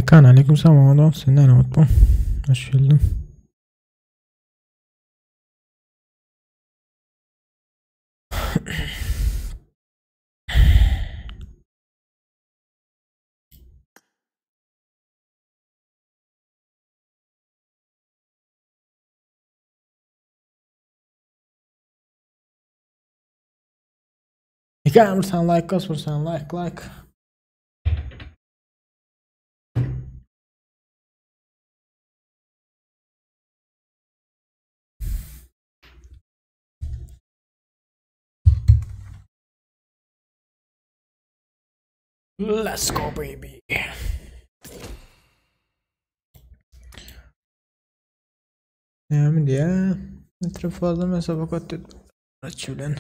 Mekan aleyküm selam oğlum. Sen ne unutma. Hoş geldin. Mekan vursan like kos vursan like like. Let's go baby. Näme diýä? Metre fazla mesafe kat et. Araç bilen.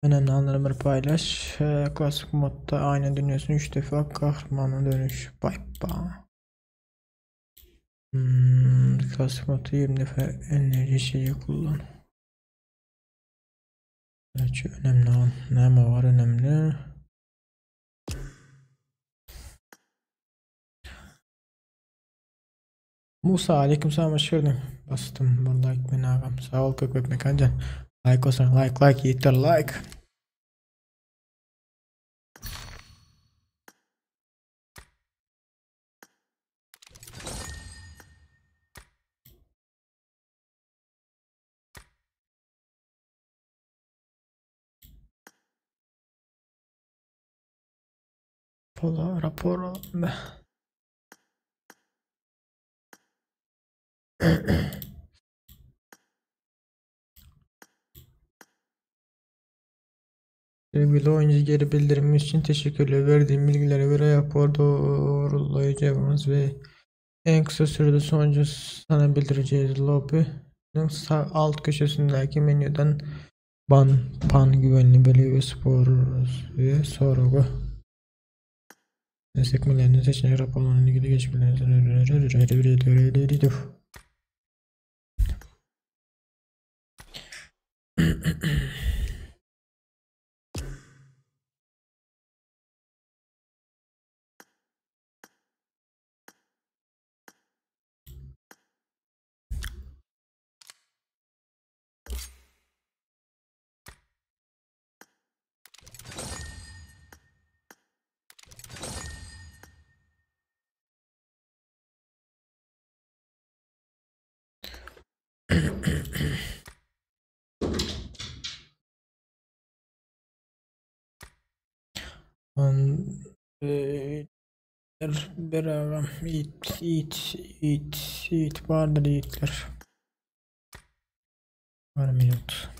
Önemli anları bir paylaş. Klasik modda aynı dünyasını 3 defa kahramana dönüş. Bay bay. Klasik modda 20 defa enerji şeyi kullan. Evet, önemli an. Ne var önemli? Musa aleyküm selam hoş geldin. Bastım bu like beni ağam. Sağ ol köpek mekancan. Like olsun like like yeter like. Pola rapor alalım. Sevgili oyuncu geri bildirim için teşekkürler. Verdiğim bilgilere göre rapor doğrulayacağımız ve en kısa sürede sonucu sana bildireceğiz. Lobby'nin sağ alt köşesindeki menüden ban, pan, güvenli bölge ve spor ve sorgu sekmelerini seçin. Raporlarla ilgili geçmelerini Bir ağam it it it it vardır yiğitler. Var mı yok?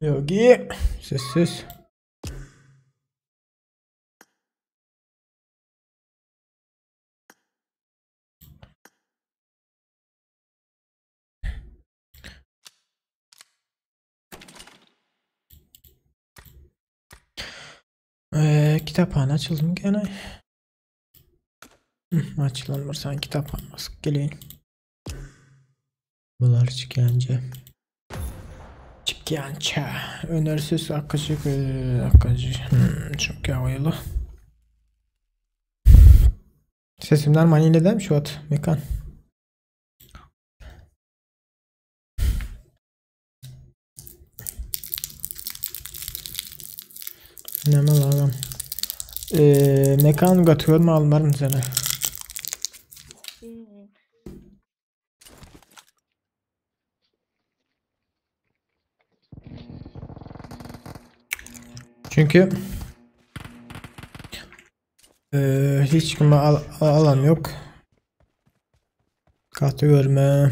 Yogi sessiz. Kitaphane açıldı mı gene? Açılan sen kitaphane basıp geleyim. Bunlar çıkınca. Çıkyança. Önerisiz akıcı akıcı. Çok yavalı. Sesimden maniyle değil mi şu at mekan? Ne mal ağam. Mekan götürüyorum almarım seni. Çünkü Hiç kime al alan yok. Gaty görme.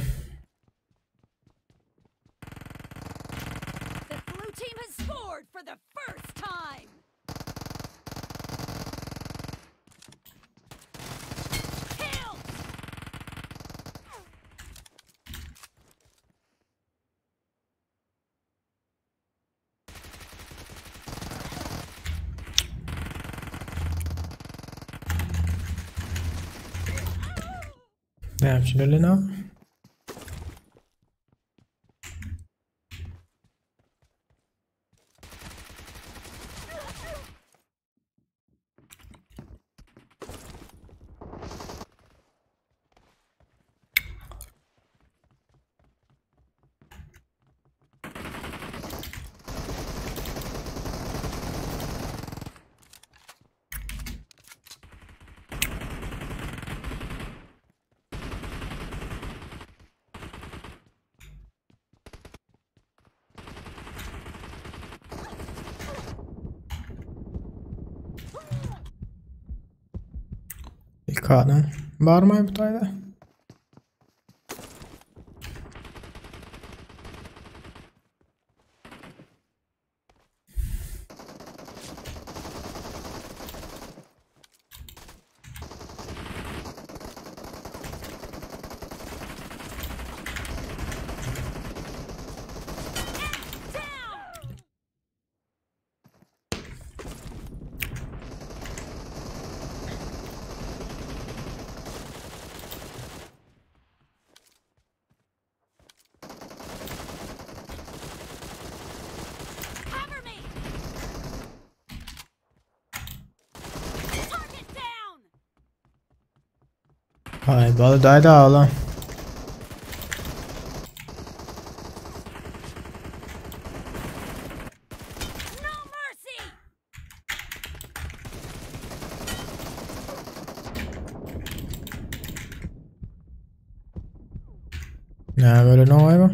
The blue team has scored for the first time. Kill! Näme üçin ölen o? İki adam. Barmy bu taýda? Down! Cover me! Target down! Haý, baly daýda ala. No mercy! Näme ölen oňaý bu?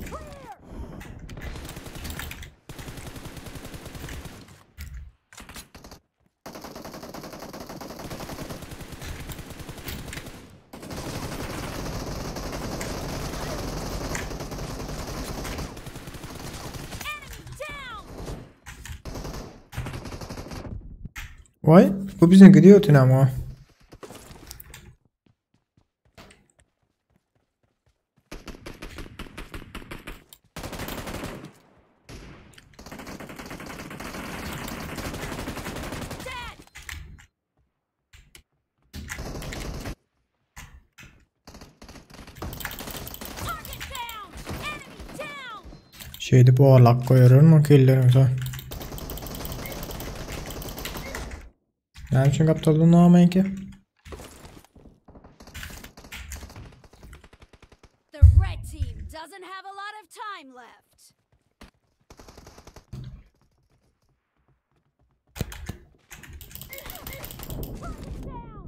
Clear! Enemy down! Waý, bu biziň gidiyor ötün ama. Dead! Target down! Enemy down! Şeýdip owarlap goýaryn o killerini soň. Näme üçin gapdaldan almaýyn ki? The red team doesn't have a lot of time left. Target down!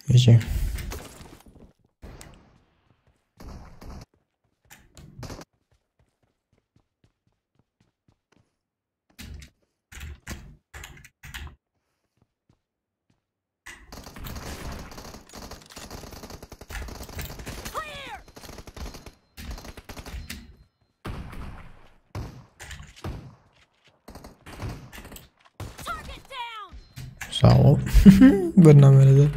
Eje. Clear! Target down! Sag bol. Birnamede.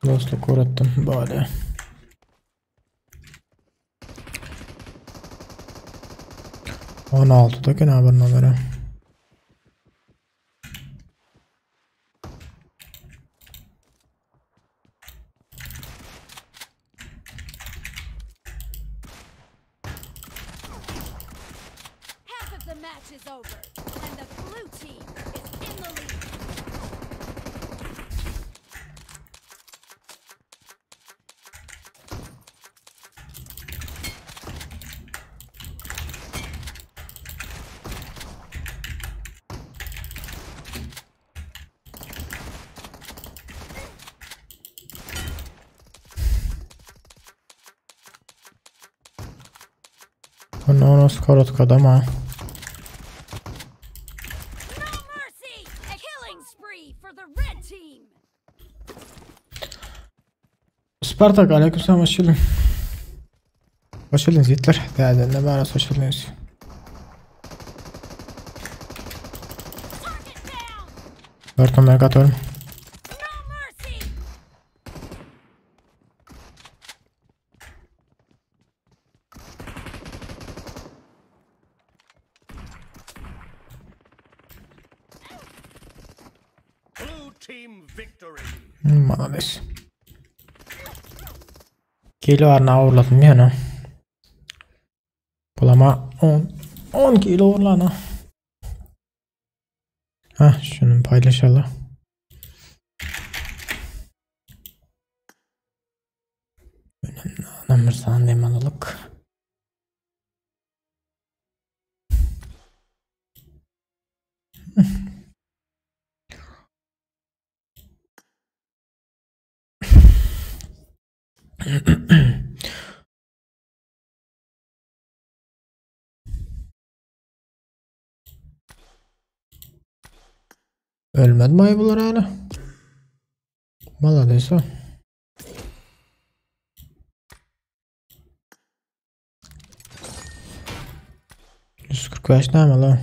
Dostluk uğrattım bari. 16'da gene bir nomeri. Half of the match match is over and the blue team is in the lead. Она у нас короткая дома. No mercy! A killing spree for the red team. Spartak aleykümselam hoş geldin. Hoş geldiniz yiğitler. Değerli bana hoş geldiniz. Target down. Dört numara atıyorum. No mercy. Blue team victory. Malades. Kilo arna ogurladym ýöne. Bulama 10 10 kilo ogurlana. Ha, şunu paylaşalım. Önemli olan bir sana demalılık. Ölmedi mi ayı bunlar hala? Malades o. 145 näme lan?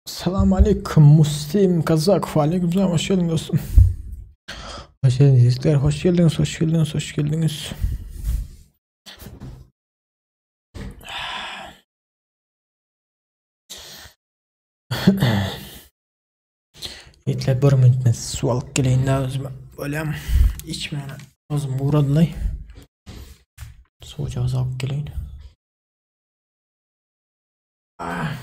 Salam aleyküm Muslim Kazak. Aleyküm selam, hoş geldin dostum. Hoş geldiniz yiğitler, hoş geldiniz, hoş geldiniz, hoş geldiniz. Yiğitler bir minut men suw alyp geleýin da özüme. Bolýam içmäne özüm ugradylaý. Suwjagaz alyp geleýin. Ah.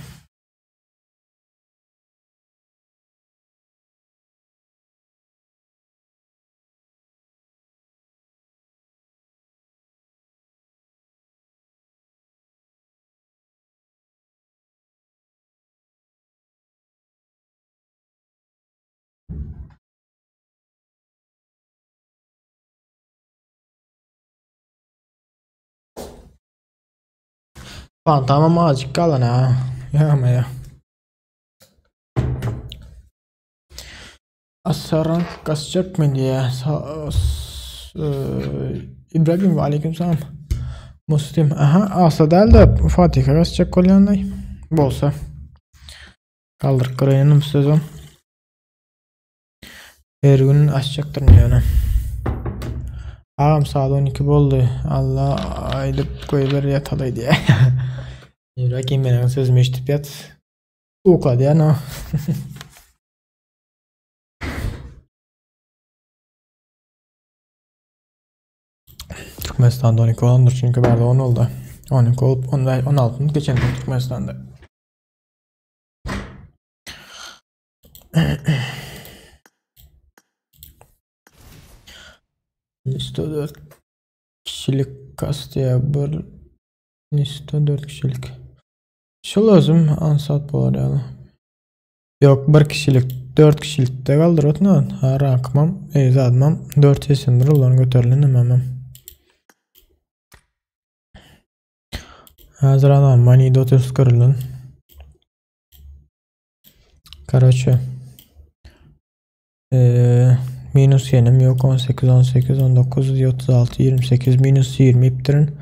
Tamam azıcık kalan ha. Ya ya. Asaran kasacak mı diye. İbrahim ve aleyküm selam. Muslim. Aha asa değil de Fatih kasacak kolyanday. Bolsa. Kaldır kırayınım sezon. Her gün açacaktır yani. Ağam saat 12 boldy. Allah aýdyp goýber ýataly diye. İbrahim benim sözümü eşitip yat. Ukla diye no. Türkmenistan'da 12 olandır çünkü bende 10 oldu. 12 olup 16 geçen gün Türkmenistan'da. Liste 4 kişilik kastaya bir liste 4 kişilik. Şu lazım ansat bolar yani. Yok bir kişilik 4 kişilik de kaldır otna. Ha rankmam, ezadmam 4 esindir ulan götürülün hemen. Hazır anam mani 400 kırılın. Karoçe. Minus yenim yok 18 18 19 36 28 minus 20 iptirin.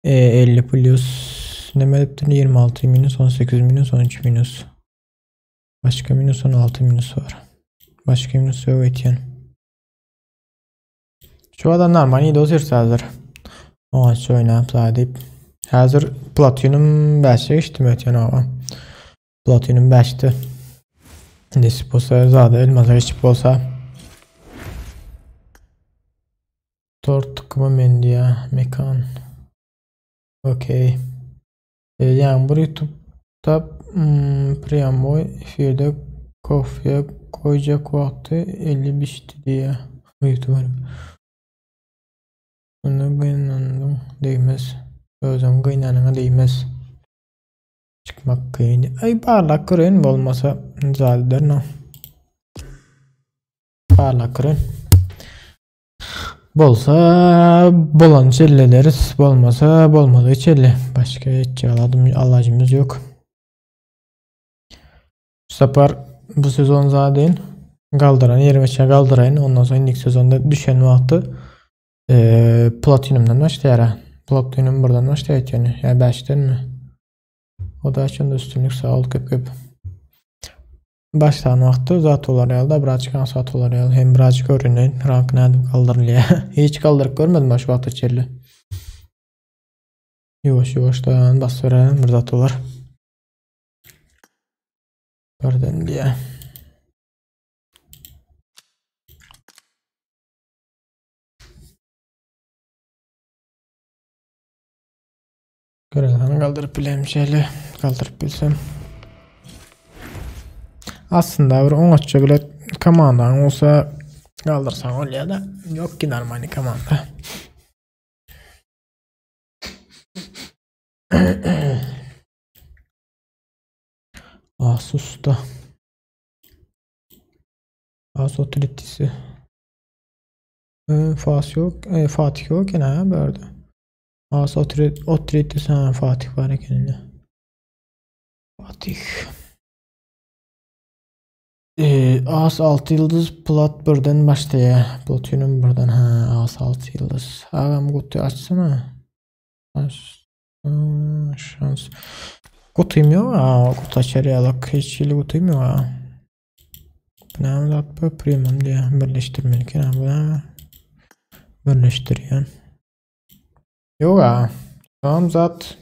50 plus ne iptirin 26 minus 18 minus 13 minus. Başka minus 16 minus var. Başka minus yok etyen. Şu adamlar mani dosir hazır. Oňa oynap diýip. Hazır Platinum 5'e geçdim öten awa. Platinum 5'ti. Nesip bolsa zada elmasa geçip bolsa. Tort tıkımı mendiya mekan. Okey. Yani bu YouTube'da priyam efirde kofya koyacak vakti 50 bişti diye. YouTube'a. Bunu gynandım değmez. Özüm gynanyňa değmez. Çıkmak kıyın. Ay parlak kırın bolmasa zaten no. Parlak kırın. Bolsa bolan çellederiz. Bolmasa bolmadığı çelle. Başka hiç alacımız yok. Bu sefer bu sezon zaten kaldıran 23'e kaldırayın. Ondan sonra ilk sezonda düşen vakti Platinum'dan başlayar. Platinum buradan başlayar yani. Yani 5'ten mi? O da açında üstünlük sağ ol köp köp. Başlayan vakti zat olar ýaly birazcık ansat olar ýaly hem birazcık öwreneýin rank nädip kaldırylýar. Hiç kaldırıp görmedim baş wagta çenli. Ýuwaş ýuwaşdan basdyraýyn bir zat olar. Birden diye. Görelim kaldırıp bileyim şeýle kaldırıp bilsem. Aslında bir 10 bile komandan olsa kaldırsan oluyor da yok ki normali komanda. Asus'ta. Asus otoritesi. Fatih yok. Fatih yok gene böyle. Asus otoritesi ha, Fatih var ekende. Fatih. As 6 yıldız plat birden başlaya. Platinum birden ha As 6 yıldız. Ağam kutu açsana. Aç. Şans. Kutuyum yok ha. Kutu açar yalak. Hiç hili kutuyum yok ha. Bu ne da premium diye birleştirmeli ki bu ne? Birleştiriyorsun. Yok ha. Tamam zat.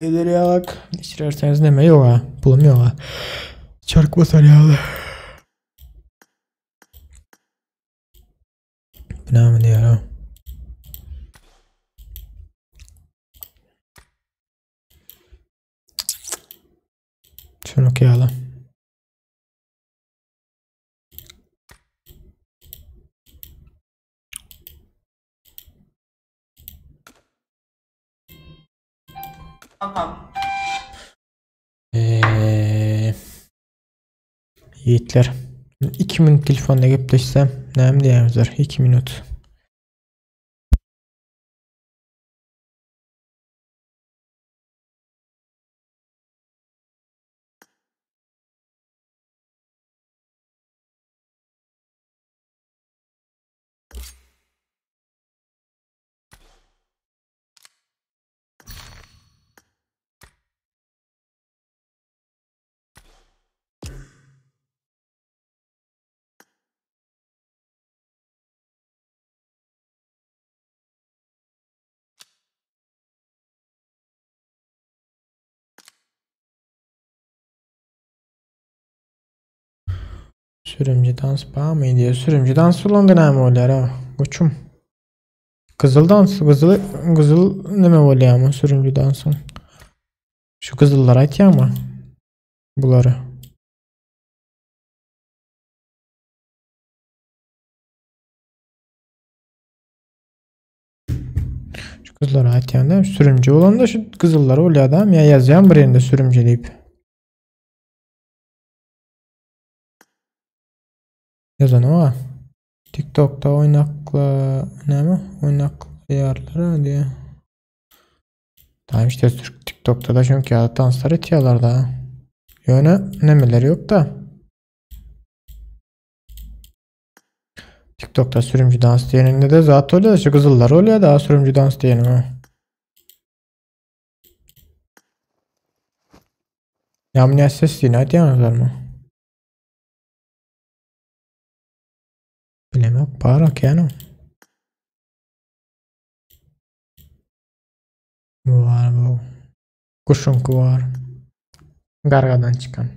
Nedir yalak? Geçirerseniz neme yok ha. Pulum yok ha. Çark basar yağlı. Bu ne mi diyor ha? Şunu okuyalım. Tamam. Yiğitler. 2 minut telefonda gepleşsem näme diýýäňizler? 2 minut. Sürümcü dans bağ mı diyor? Sürümcü dans olan näme bolýar ha? Goçum. Kızıl dans, kızıl kızıl näme bolýar mı sürümcü dansın? Şu kızıllar aýtýar mı? Bulary. Şu kızıllar aýtýan da sürümcü olan da şu kızıllar bolýar da ya ýazýan bir ýerde sürümcü diýip. Yazan o. TikTok'ta oynakla ne mi? Oynaklayarlar diye. Tamam işte Türk TikTok'ta da çünkü ya danslar etiyorlar da. Yöne nemeleri yok da. TikTok'ta sürümcü dans diyeninde de zaten oluyor da şu kızıllar oluyor da sürümcü dans diyenin o. Ya bu ne ses değil, hadi yalnızlar mı? Bilemok bar kän o. Bu bar bu. Guşuňky bar. Gargadan çykan.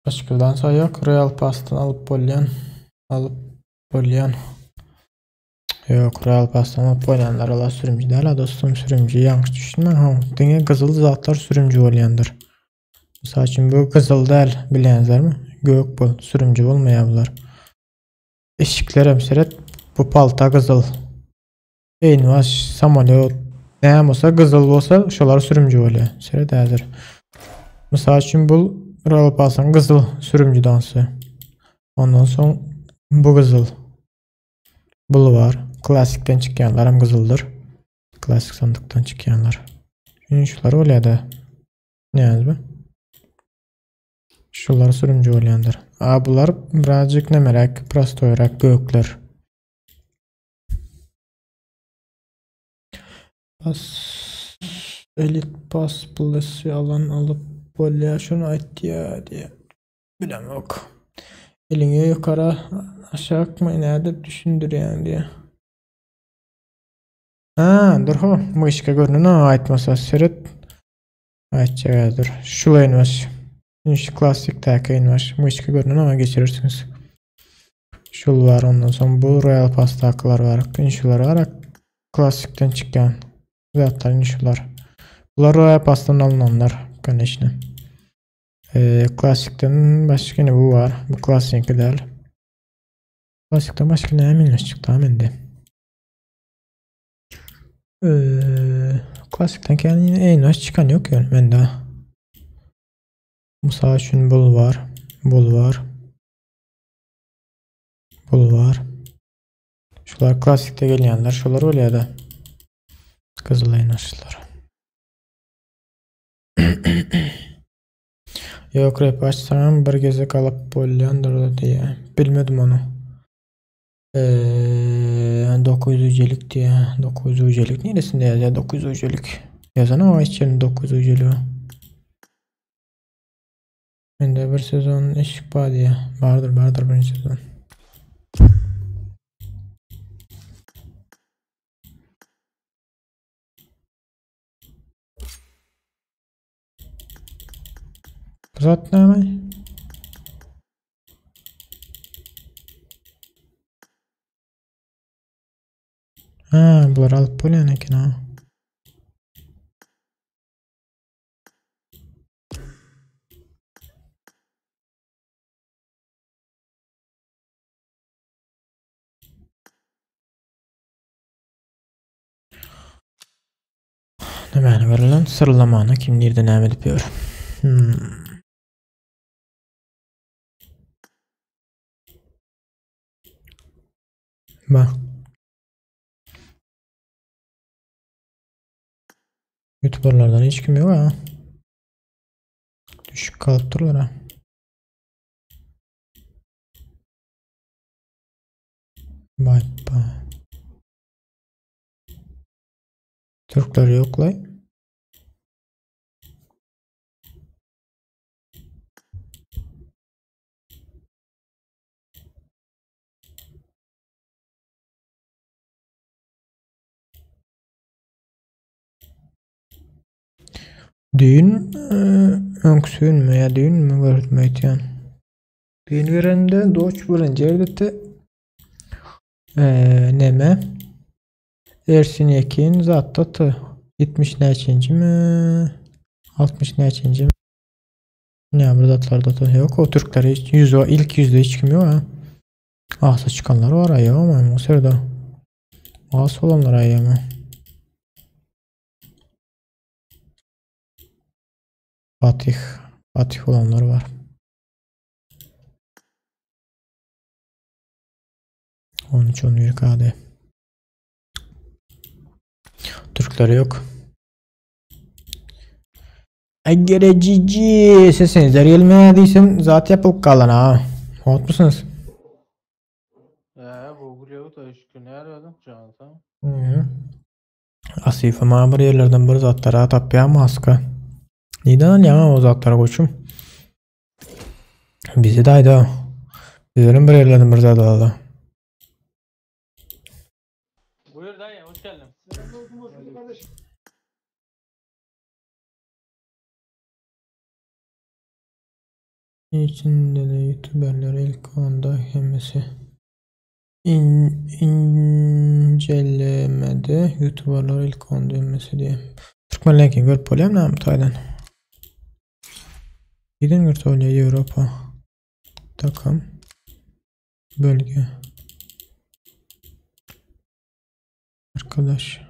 Başgadan saýak Royal Pass'dan alyp bolýan. Alyp bolýan. Ýok, Royal Pass'dan alyp bolýanlar olar sürümji däl, dostum, sürümji ýalňyş düşünme. Ha, diňe gyzyl zatlar sürümji bolýandyr. Mysal üçin bu gyzyl däl, bilýäňizlermi? Gök bu, sürümji bolmaýar bular. Eşiklerem seret, bu palta gyzyl. Eýnbaş, samolýot, näme bolsa gyzyl bolsa şolar sürümji bolýar. Seret häzir. Mysal üçin bu Royal Pass'yň gyzyl sürümji dansy. Ondan soň bu gyzyl. Bul bar. Klassikden çykýanlar hem gyzyldyr. Klasik sandykdan çykýanlar. Şimdi şular bolýar da. Näme bu? Şular sürümji bolýandyr. A bular birazcık nemeräk, prostoýrak gökler. Pas Elite Pass Plus alan alyp bolýar şuny aýtýar diýýär. Bilemok. Eliňi ýokara aşakmy nädip düşündirýäň diýýär. Ha, dur ho, myşka görünen aýtmasa seret. Aýtjak häzir. Şu laýyn baş. Şu klassikdäki aýyn baş. Myşka görünen ama geçirirsiňiz. Şul bar ondan soň bu Royal Pass'dakylar bar. Şular bar. Klassikden çykýan zatlar şular. Bular Royal Pass'dan alynanlar, конечно. Klassikden başga ne bu bar. Bu klassikinki däl. Klassikden başga näme minus çykdy ha mende? Klassikden kän eýnos çykan ýok ýöne mende. Mysal üçin bul bar, bul bar. Bul bar. Şular klassikde gelýänler, şular bolýar da. Gyzyl eýnoslar. Ýok, rep açsam bir gezek alyp bolýandyr diýýär. Bilmedim ony. 900 ujelik diýýär. 900 ujelik neresinde ýazýar 900 ujelik? Ýazan o hiç ýerinde 900 ujelik. Mende bir sezon eşik bar diýýär. Bardyr, bardyr birinji sezon. Bu zat näme? Ha, bular alyp bolýan eken ha. Nämäni görelen? Syrlamany kim nirde näme edip ýör? Hmm. Bak. Youtuberlardan hiç kim yok ha. Düşük kalıp durlar ha. Vay be. Türkler yok lay. Düýn öňküsi günmi ýa düýnmi gördüm öýtýän. Düýn görende doç birinji ýerdedi. Neme? Ersin Yekin zatda t 70 näçinjimi? 60 näçinjimi? Ne bir zatlarda da yok. O Türkler hiç yüz o ilk yüzde hiç kim yok ha. Asa çıkanlar var ya ama o sırada. Asa olanlar ay ama. Fatih. Fatih olanlar var. 13 11 KD. Türkler yok. Egere cici sesinizler gelmediyse zat yapıp kalan ha. Hot musunuz? He, bu gülüyor. Ýok-da şükür näre özüň jan sag. Hı. Asife maňa bir ýerlerden bir zatlara tapýar maska. Neden alýaň o zatlary goçum? Bizi de aýda. Bizlerin bir ýerlerden bir zat aldy. Buyur dayı hoş geldin. Selamünaleyküm, hoş bulduk kardeş. İçinde de youtuberler ilk onda hemmesi in, incelemede youtuberlar ilk onda hemmesi diye. Türkmenlerki görüp bolýar mı taýdan? Giden görse bolýar Avrupa takım bölge arkadaş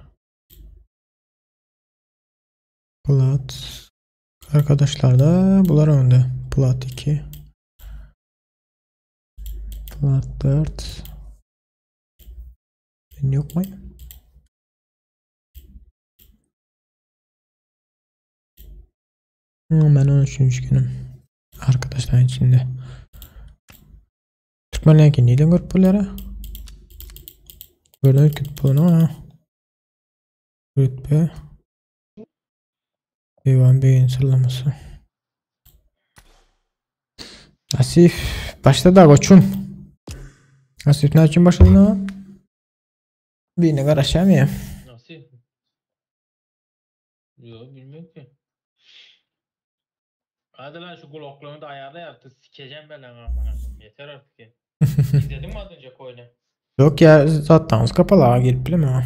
Plat arkadaşlar da bular önde. Plat 2 Plat 4 Ben yok mu? Ben 13. günüm. Arkadaşlar içinde. Türkmenlerki neyden görüp bolýar? Böyle köp bolana. Rütbe. Eyvan Bey'in sırlaması. Asif başla da koçum. Asif ne için başladın ha? Birine garaşam ya. Nasıl? Yok bilmiyorum ki. Hadi lan şu kulaklığını da ayarla artık sikeceğim ben lan amına koyayım. Yeter artık ya. İzledin mi az önce oyunu? Yok ya zaten kapalı ha girip bileme.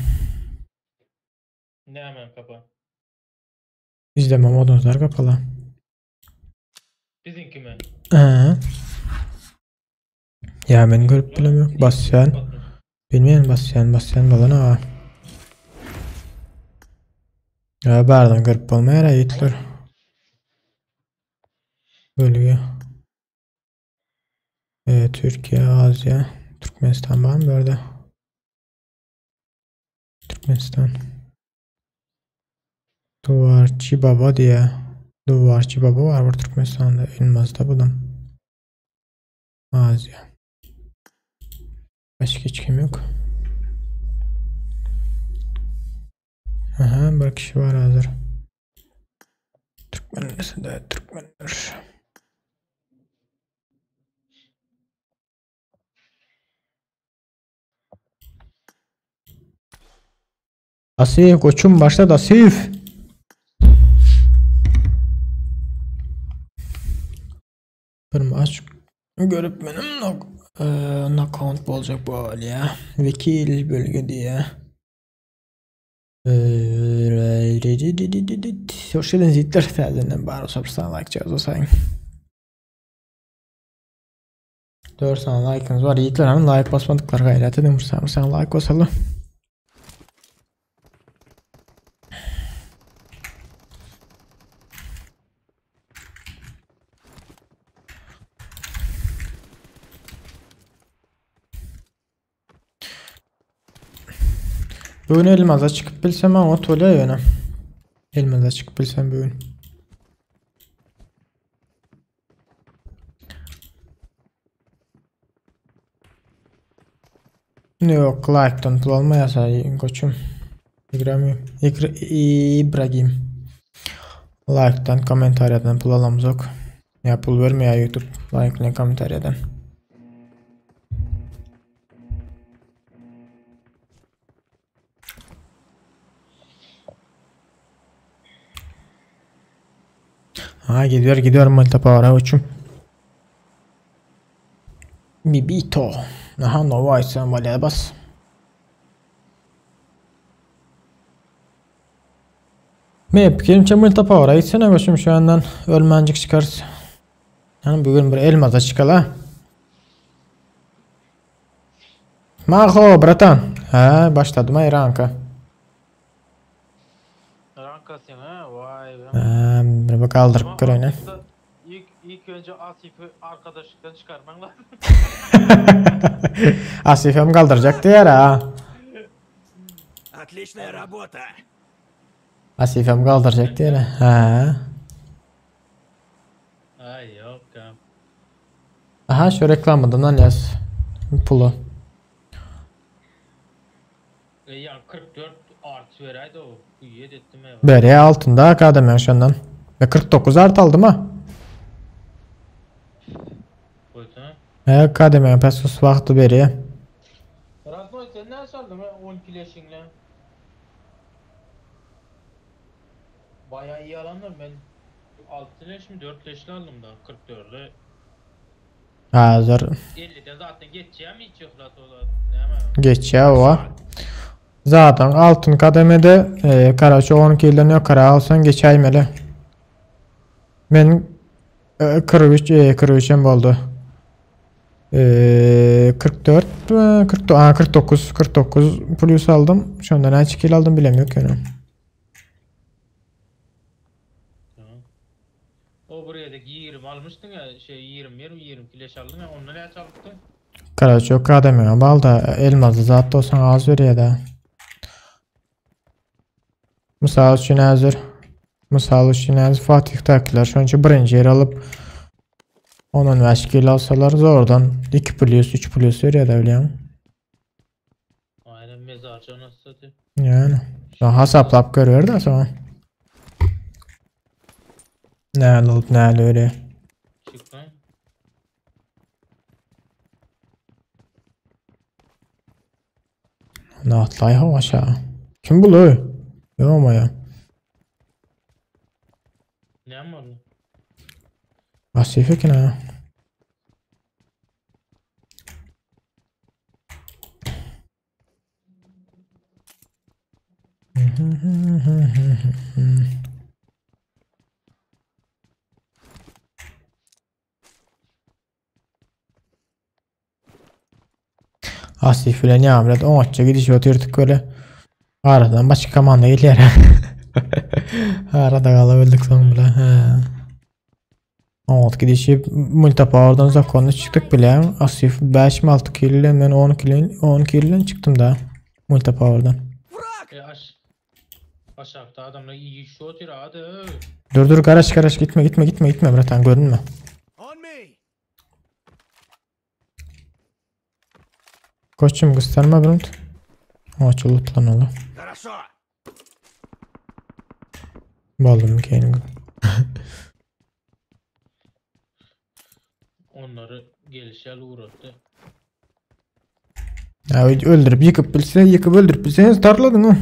Ne hemen kapa. İzleme modunuzlar kapalı. Bizimki mi? Ee. Ya ben görüp bilemiyorum. Basyan. Bilmeyen basyan basyan balan ha. Ya bardan görüp bolmaýar ýitler. Bölge. Türkiye, Asya, Türkmenistan var mı burada? Türkmenistan. Duvarçı Baba diye. Duvarçı Baba var bu Türkmenistan'da. Elmaz'da bu da. Asya. Başka hiç kim yok. Aha bir kişi var hazır. Türkmen de Türkmenler. Asif koçum başla da Asif. Bir maç görüp benim nok e, knockout olacak bu ya. Vekil bölge diye. Hoş geldiniz yiğitler. Təzədən bari sapsan like cihazı sayın. 4 tane like'ınız var. Yiğitler hanım like basmadıklar gayret edin. Sen, sen like basalım. Bugün elmaza çıkıp bilsem ama tolya yöne. Elmaza çıkıp bilsem bugün. Yok like'dan pul almayasa koçum. İbrahim, İbrahim. Like'dan, kommentariyadan pul alamız yok. Ya pul vermiyor YouTube like ile kommentariyadan. Ha gidiyor gidiyor Malta Power'a uçum. Mibito. Aha Nova sen valeye bas. Map kirimçe Malta Power'a gitsene koçum şu andan ölmencik çıkarız. Yani bugün bir elmaza çıkala. Maho bratan. Ha başladım ha ranka. Rankasın ha vay be. Ha, bir bak kaldırıp Ama gör oyna. aslında İlk önce Asif'i arkadaşlıktan çıkarman lazım. Asif'im kaldıracak diğer ha. Отличная работа. Asif'im kaldıracak diğer ha. Ay yok ya. Aha şu reklamadan al yaz. Pulu. Eýýäm 44 art beräýdi o. Hüýýet etdim eý. Berýä altynda akademiýaň şondan. Men 49 art aldym ha. Goýsana. He akademiýaň pes wagty berýä. Radnoý sen näçe aldyň he 12 leşiňle? Baýa iyi alandyr men 6 leşmi 4 leşli aldym da 44-e. Hazır. 50-den zaten geçýärmi hiç yhlas o zat näme? Geçýä owa. Zaten altyn kademede e, karaçy 12 ýyldan ýokary alsaň geçäýmeli. Men e, 43 e, 43 hem boldy. E, 44 e, 49 a, 49 49 plus aldym. Şonda näçe kil aldym bilemiyorum ýöne. Tamam. O buraya da 20 almıştın ya şey 21 mi 22 leş aldın ya ondan näçe alypdın? Karaçy yok kademeye bal da elmazly zat olsaň az berýär da. Mysal üçin häzir Mysal üçin häzir Fatih'dakiler şonça birinji ýer alyp 10-15 kilo alsalar zordan 2 plus 3 plus berýär da bilýän. Aynen mezarcı nasıl satıyor? Yani. Soň hasaplap görüber de soň. Näle alyp näle berýär. Çık lan. Ne atlay ho aşağı. Kim bu lo? Yok ya. Ne var lan? Asif eken ha. Asif bilen ýamret oňatça gidişip otyrdyk böyle. Aradan başga komanda gelýär. Arada galabildik soň bile. He. Oňat gidişip multipower'dan zakonni çykdyk bile. Asif 5 mi 6 kill ile men 10 kill 10 kill ile çykdym da multipower'dan. Враг! E aş aşağıda adamlar iyi şu oturuyor hadi. Dur dur garaş garaş gitme gitme gitme gitme bratan görünme. On me! Koçum gösterme bunu. Oňatça lootlanmaly. Хорошо! Boldum keyin. Onları gelişel uğrattı. Ya öldürüp yıkıp bilse yıkıp öldürüp bilseniz tarladın o.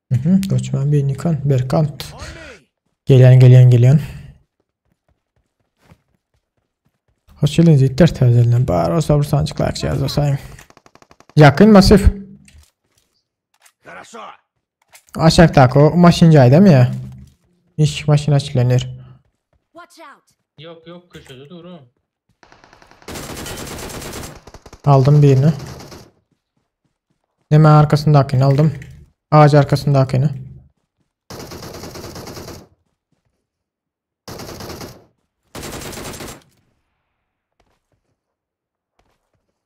Mhm, Koçman bir Nikan, Berkant. On me! Gelýän gelýän gelýän. Hoş geldiniz İtter tezelinden. Bar o sabır sancıklar akçayaz olsayım. Yakın masif. Хорошо! Aşağıdaki o maşın cayda mı ya? İş maşın açılanır. Watch out! Yok yok köşede dur o. Aldım birini. Hemen arkasındakini aldım. Ağaç arkasındakini.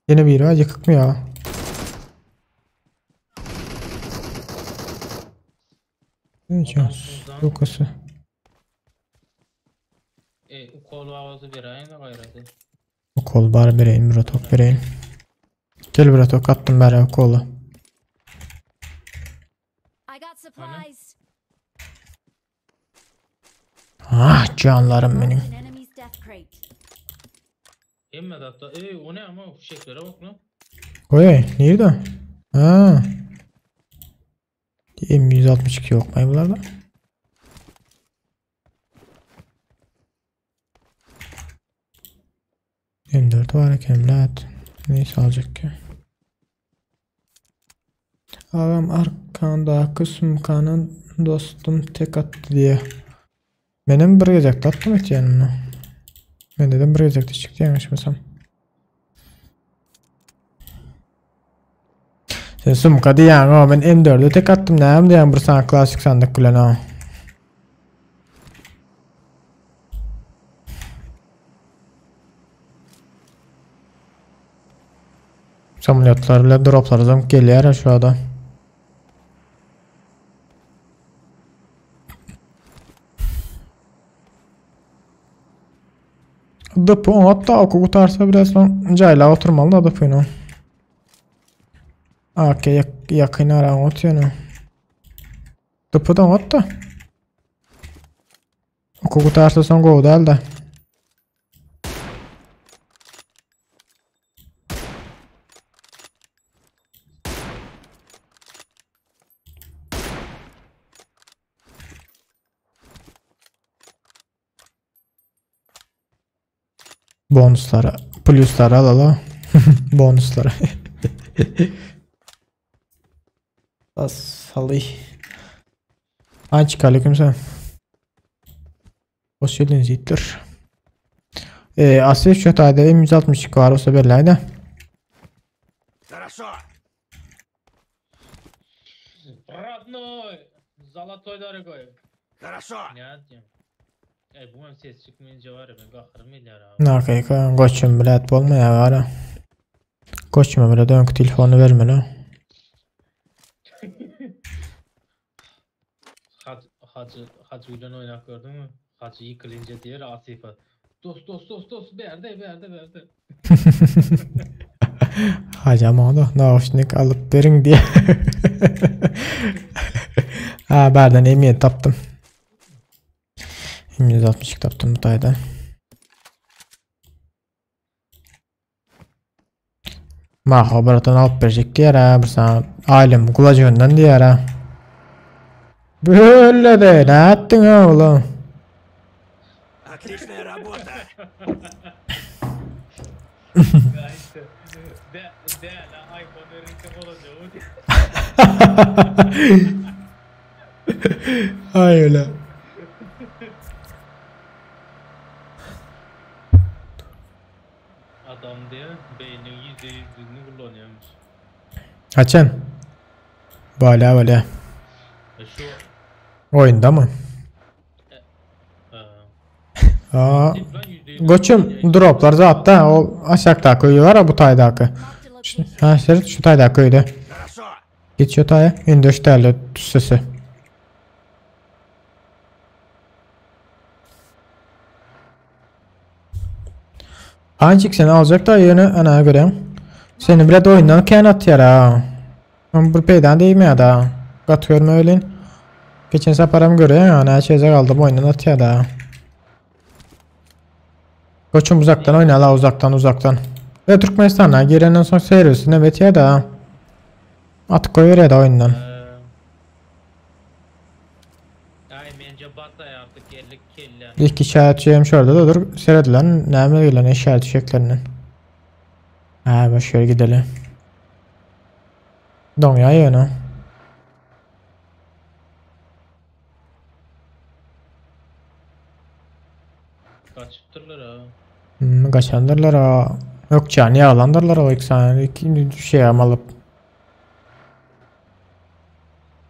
Yine biri var yıkık mı ya? Ne Dokusu. E ukol havası bir ayın da gayrı. Kol bar bereyim, bratok bereyim. Gel bratok attım bere kolu. I got supplies. Ah canlarım benim. Marked an enemy's death crate. Emmedi hatta. E o ne ama fişeklere bak lan. Oy nerede? Ha. M162 yok mu bunlarda? M4 var eken lat. Neyse alacak ki. Ağam arkandaki sumkanın dostum tek attı diye. Benim bir gezekte attım et yani bunu. Ben dedim bir gezekte çıktı yanlışmasam. Sen sumka diýýäň o men M4'e tek attım näme diýýäň bir sana klasik sandyk bilen ha. Samolyotlar bile droplar zam gelýär şu ada. Dıpı hatta oku gutarsa biraz son cayla oturmalı da dıpı. AK ýakyn araň ot ýöne. Tıpıdan ot da. Oku gutarsa soň gowy däl-de. Bonuslara, pluslara alala. Bonuslara. Saly. Ançik aleykümselam. Hoş geldiniz yiğitler. Asif şu tayda M162 var olsa belli Хорошо. Родной! Zalatoy дорогой. Хорошо. Ne diyeyim? Ey bu hem ses çıkmayınca var ya ben kahrım iler abi. Nakayka koçum bilet bolmaýar ara. Koçuma bile dönk telefonu vermeli. Hacı, hacı, hacı ile oynak gördün mü? Hacı yıkılınca diğer Asif'e. Dost dost dost dost berde berde berde. Hacam oldu. Nauşnik alyp beriň diye. Ha berden M7 tapdym. M162 tapdym bu taýda. Maho bratan alyp berjek diýer ha, bir sana ailem kulacığından diýer ha. Böyle de ne ettin ha oğlum? Отличная работа. Ya işte. De, de la iPhone verirse olacak. Ay öyle. Adam diye beyninin %100'ünü kullanıyormuş. Haçan? Bala bala. E şu Oyunda mı? e, Aa, lan %100 Goçum droplar zaten o aşağıdaki köyü var ha bu taydaki. Marked a location. Ha seret şu taydaki köyde. Хорошо. Geç şu taya. Indi şu tayla tüssesi. Ancak seni alacak da yöne ana göre. Seni bile de oyundan kän atýar ha. Ama bu peydan değil mi ya da? Gat görme öyle. Geçen seferim göre ya, şeyze kaldım oyundan atýar da. Koçum uzaktan oyna la uzaktan uzaktan. Ve Türkmenistan'a girenden sonra seyirsin evet ya da. At koyuyor ya da oyundan. Ay bence batay artık geldik kelle. İlk işaret şeyim şurada da dur. Seyredilen näme gelen işaret şeklerinden. Ha boş ver gidelim. Don ya ýöne. Kaçıptırlar ha. Kaçandırlar ha. Yok can yağlandırlar o ilk saniye. İkinci şey alıp.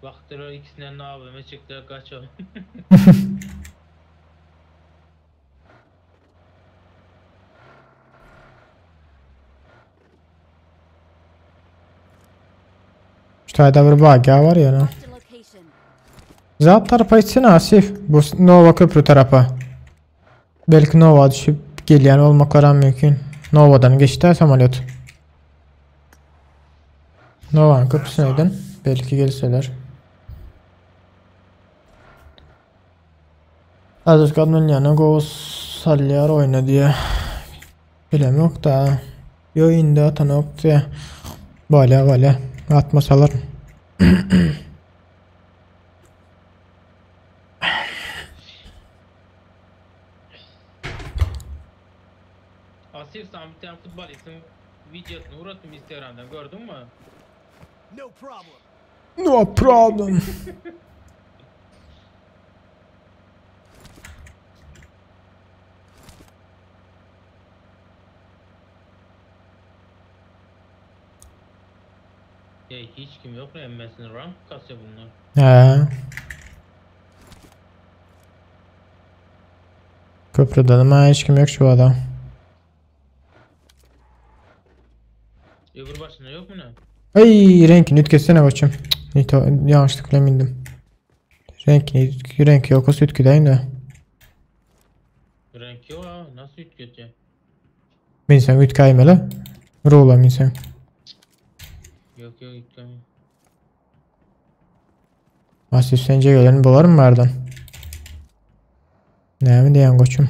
Baktılar ikisinden ne yapayım çıktı kaçalım. Şu taýda bir bagya var ya. Marked a location. Zat tarafa gitsene Asif. Bu Nova köprü tarafa. Belki Nova düşüp gelýän olmaklary mümkün. Nova'dan geçti samolyot. Nova'nın köprüsüne belki gelseler. Azıcık admin go sallyar oyna diye. Bilem yok da. Yo indi atan yok diye. Böyle böyle atmasalar. Asif sen bir tane futbolistin videosunu uğrattım Instagram'dan gördün mü? No problem. No problem. Ya hiç kim yok mu emmesini rank kasıyor bunlar. He. Köprüde ama hiç kim yok şu adam. Öbür başında yok mu ne? Ay renkini ütketsene koçum. Nito yanlışlıkla bindim. Renkini renk yok o sütküdeyim de. Renk yok ha nasıl ütketiyor? Minsen ütkaymeli. Rola minsen. Yok. Yok yok yüklemiyor. Asif sence gelen bolar mı bardan? Näme diýen goçum?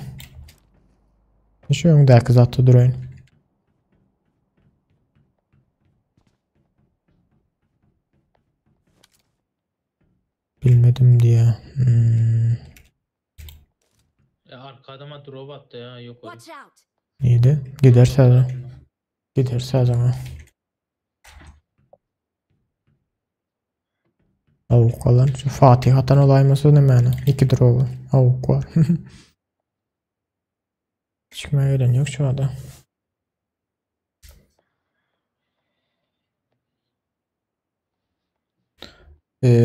Şu öňdäki zatda duraýyn. Bilmedim diye. Ya arka adama drop attı ya yukarı. Watch out! Neydi? Giderse adam. Giderse adama. Avuk alan. Şu Fatih atan olayması ne mana? İki drop'u. Avuk var. Çıkmaya gelen yok şu anda.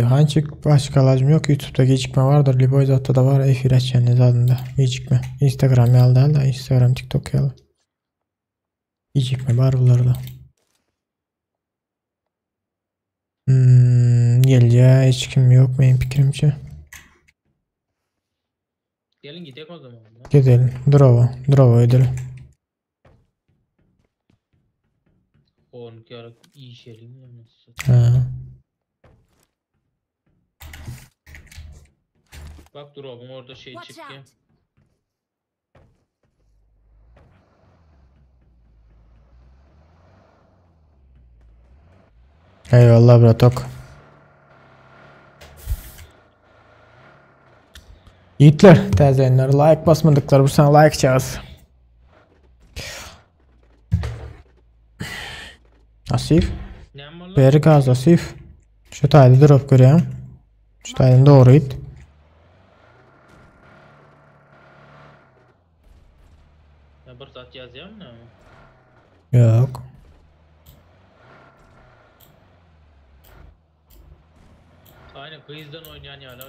Hançik başka lazım yok. YouTube'da gecikme vardır. Liboyzat'ta da var. Efir açanız adında. Gecikme. Instagram yalda da Instagram TikTok yalı. Gecikme var bunlarda. Geleceğe hiç kim yok benim fikrimce. Gelin gidelim o zaman. ya. Gidelim. Bravo. Bravo edelim. Kornuk yarak iyi şeyim ya nasıl. Ha. Bak drop'un orada şey Watch çıktı. out! Eyvallah bratok. Yiğitler, täze like basmadıklar bu sana like çağız. Asif. Ne var lan? Beri gaz Asif. Şu tayda drop görýän. Şu taydan doğru git. Ya bir zat yazıyor mu ne? Yok. Aynen Kıyız'dan oynayan ya la.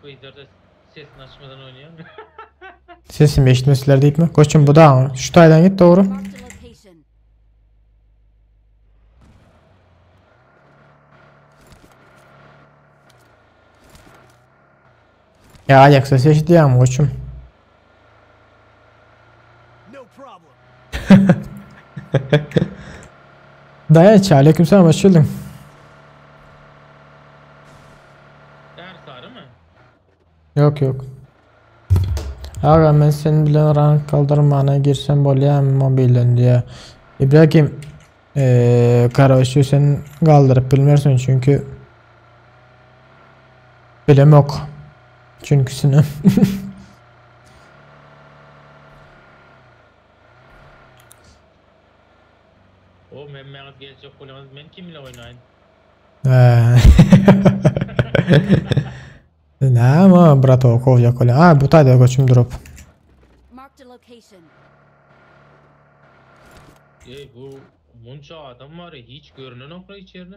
Kıyızlar da sesini açmadan oynuyor. Sesim eşitmesiler deyip mi? Koçum bu da şu taydan git doğru. Marked a location. Ya ayak sesi eşit ya koçum. No problem. Dayanç aleykümselam hoş geldin. Der sarı mı? Yok yok. Aga ben senin bilen rank kaldırmana girsem bolýan mobilden diye. İbrahim karaoşu sen kaldırıp bilmersin çünkü bilem yok. Çünküsünü. O men merak gelecek olamaz. Men kimle oynayın? Eee. Ne ama brato kovjak olýan. Ha bu taýda koçum drop. Marked a location. Ey bu munça adam var ya hiç görünen okla içeride.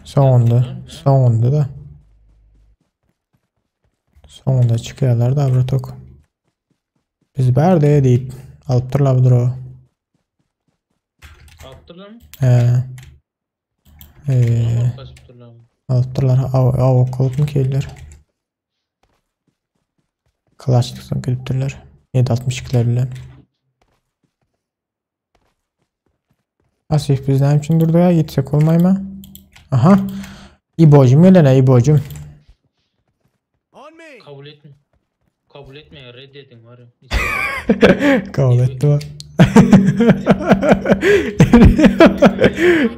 Sonunda. Sonunda da. Sonunda çıkıyorlar da bratok. Biz berde deyip alypdyrlar bu drop'u. Attırlar mı? He. Eee Kaçıptırlar mı? alypdyrlar. Av av kolup mu geldiler? Kalaçlıkdan gelipdirler. 7.62'ler bilen. Asif biz näme üçin durdy ya gitsek olmay mı? Aha. İbocum gelene İbocum. On me. Kabul etme. Kabul etme reddedin var ya. Kabul etti bak. I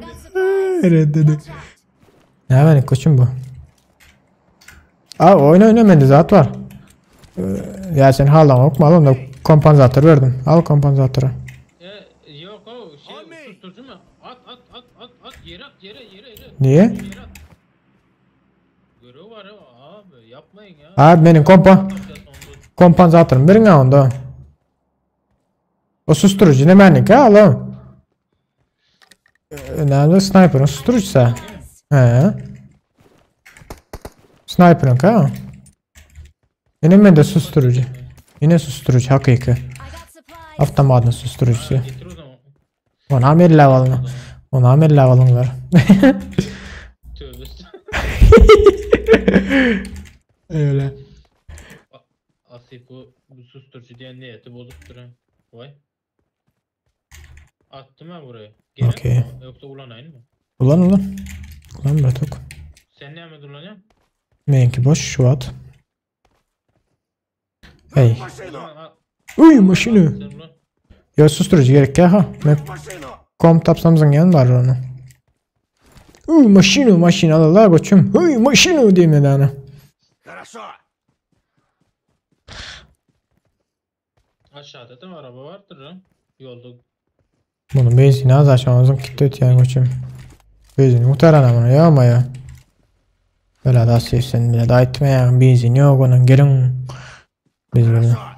got supplies. Reddedi. Watch out! Ne benim koçum bu? Aa oyna oyna bende zat var. Ya sen hala okuma al da kompansatör verdim. Al kompansatörü. E, yok o şey susturucu mu? At at at at at yere at yere yere yere. Niye? Yere at. Görev var ya abi yapmayın ya. Abi benim kompa Yapacağız onda. kompansatörüm verin ha onda. O susturucu ne benlik ha oğlum. Nerede sniper'ın susturucusu? He. Sniper'ın ha. Yine bende susturucu. Yine susturucu hakiki. I got supplies. Avtomatın susturucusu. Ha, Getir o zaman. Ona bir level'ını. Ona bir level'ın var. Tövbe. Öyle. Asif bu, bu susturucu diyen niyeti bozuktur ha. Vay. Attım ha buraya. Gerek Okey. mi? Yoksa ulanayın mı? Ulan ulan. Ulan bratok. Sen näme dulanýaň? Meňki boş şu wagt. Ey. Машину! Uy maşyny. Sen ulan. Ýa susturyjy gerek ýa ha. Men Машину! kom tapsam zyňýan bar onu. Uy maşyny maşyny alalar goçum. Uy maşyny diýme dana. Хорошо! Aşağıda da araba vardır ha. Yolda Bunu benzini az aşağı zyň kitdi ötýän goçum. Benzini gutaran amına ya ama ya. Bela da sen bile da etme ya. Benzin yok onun gelin. Biz böyle. Хорошо!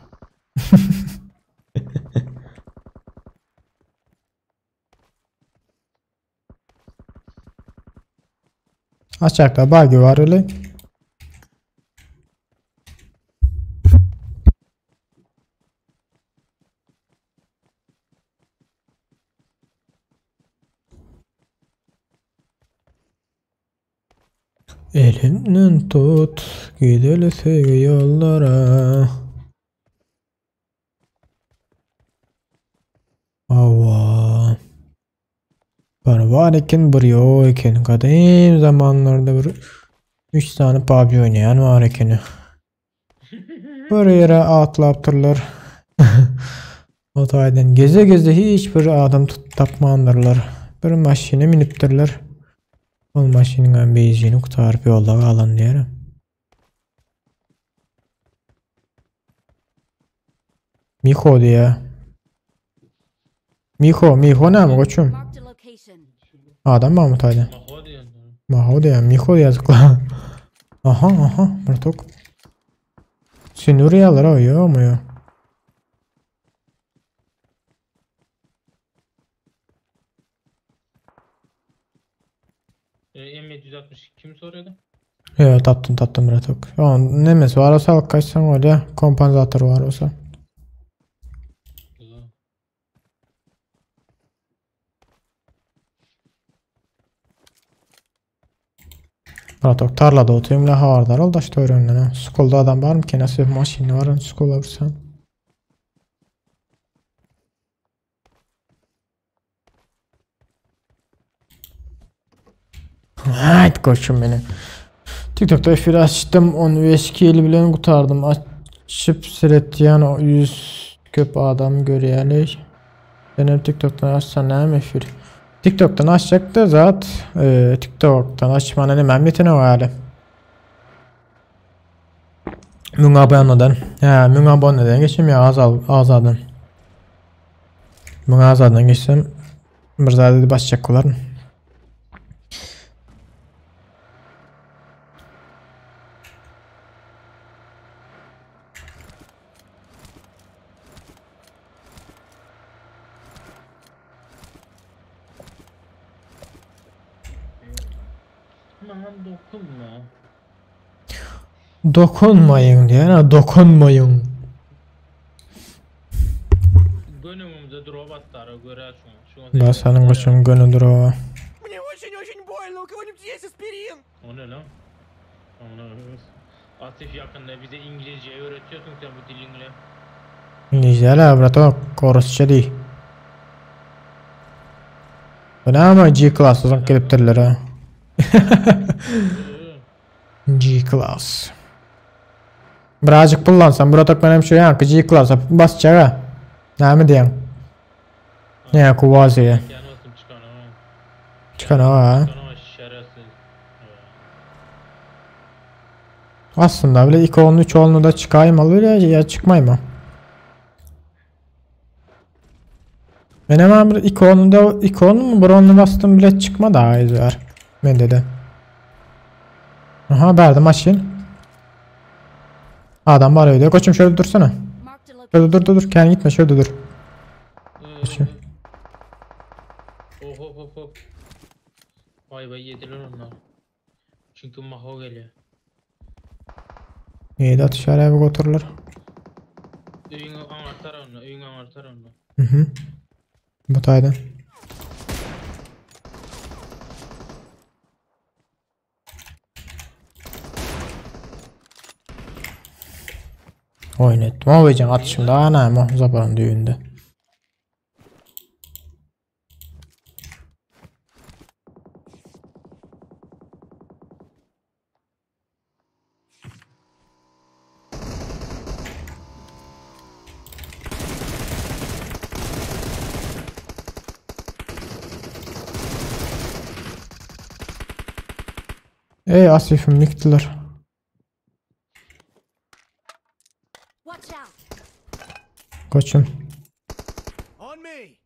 Aşağıda buggy var öyle. Elimden tut gidelim sevgi yollara. Ava. Bir var eken bir yok eken. Kadim zamanlarda bir 3 sany PUBG oynayan var ekeni. Bir yere atlapdyrlar. O taýdan geze geze hiç bir adam tut tapmandyrlar. Bir maşyna minipdirler. Ol maşynyň hem benzini gutaryp ýolda galan diýerim. Miho diýe. Miho, Miho näme goçum? Marked a location. Adam barmy taýda? Maho diýen. Maho diýe, Miho ýazykla. Aha, aha, bratok. Sen urýarlar o, ýokmy ýo? E, M762 kim soruyordu? Ýo, tapdym, tapdym bratok. O, nemesi var olsa alyp gaçsaň bolýa, kompenzator var olsa. Yo. Bratok tarlada otyrym la habardar ol daş töwereginden ha. Skulda adam barmy ki, nasıl maşyny var, skula ursan. Hayt koçum benim. TikTok'ta efir açtım, 15 kill bilen gutardym. Açyp seretýän o 100 köp adam görýärler. Senem TikTok'tan açsan näme efir? TikTok'tan açjak da zat, e, TikTok'tan açmana nämem ýetene ýaly. 1000 aboneden. He, 1000 aboneden geçim ya azal azadan. 1000 azadan geçsem bir zat edip açjak bolaryn. Maňa dokunma. Dokunmaýyň diýen, ha, dokunmaýyň. Gönüňimde drop atlara görä şuňa. Şuňa Da seniň goçuň gönüdir o. Мне очень-очень больно! У кого-нибудь есть аспирин? O ne lan? Amına Asif yakında bize İngilizce öğretiyorsun sen bu dilinle. İngilizce la bratok, orusça diý. Bu näme G class uzak gelipdirler ha. G class. Birazcık pullansam bratok menem şu ýanky G class'a basjak ha. Näme diýen? Ne kuwaziýa. Yani olsun çıkan ama. Çykan ha. Çıkan ama şerefsiz. Aslında bile 2 onlu 3 onlu da çıkaymalı ya, ya çıkmayma. Men hemen bir 2 onlu da 2 onlu mu bir onlu bastım bile çıkma daha iyi var. Mende de. Aha verdim maşin. Adam var öyle. Koçum şöyle dursana. Marked a Şöyle location. dur dur dur. Kendin gitme şöyle dur. Koçum. Hop hop hop hop. Vay vay yediler onlar. Çünkü Maho geliyor. İyi de dışarıya bir götürürler. Öýüňe aňartar onu, öýüňe aňartar onu. Hı hı. Bu taýdan. Oýnatma oýjan atışımda ana mo zaparan düğünde. Ey Asifim ýykdylar. Watch out! Goçum. On me.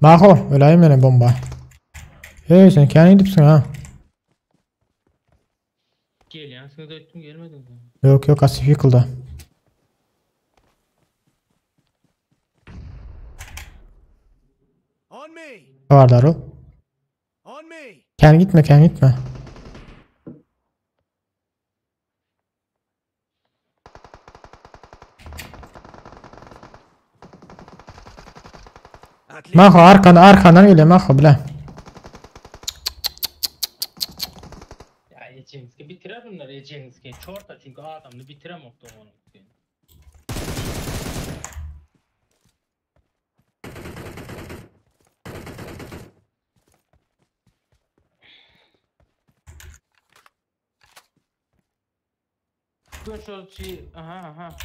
Maho, öläýin meni bomba. Hey sen kän gidipsiň ha. Gelýänsiňiz öýtdüm gelmediňiz. Yok yok Asif ýykyldy. On me. Barlar o. On me. Kän gitme kän gitme. Отлично. Maho arkana arkandan gelýär Maho bile. Ya Ejenski bitirer bunlar Ejenski. Çorta çünkü adamını bitiremoktu onu. Dur şu şey, aha aha.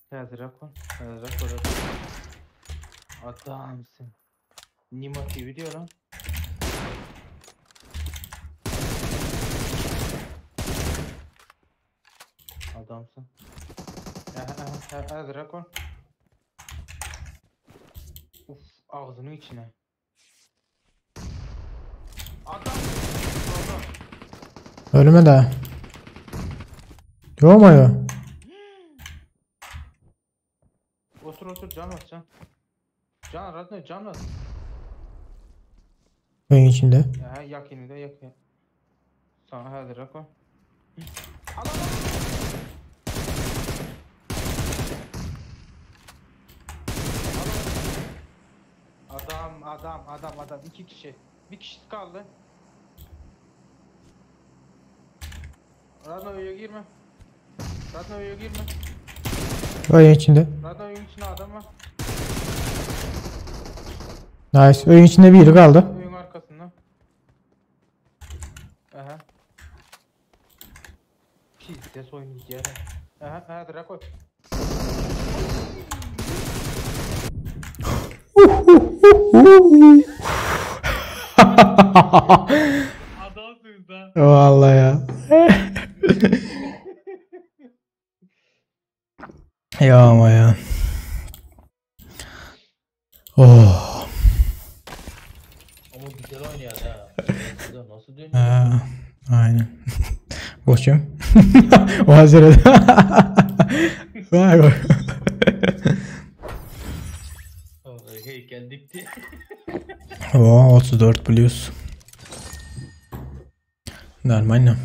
Hazır koy, hazır koy. Adamsın. Nima TV diyor lan. Adamsın. Aha, aha, hazır koy. Uf, ağzının içine. Adam. Ölüme de. Yok mu yo? Otur otur can bas can. Can radno can bas. Öýün içinde. Aha yak yine de yak. Sana hazır koy. Adam adam adam adam iki kişi. Bir kişi kaldı. Radno uyuya girme. Radno uyuya girme. Öýün içinde. Radno uyuyun içinde adam var. Nice. Öýün içinde biri kaldı. Uyuyun arkasında. Aha. Pizdes oynayacağız. Aha, aha Draco. Adamsınız ha. Vallahi ya. Ya ama ya. Oh. Ama güzel oynuyor ha. Güzel, Nasıl dönüyor? Ha, aynen. Koçum. O hazır. Vay vay. Vallahi Heykel dikti. Oh, 34 plus. Нормально.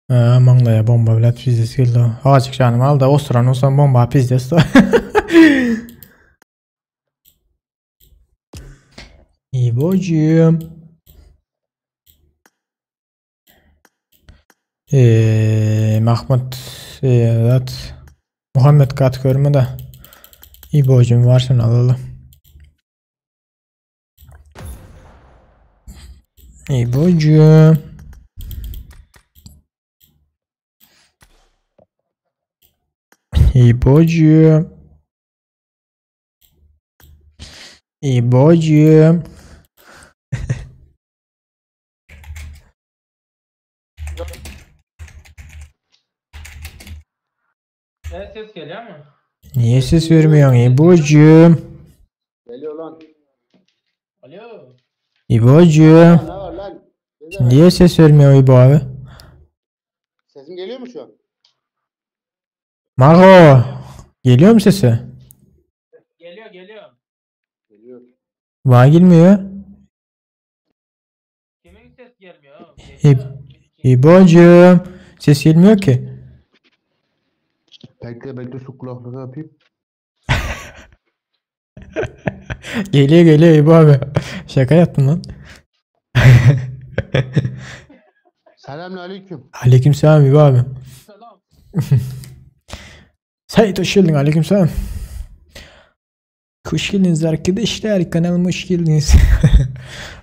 Ha, maňlaýa bomba bilen pizdes geldi. Azıcık canım al da osuran olsam bomba pizdes. İbocuğum. Mahmut evet. Muhammed kat görme de. İbocuğum varsın alalım. İbocuğum. İbocuğum. İbocuğum. Evet ses geliyor mu? Niye ses vermiyorsun İbocuğum? Geliyor lan. Alo. İbocuğum. Ne var lan? Ne demek? Niye ses vermiyor İbo abi? Sesim geliyor mu şu an? Marco. Geliyor mu sesi? Geliyor geliyor. Geliyor. Bana gelmiyor. Kimin ses gelmiyor? oğlum? İb İbocuğum. Ses gelmiyor ki. Bekle bekle şu kulaklığı yapayım. Geliyor geliyor İbo abi. Şaka yaptım lan. Selamünaleyküm. Aleykümselam İbo abi. Selam. Sait hoş geldin. Aleykümselam. Hoş geldiniz arkadaşlar. Kanalıma hoş geldiniz.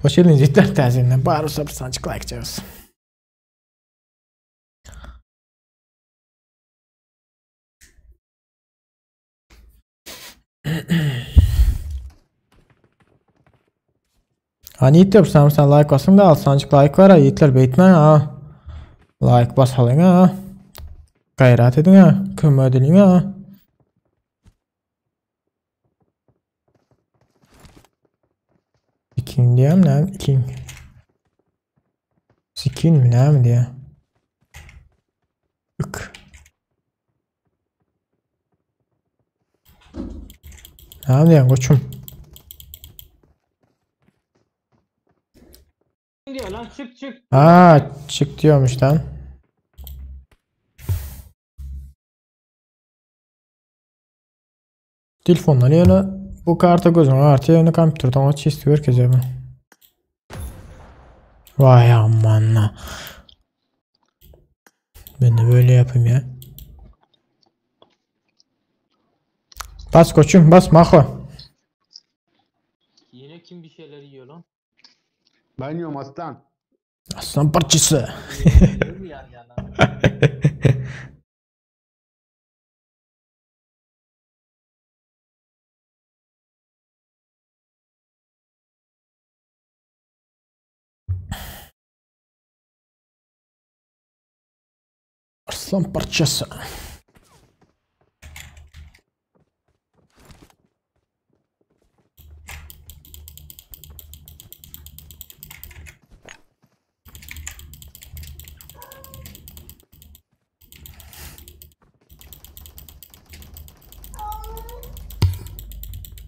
hoş geldiniz. Yeter tazinden. Bari sabır like çağız. Hani Yiğit yapsam sen like basın da alsancık like var ha Yiğitler beytme ha. Like basalım ha. Gayret edin ha. Kömür edin ha. Sikin diyem ne? King. Sikin mi ne mi diye? Ik. Ne diyen koçum? Diyor lan çık çık. Ha çık diyormuş lan. Telefondan ýöne bu karta gözüň artı ýöne kompýuterden o çisti görkezýär bu. Vay aman ha. Ben de böyle yapayım ya. Bas koçum bas Maho. Yine kim bir şeyler yiyor lan? Ben yiyorum aslan. Aslan parçası. Yiyor mu yan yana? Aslan parçası.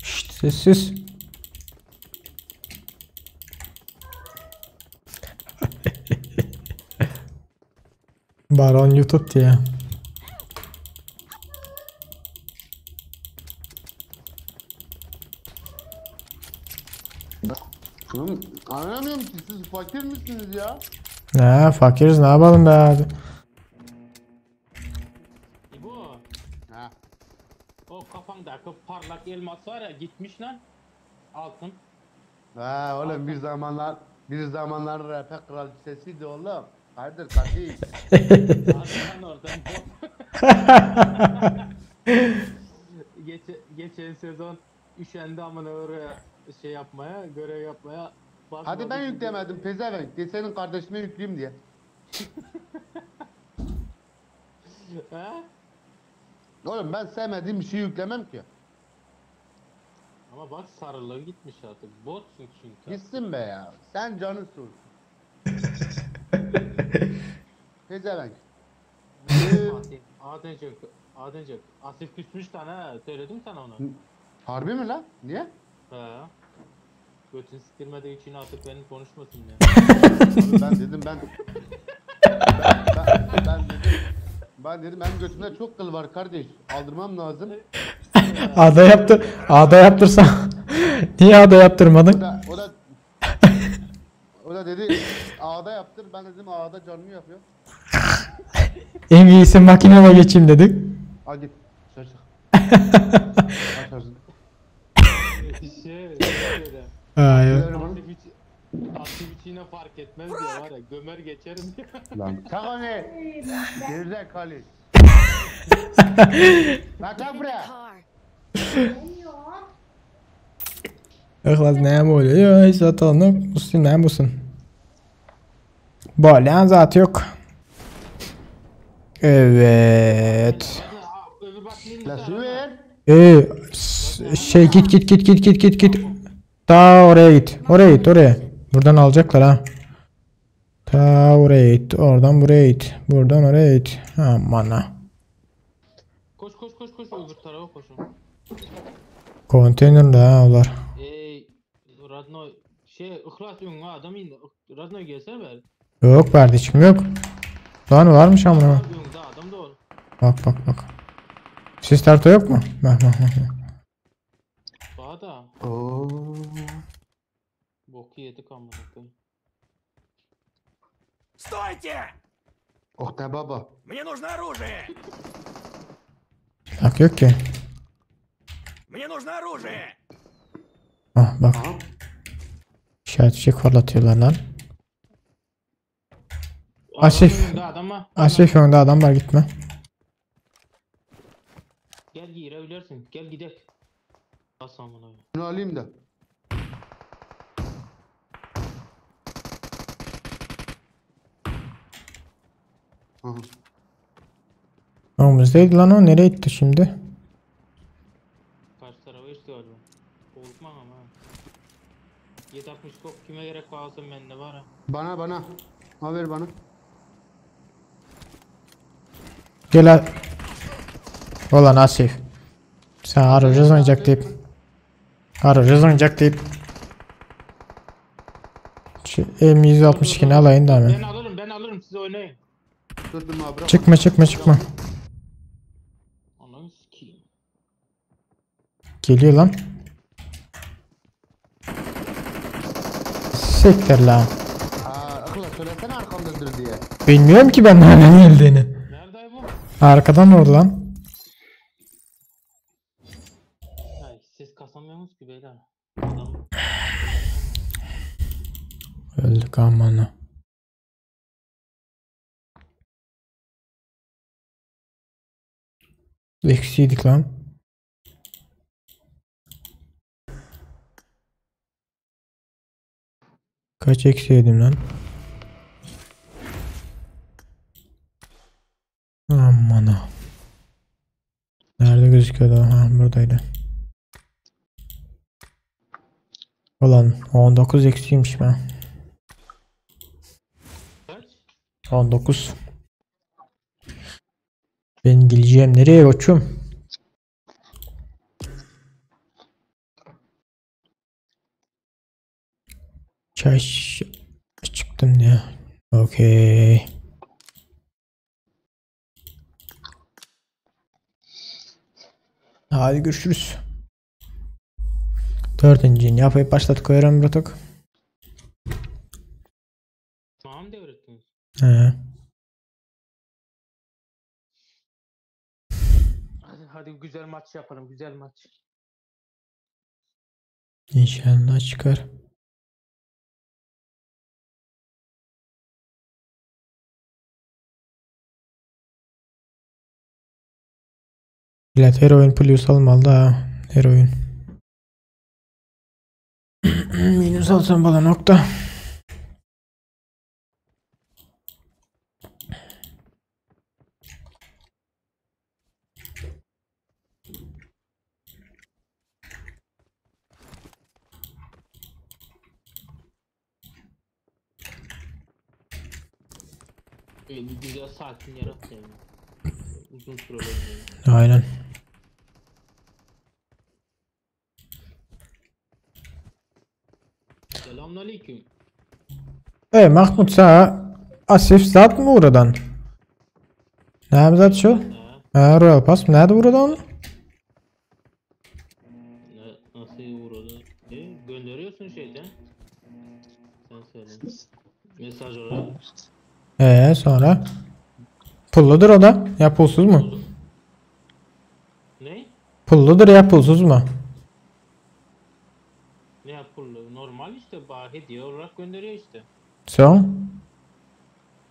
Şşt, sessiz. Baron YouTube diye. Oğlum, Anlamıyorum ki siz fakir misiniz ya? Ne fakiriz ne yapalım be abi. İbo Ha. o kafandaki parlak elmas var ya gitmiş lan. Altın. Ha oğlum bir zamanlar bir zamanlar rap kraliçesiydi oğlum. Hayırdır kardeş? Hadi lan oradan bok. Geçen sezon üşendi amına oraya şey yapmaya, görev yapmaya. Hadi Basmadı ben gitti. yüklemedim pezevenk. De senin kardeşime yükleyeyim diye. He? Oğlum ben sevmediğim bir şey yüklemem ki. Ama bak sarılığı gitmiş artık. Botsun çünkü. Gitsin be ya. Sen canın sor. Pezevenk. Adem, Adencik, Adencik. Asif küsmüş lan ha. Söyledim sana onu. Harbi mi lan? Niye? He. Götünü siktirmediği için artık benim konuşmasın ya. Abi ben dedim ben ben, ben, ben dedim ben dedim benim götümde çok kıl var kardeş. Aldırmam lazım. Ada yaptır. Ada yaptırsam. Niye ada O yaptırmadın? da o da o da dedi ağda yaptır. Ben dedim ağda canını yapıyor. En iyisi makineme geçeyim dedik. Al git. Dışarı çık. Aç ağzını. Şey, şöyle. Ay, Ver bunu. Asif için, Asif için yine fark etmez diye var ya gömer geçerim diye. Lan tak onu. Gerizekalı. Lan kalk buraya. Car. Ihlas näme bolýar? Ýok, hiç zat alnyp, üstün näme bolsun? Bolýan zat yok. Evet. Öbür bak neymiş La su ver. Şey git git git git git git git. Ta oraya git. Oraya git oraya. Buradan alacaklar ha. Ta oraya git. Oradan buraya git. Buradan oraya git. Aman ha. Koş koş koş koş öbür tarafa koşun. Konteyner de ha olar. Ey Radno şey Ihlas öňüne adam indi. Radno gelsene ver. Yok kardeşim yok. Lan varmış amına. Öňde adam da ol. Bak bak bak. Siz tarta yok mu? Bak bak bak. bak. Daha da Oo. boku yedik amına koyayım. Стойте! Oh da baba. Мне нужно оружие! Bak yok ki. Мне нужно оружие! Ah bak. Aha. İşaret fişek fırlatıyorlar lan. Asif. Önünde adam var. Asif önde adam var gitme. Gel girebilirsin. Gel gidelim. Bas amına. Şunu alayım da. Aha. Önümüzdeydi lan o nereye gitti şimdi? Karşı tarafa geçti galiba. Korkma ama. 760 kop kime gerek varsa bende var ha. Bana bana. Ha ver bana. Gel al. Ulan Asif. Sen arayacağız oynayacak deyip. Arayacağız oynayacak deyip. Şu M162'ni alayım da hemen. Ben alırım ben alırım siz oynayın. Dur dur ma bırak. Çıkma çıkma çıkma. Ananı sikeyim. Geliyor lan. Siktir lan. Aa, akla söylesene arkamdadır diye. Bilmiyorum ki ben nereden geldiğini. Nerede bu? Arkadan vurdu lan. Ay siz kasamıyorsunuz ki beyler. Adam Öldük aman. Eksiydik lan. Kaç eksi yedim lan? Aman ha. Nerede gözüküyordu? Ha buradaydı. Ulan 19 eksiymiş ben. kaç? 19. Ben geleceğim nereye koçum? Çay çıktım diye. Okey. Hadi görüşürüz. Dördüncüyü yapayım başlat koyarım artık. Bana mı devrettiniz? He. Hadi, hadi güzel maç yapalım güzel maç. İnşallah çıkar. Millet her oyun plus almalı da ha. Her oyun. Minus alsam bana nokta. Böyle bir güzel sakin yarat yani. Uzun süreli oynayalım. Aynen. Selamünaleyküm. E Mahmut sana Asif zat mı buradan? Ne zat şu? Ha, Ha Royal Pass nerede buradan? ne, nasıl uğradı? E, gönderiyorsun şeyden. Sen söyle. Mesaj olarak. E sonra? Pulludur o da. Ya pulsuz mu? Ne? Pulludur ya pulsuz mu? Ne yapıldı? Normal işte bah hediye olarak gönderiyor işte. Son.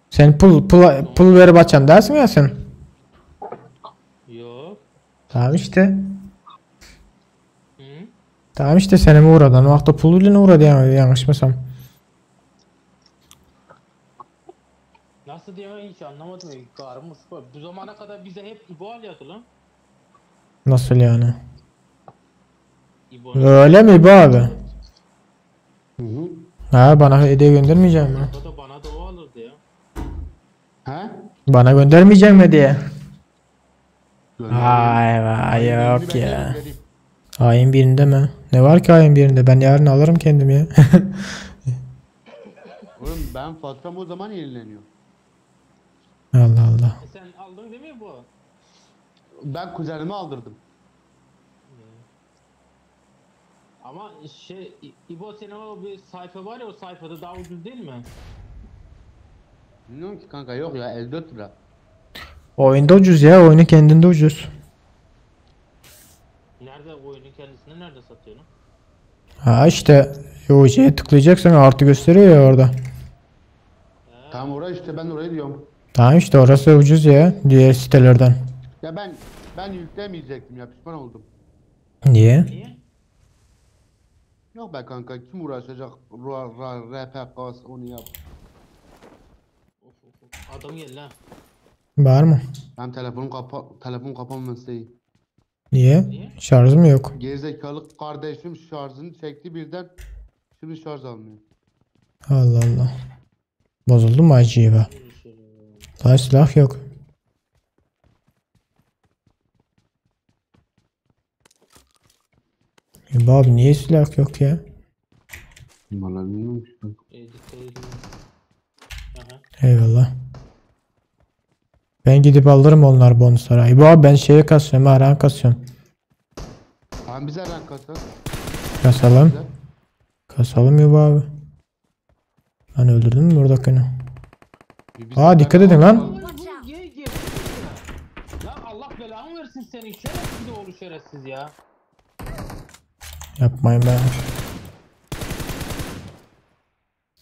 Sen pul pul pul verip açan dersin ya sen. Yok. Tamam işte. Hı? Tamam işte seni mi uğradan? O hafta pul ile uğradı yani yanlışmasam. Nasıl diye hiç anlamadım. Karım Bu zamana kadar bize hep İbo alıyordu lan. Nasıl yani? İbo. Öyle mi bu abi? Hı hı. Ha bana hediye göndermeyecek mi? O da bana da o alırdı ya. He? Bana göndermeyecek mi diye? Göndereyim. Vay vay yok Ben ya. göndereyim. Ayın birinde mi? Ne var ki ayın birinde? Ben yarın alırım kendimi ya. Oğlum ben faturam o zaman yenileniyor. Allah Allah. E sen aldın değil mi bu? Ben kuzenime aldırdım. Ama şey İbo senin o bir sayfa var ya o sayfada daha ucuz değil mi? Bilmiyorum ki kanka yok ya 54 lira. Oyunda ucuz ya. Oyunu kendinde ucuz. Oyunun kendisini nerede satıyor lan? Ha işte o şeye tıklayacaksın artı gösteriyor ya orada. Tamam oraya işte ben orayı diyorum. Tamam işte orası ucuz ya diğer sitelerden. Ya ben ben yüklemeyecektim ya pişman oldum. Niye? Niye? Yok be kanka kim uğraşacak ra ra RP kas onu yap. Of of of. Adam geldi ha. Var mı? Ben telefonum kapa telefon kapanması iyi. Niye? Niye? Şarjı mı yok? Gerizekalı kardeşim şarjını çekti birden. Şimdi şarj almıyor. Allah Allah. Bozuldu mu acaba? Daha silah yok. E abi niye silah yok ya? Vallahi bilmiyorum ki. Dikkat edin. Aha. Eyvallah. Ben gidip alırım onlar bonusları. İbo abi ben şeye kasıyorum ha rank kasıyorum. Tamam bize rank kasar. Kasalım. Bize. Kasalım İbo abi. Ben öldürdüm mü buradakini? Bir- biz Aa, de dikkat rank edin lan. alalım. Watch out. Ye, ye, Lan Allah belanı versin seni. Şerefsiz oğlu şerefsiz ya. Yapmayın be.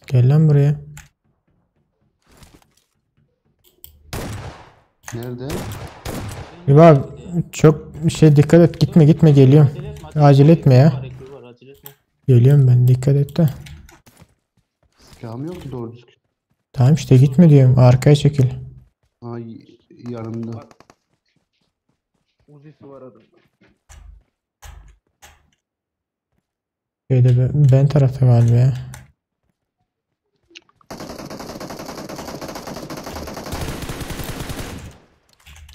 Gel lan buraya. Nerede? İbo abi çok şey dikkat et gitme gitme geliyorum. Acele etme. Acele etme ya. Var, ekibi var, acele etme. Geliyorum ben dikkat et de. Silahım yok ki doğru düzgün. Tamam işte gitme diyorum arkaya çekil. Ay yanımda. Uzisi var adamda. Şeyde ben tarafta galiba ya.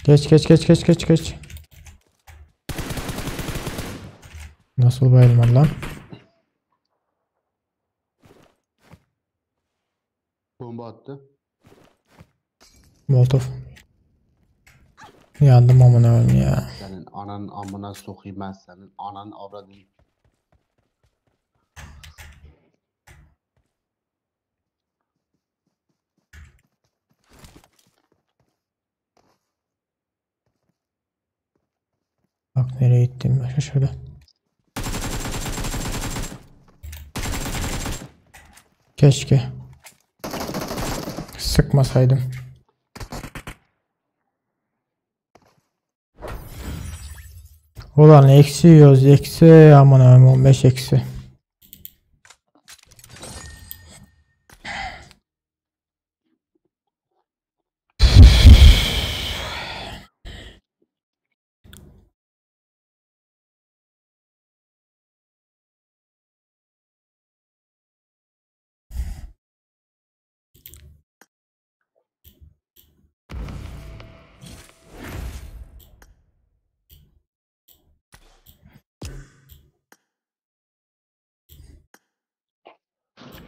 Geç geç geç geç geç geç. Nasıl bayılmadı lan? Bomba attı. Molotov. Yandım amına koyayım ya. Senin ananın amına sokayım ben senin ananın avradını. Bak nereye gittim ben şaşırdım. Keşke. Sıkmasaydım. Ulan eksi yiyoruz eksi aman aman 15 eksi.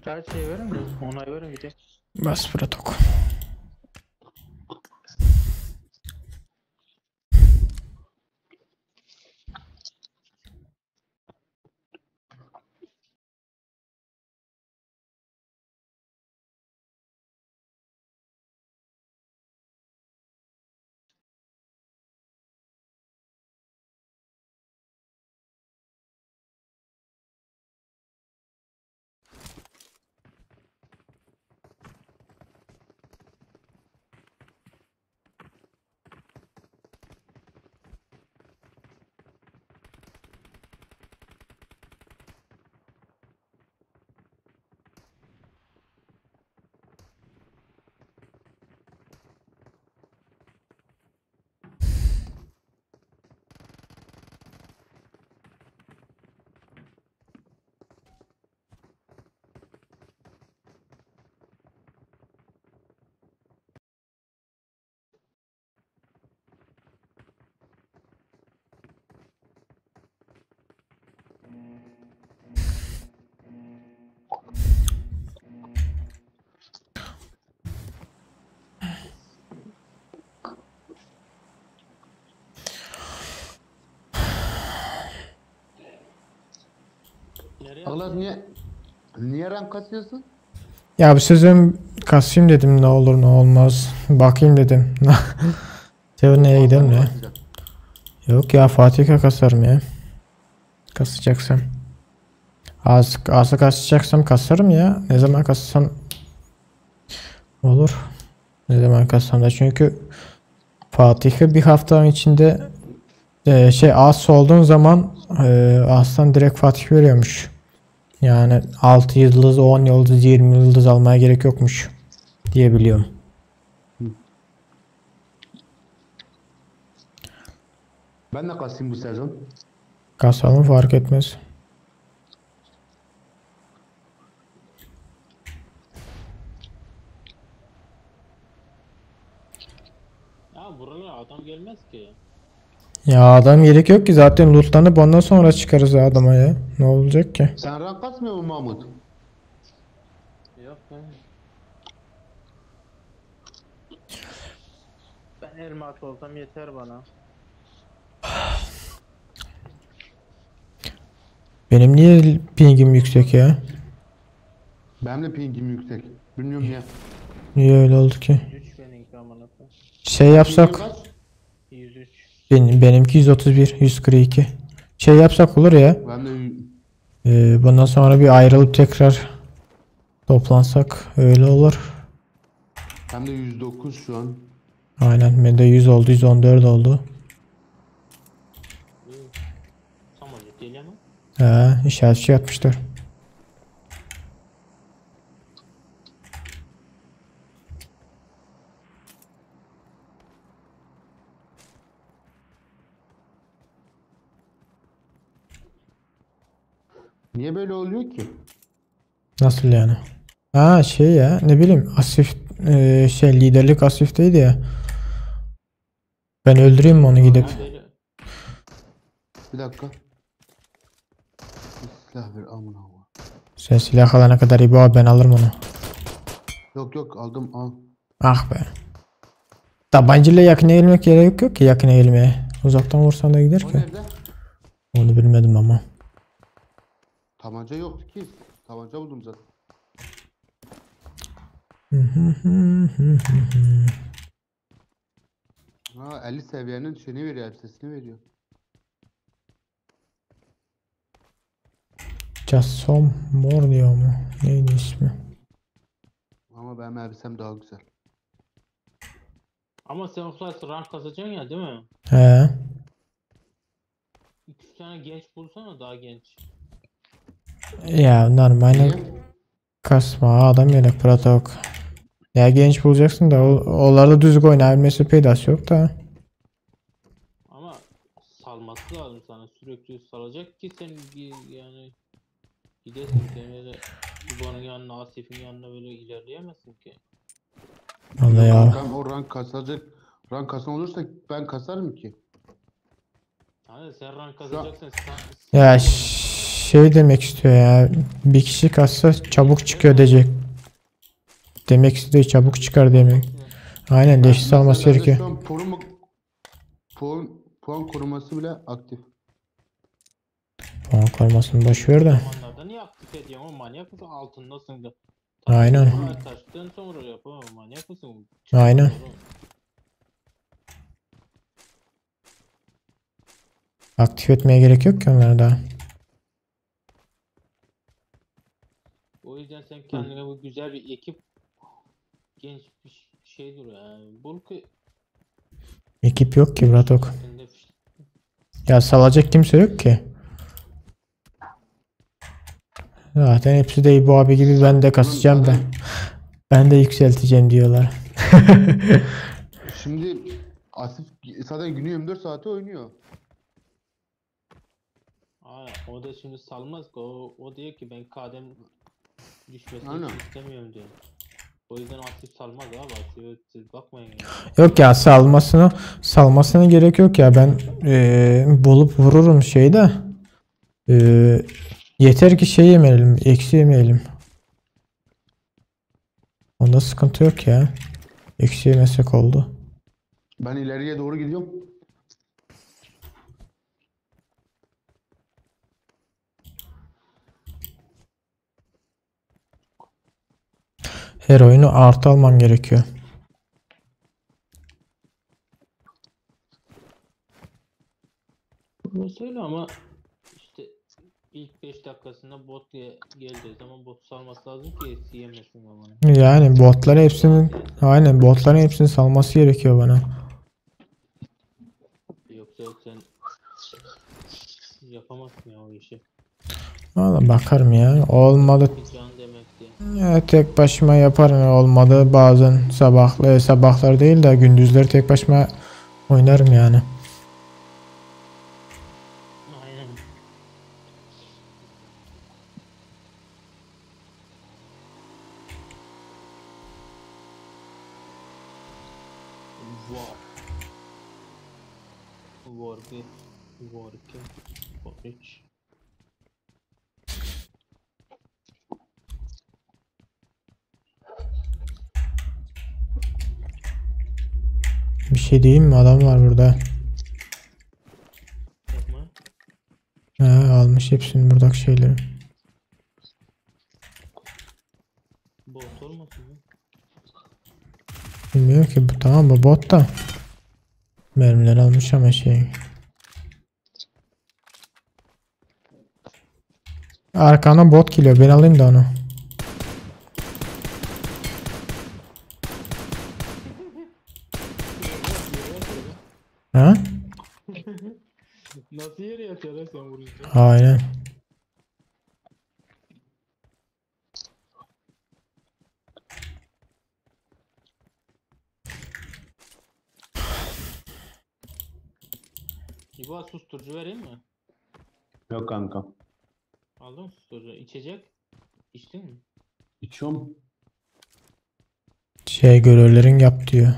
Her şeyi verin mi? Onay verin bir de. Bas protokol. Nereye? Allah niye niye rank kasıyorsun? Ya bu sözüm kasayım dedim ne olur ne olmaz. Bakayım dedim. Seven'e gidelim ya. Kasacaksın. Yok ya Fatih'e kasarım ya. Kasacaksam. Az, azı kasacaksam kasarım ya. Ne zaman kassam olur. Ne zaman kassam da çünkü Fatih'i bir haftanın içinde şey as olduğun zaman aslan direkt Fatih veriyormuş. Yani 6 yıldız, 10 yıldız, 20 yıldız almaya gerek yokmuş diye biliyorum. Ben de kasayım bu sezon. Kasalım fark etmez. Ya buralara adam gelmez ki. Ya adam gerek yok ki zaten lootlanıp ondan sonra çıkarız ya adama ya. Ne olacak ki? Sen rank kasmıyor musun Mahmut? Yok be. Ben elmas olsam yeter bana. Benim niye pingim yüksek ya? Benim de pingim yüksek. Bilmiyorum niye. Niye öyle oldu ki? 103 benimki amına koyayım. Şey yapsak Pingin kaç? 103. benimki 131, 142. Şey yapsak olur ya. Ben de Bundan sonra bir ayrılıp tekrar toplansak öyle olur. hem de 109 şu an. Aynen bende 100 oldu, 114 oldu. Samolyot geliyor mu? He, işaretçi yapmışlar. Niye böyle oluyor ki? Nasıl yani? Ha şey ya ne bileyim Asif şey liderlik Asif'teydi ya. Ben öldüreyim mi onu gidip? Ha, böyle. Bir dakika. Bir silah ver amına koyayım. Sen silah alana kadar İbo abi ben alırım onu. Yok yok aldım al. Ah be. Tabancayla yakın eğilmek gerek yok ki yakın eğilmeye. Uzaktan vursan da gider O ki. nerede? Onu bilmedim ama. Tabanca yoktu ki. Tabanca buldum zaten. Ha 50 seviyenin şeyini veriyor, elbisesini veriyor. Jason Moore diyor mu? Neydi ismi? Ama benim elbisem daha güzel. Ama sen o kadar rank kasacaksın ya değil mi? He. 2 tane genç bulsana daha genç. Ya normalde Niye? kasma adam gerek pratok. Ya genç bulacaksın da onlarla düzgün oynayabilmesi peydası yok da. Ama salması lazım sana sürekli salacak ki sen yani gidesin sen öyle İbo'nun yanına Asif'in yanına böyle ilerleyemezsin ki. Vallahi ya. Kankam o rank kasacak. Rank kasan olursa ben kasarım ki. Hani sen rank kasacaksın sen, Ya şey demek istiyor ya. Bir kişi kassa çabuk çıkıyor diyecek. Demek istiyor çabuk çıkar demek. Aynen leşi salması Mesela bende gerekiyor. Şu an puan koruması bile aktif. Puan korumasını boş ver de. Zamanlarda niye aktif ediyorsun oğlum manyak mısın altındasın da. Aynen. Taştan sonra yapamam manyak mısın? Aynen. Oğlum. Aktif etmeye gerek yok ki onları daha. O yüzden sen kendine bu güzel bir ekip genç bir şey dur yani. Bul ki Ekip yok ki Bratok. sen de Ya salacak kimse yok ki. Zaten hepsi de İbo abi gibi ben de kasacağım da. Ben de yükselteceğim diyorlar. Şimdi Asif zaten günü 24 saate oynuyor. Aynen, o da şimdi salmaz ki o diyor ki ben kadem düşmesini Aynen. istemiyorum diyor. O yüzden Asif salmaz abi Asif'e siz bakmayın yani. Yok ya salmasına gerek yok ya ben bulup vururum şeyi de. Yeter ki şey yemeyelim, eksi yemeyelim. Onda sıkıntı yok ya. Eksi yemesek oldu. Ben ileriye doğru gidiyorum. Her oyunu artı almam gerekiyor. Bunu söyle ama işte İlk 5 dakikasında bot geldiği zaman bot salması lazım ki yemesin amına. Yani botları hepsinin aynen botların hepsini salması gerekiyor bana. Yoksa sen yapamazsın ya o işi. Valla bakarım ya. Olmadı Bir can demek diye. ya, tek başıma yaparım. Olmadı bazen sabahlı sabahlar değil de gündüzleri tek başıma oynarım yani. Aynen. War. War 1, War 2, War 3. Bir şey diyeyim mi? Adam var burada. Yapma. Ha, almış hepsini buradaki şeyleri. Bot olmasın mı? Bilmiyorum ki bu tamam bu bot da. Mermiler almış ama şey. Arkana bot geliyor. Ben alayım da onu. Ha? Nasıl yere yatıyor lan sen vurunca? Aynen. İbo susturucu vereyim mi? Yok kanka. Aldın mı susturucu? İçecek? İçtin mi? İçiyorum. Şey görevlerin yap diyor.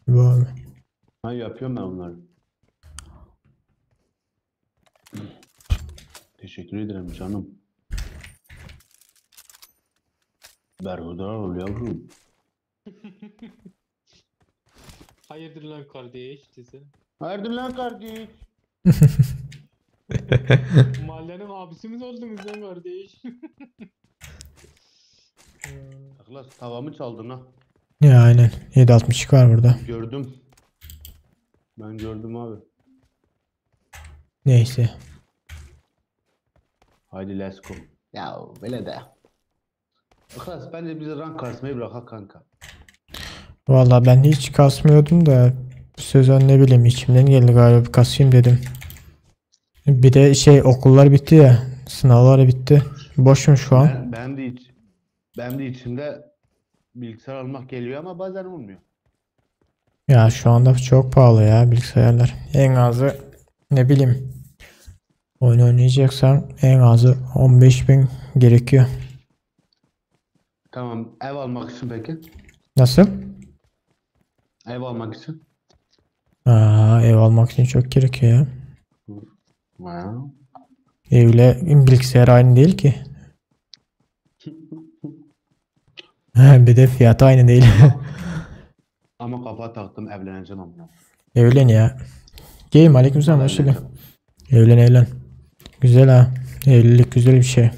Bu abi. Ha yapıyorum ben onları. Teşekkür ederim canım. Berhudar ol yavrum. Hayırdır lan kardeş desene. Hayırdır lan kardeş? Mahallenin abisi mi oldunuz lan kardeş? Aklas tavamı çaldın ha. Ya aynen. 7.62 var burada. Gördüm. Ben gördüm abi. Neyse. Haydi let's go. Ya böyle de. Aklas bence bizi rank kasmayı bırak kanka. Vallahi ben hiç kasmıyordum da bu sezon ne bileyim içimden geldi galiba bir kasayım dedim. Bir de şey okullar bitti ya. Sınavlar bitti. Boşum şu an. Ben, ben de iç, ben de içimde bilgisayar almak geliyor ama bazen olmuyor. Ya şu anda çok pahalı ya bilgisayarlar. En azı ne bileyim oyun oynayacaksan en azı 15.000 gerekiyor. Tamam ev almak için peki? Nasıl? Ev almak için. Aa, ev almak için çok gerekiyor ya. Wow. Evle bilgisayar aynı değil ki. Bir de fiyatı aynı değil. Ama kafa taktım evleneceğim ama. Evlen ya. Game aleykümselam hoş geldin. Evlen evlen. Güzel ha. Evlilik güzel bir şey.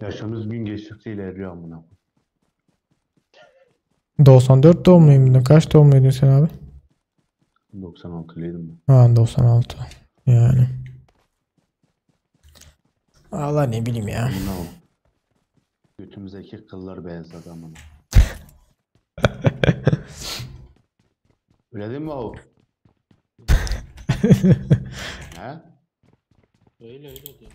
Yaşımız gün geçtikçe ilerliyor amına. 94 doğumluydun. Kaç doğumluydun sen abi? 96'lıydım ben. Ha 96. Yani. Allah ne bileyim ya. Amına koyayım. Götümüzdeki kıllar beyazladı amına. Öyle değil mi o? He? Öyle öyle diyor.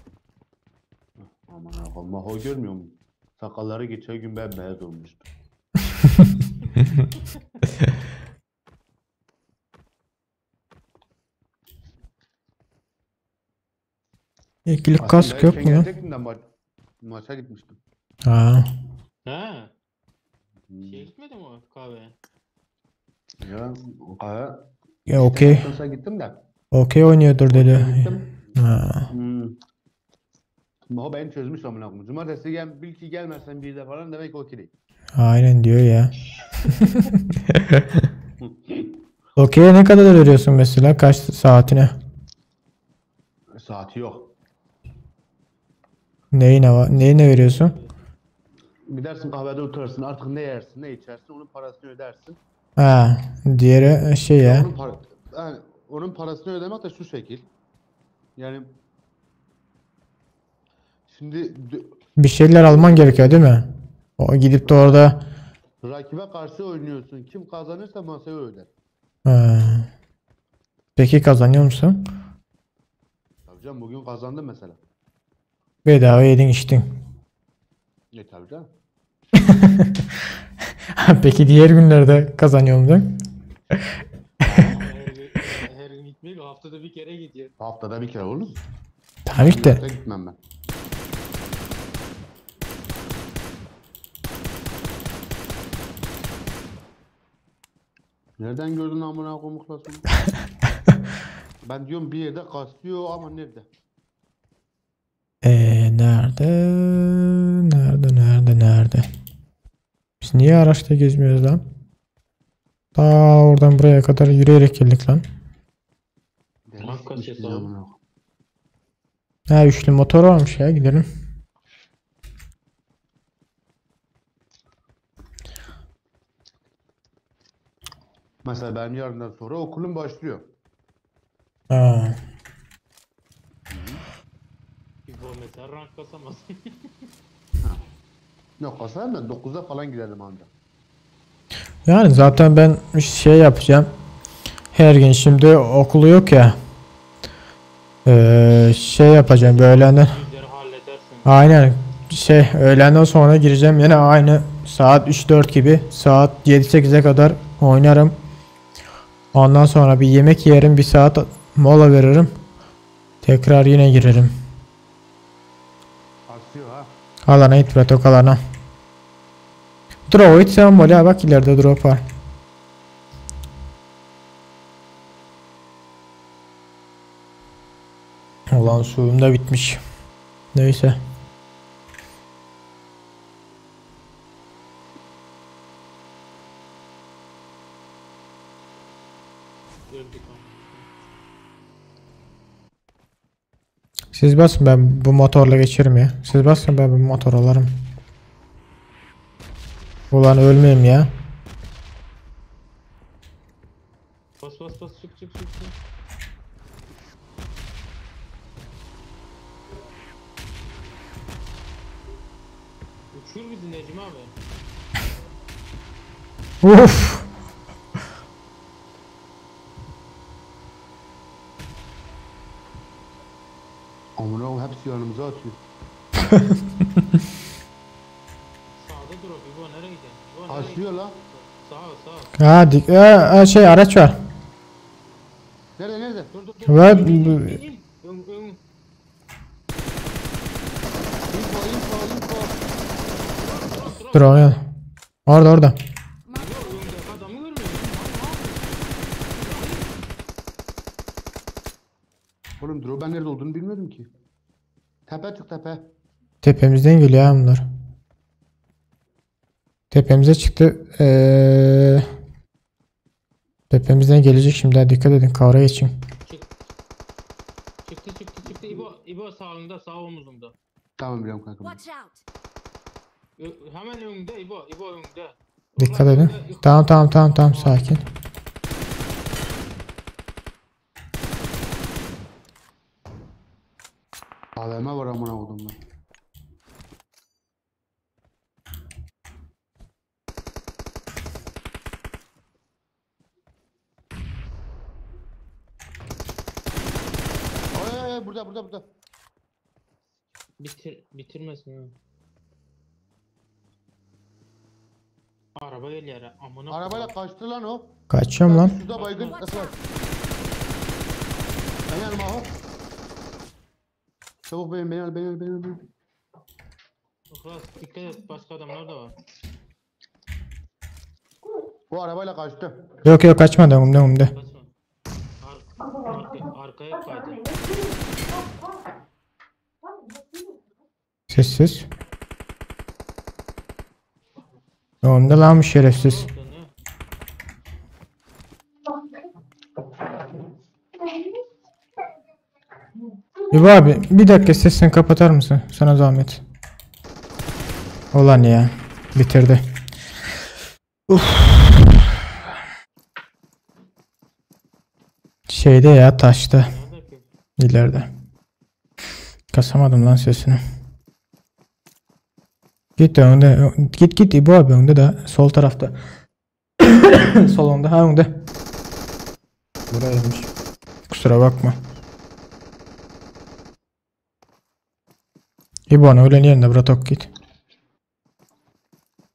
Aman Allah'ım Maho görmüyor musun? Sakalları geçen gün bembeyaz olmuştu. İkilik kask Aslında yok erken mu ya? gelecektim de ma maça gitmiştim. Ha. Ha, Hmm. şey gitmedi mi o kahveye? Ya kahve. Ya okey. Sonra gittim de. Okey oynuyordur dedi. Gittim. Ha. Hmm. Maho beni çözmüş amına koyayım. Cumartesi gel, bil ki gelmezsen bir de falan demek okey değil. Aynen diyor ya. Okey'e ne kadar veriyorsun mesela? Kaç saatine? Saati yok. Neyine, neyine veriyorsun? Gidersin kahvede oturursun artık ne yersin ne içersin onun parasını ödersin. Ha, diğeri şey ya. Onun, para, yani onun parasını ödemek de şu şekil. Yani şimdi d- Bir şeyler alman gerekiyor değil mi? O gidip de orada rakibe karşı oynuyorsun. Kim kazanırsa masayı öder. Ha. Peki kazanıyor musun? Tabii canım bugün kazandım mesela. Bedava yedin içtin. Ne tabii canım. Peki diğer günlerde kazanıyor musun? Her gün, her gün gitmiyor ki haftada bir kere gidiyor. Haftada bir kere olur. Tamam işte. Yoksa gitmem ben. Nereden gördün amına koyayım Ben diyorum bir yerde kastıyor ama nerede? Nerede? Nerede? Nerede? Nerede? Biz niye araçta gezmiyoruz lan? Ta oradan buraya kadar yürüyerek geldik lan. Deli Banka sikmiş bizi hesabı. amına koyayım. Ha üçlü motor varmış ya gidelim. Mesela ben yarından sonra okulum başlıyor. Ha. İbo mesela rank kasamaz. Yok kasarım da 9'da falan gidelim anca. Yani zaten ben şey yapacağım. Her gün şimdi okulu yok ya. Şey yapacağım böyle öğlenden. Bizleri halledersin. Aynen şey öğlenden sonra gireceğim yine aynı saat 3-4 gibi saat 7-8'e kadar oynarım. Ondan sonra bir yemek yerim bir saat mola veririm. Tekrar yine girerim. Asıyor ha. Alana git Bratok alana. Drop it sen ya bak ileride drop var. Ulan suyum da bitmiş. Neyse. Öldük ama. Siz basın ben bu motorla geçerim ya. Siz basın ben bu motor alırım. Ulan ölmeyeyim ya. Bas bas bas çık çık çık çık. Uçur bizi Necmi abi. Uf. Amına koyayım hepsi yanımıza atıyor. Sağda drop İbo nereye gidiyorsun? İbo nereye Asıyor lan. Sağ sağ. Ha dik Aa, şey araç var. Nerede nerede? Dur dur dur. Ve İn, in, in, in. Ön, ön. Info info info. Dur oraya. Orada orada. Yok öndeki adamı görmüyor musun? Lan ne yapıyorsun? Oğlum dur ben nerede olduğunu bilmiyordum ki. Tepe çık tepe. Tepemizden geliyor ha bunlar. Tepemize çıktı. Tepemizden gelecek şimdi. ha, Dikkat edin. Kavra geçin. Çık. Çıktı çıktı çıktı İbo İbo sağında sağ omuzunda. Tamam biliyorum kanka. Watch out! Hemen önünde İbo İbo önünde. Dikkat Ulan edin. önünde, Tamam tamam tamam tamam sakin. AVM var amına koydum ben. Ay ay ay burada burada burada. Bitirmesin ha. Araba geliyor ya, amına Arabayla koyayım. kaçtı lan o. Kaçıyorum lan. Şurada baygın. Watch Esmer. out! Beni al Maho. Çabuk beni beni al beni al beni al. beni al. İhlas dikkat et başka adamlar da var. Bu arabayla kaçtı. Yok yok kaçmadı. Önümde önümde. Kaçma. Arkaya kaydı. Sessiz. Önümde lan bu şerefsiz. Ne? İbo abi bir dakika sesini kapatar mısın? Sana zahmet. Ulan ya. Bitirdi. Uf. Şeyde ya taşta. Nerede ki? İleride. Kasamadım lan sesini. Git önde. Git git İbo abi önde de sol tarafta. Solunda ha önde. Buraymış. Kusura bakma. İbo ne ölen yerinde bratok git.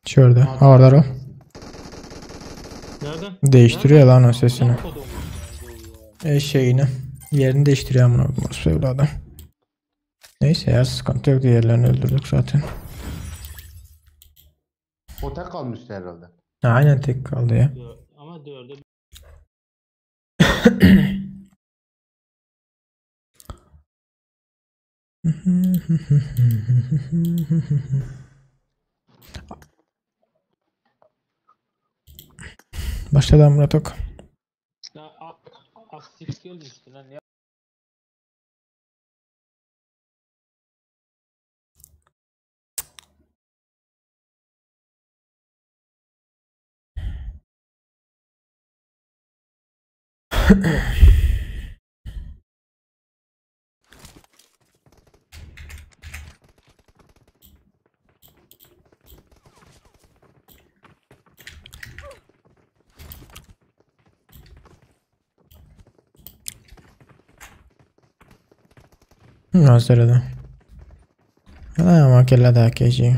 Şurada. Ha orada o. Nerede? Değiştiriyor lan o sesini. Amına kodumun çocuğu ya. E şeyini. Yerini değiştiriyor amına koyayım orospu evladı. Neyse ya sıkıntı yok diğerlerini öldürdük zaten. O tek kalmıştı herhalde. Aynen tek kaldı ya. Ama dörde Başladı Murat Ok. Ya Asif gelmişti lan ya. Hazırladım. Ha, makella da keçi.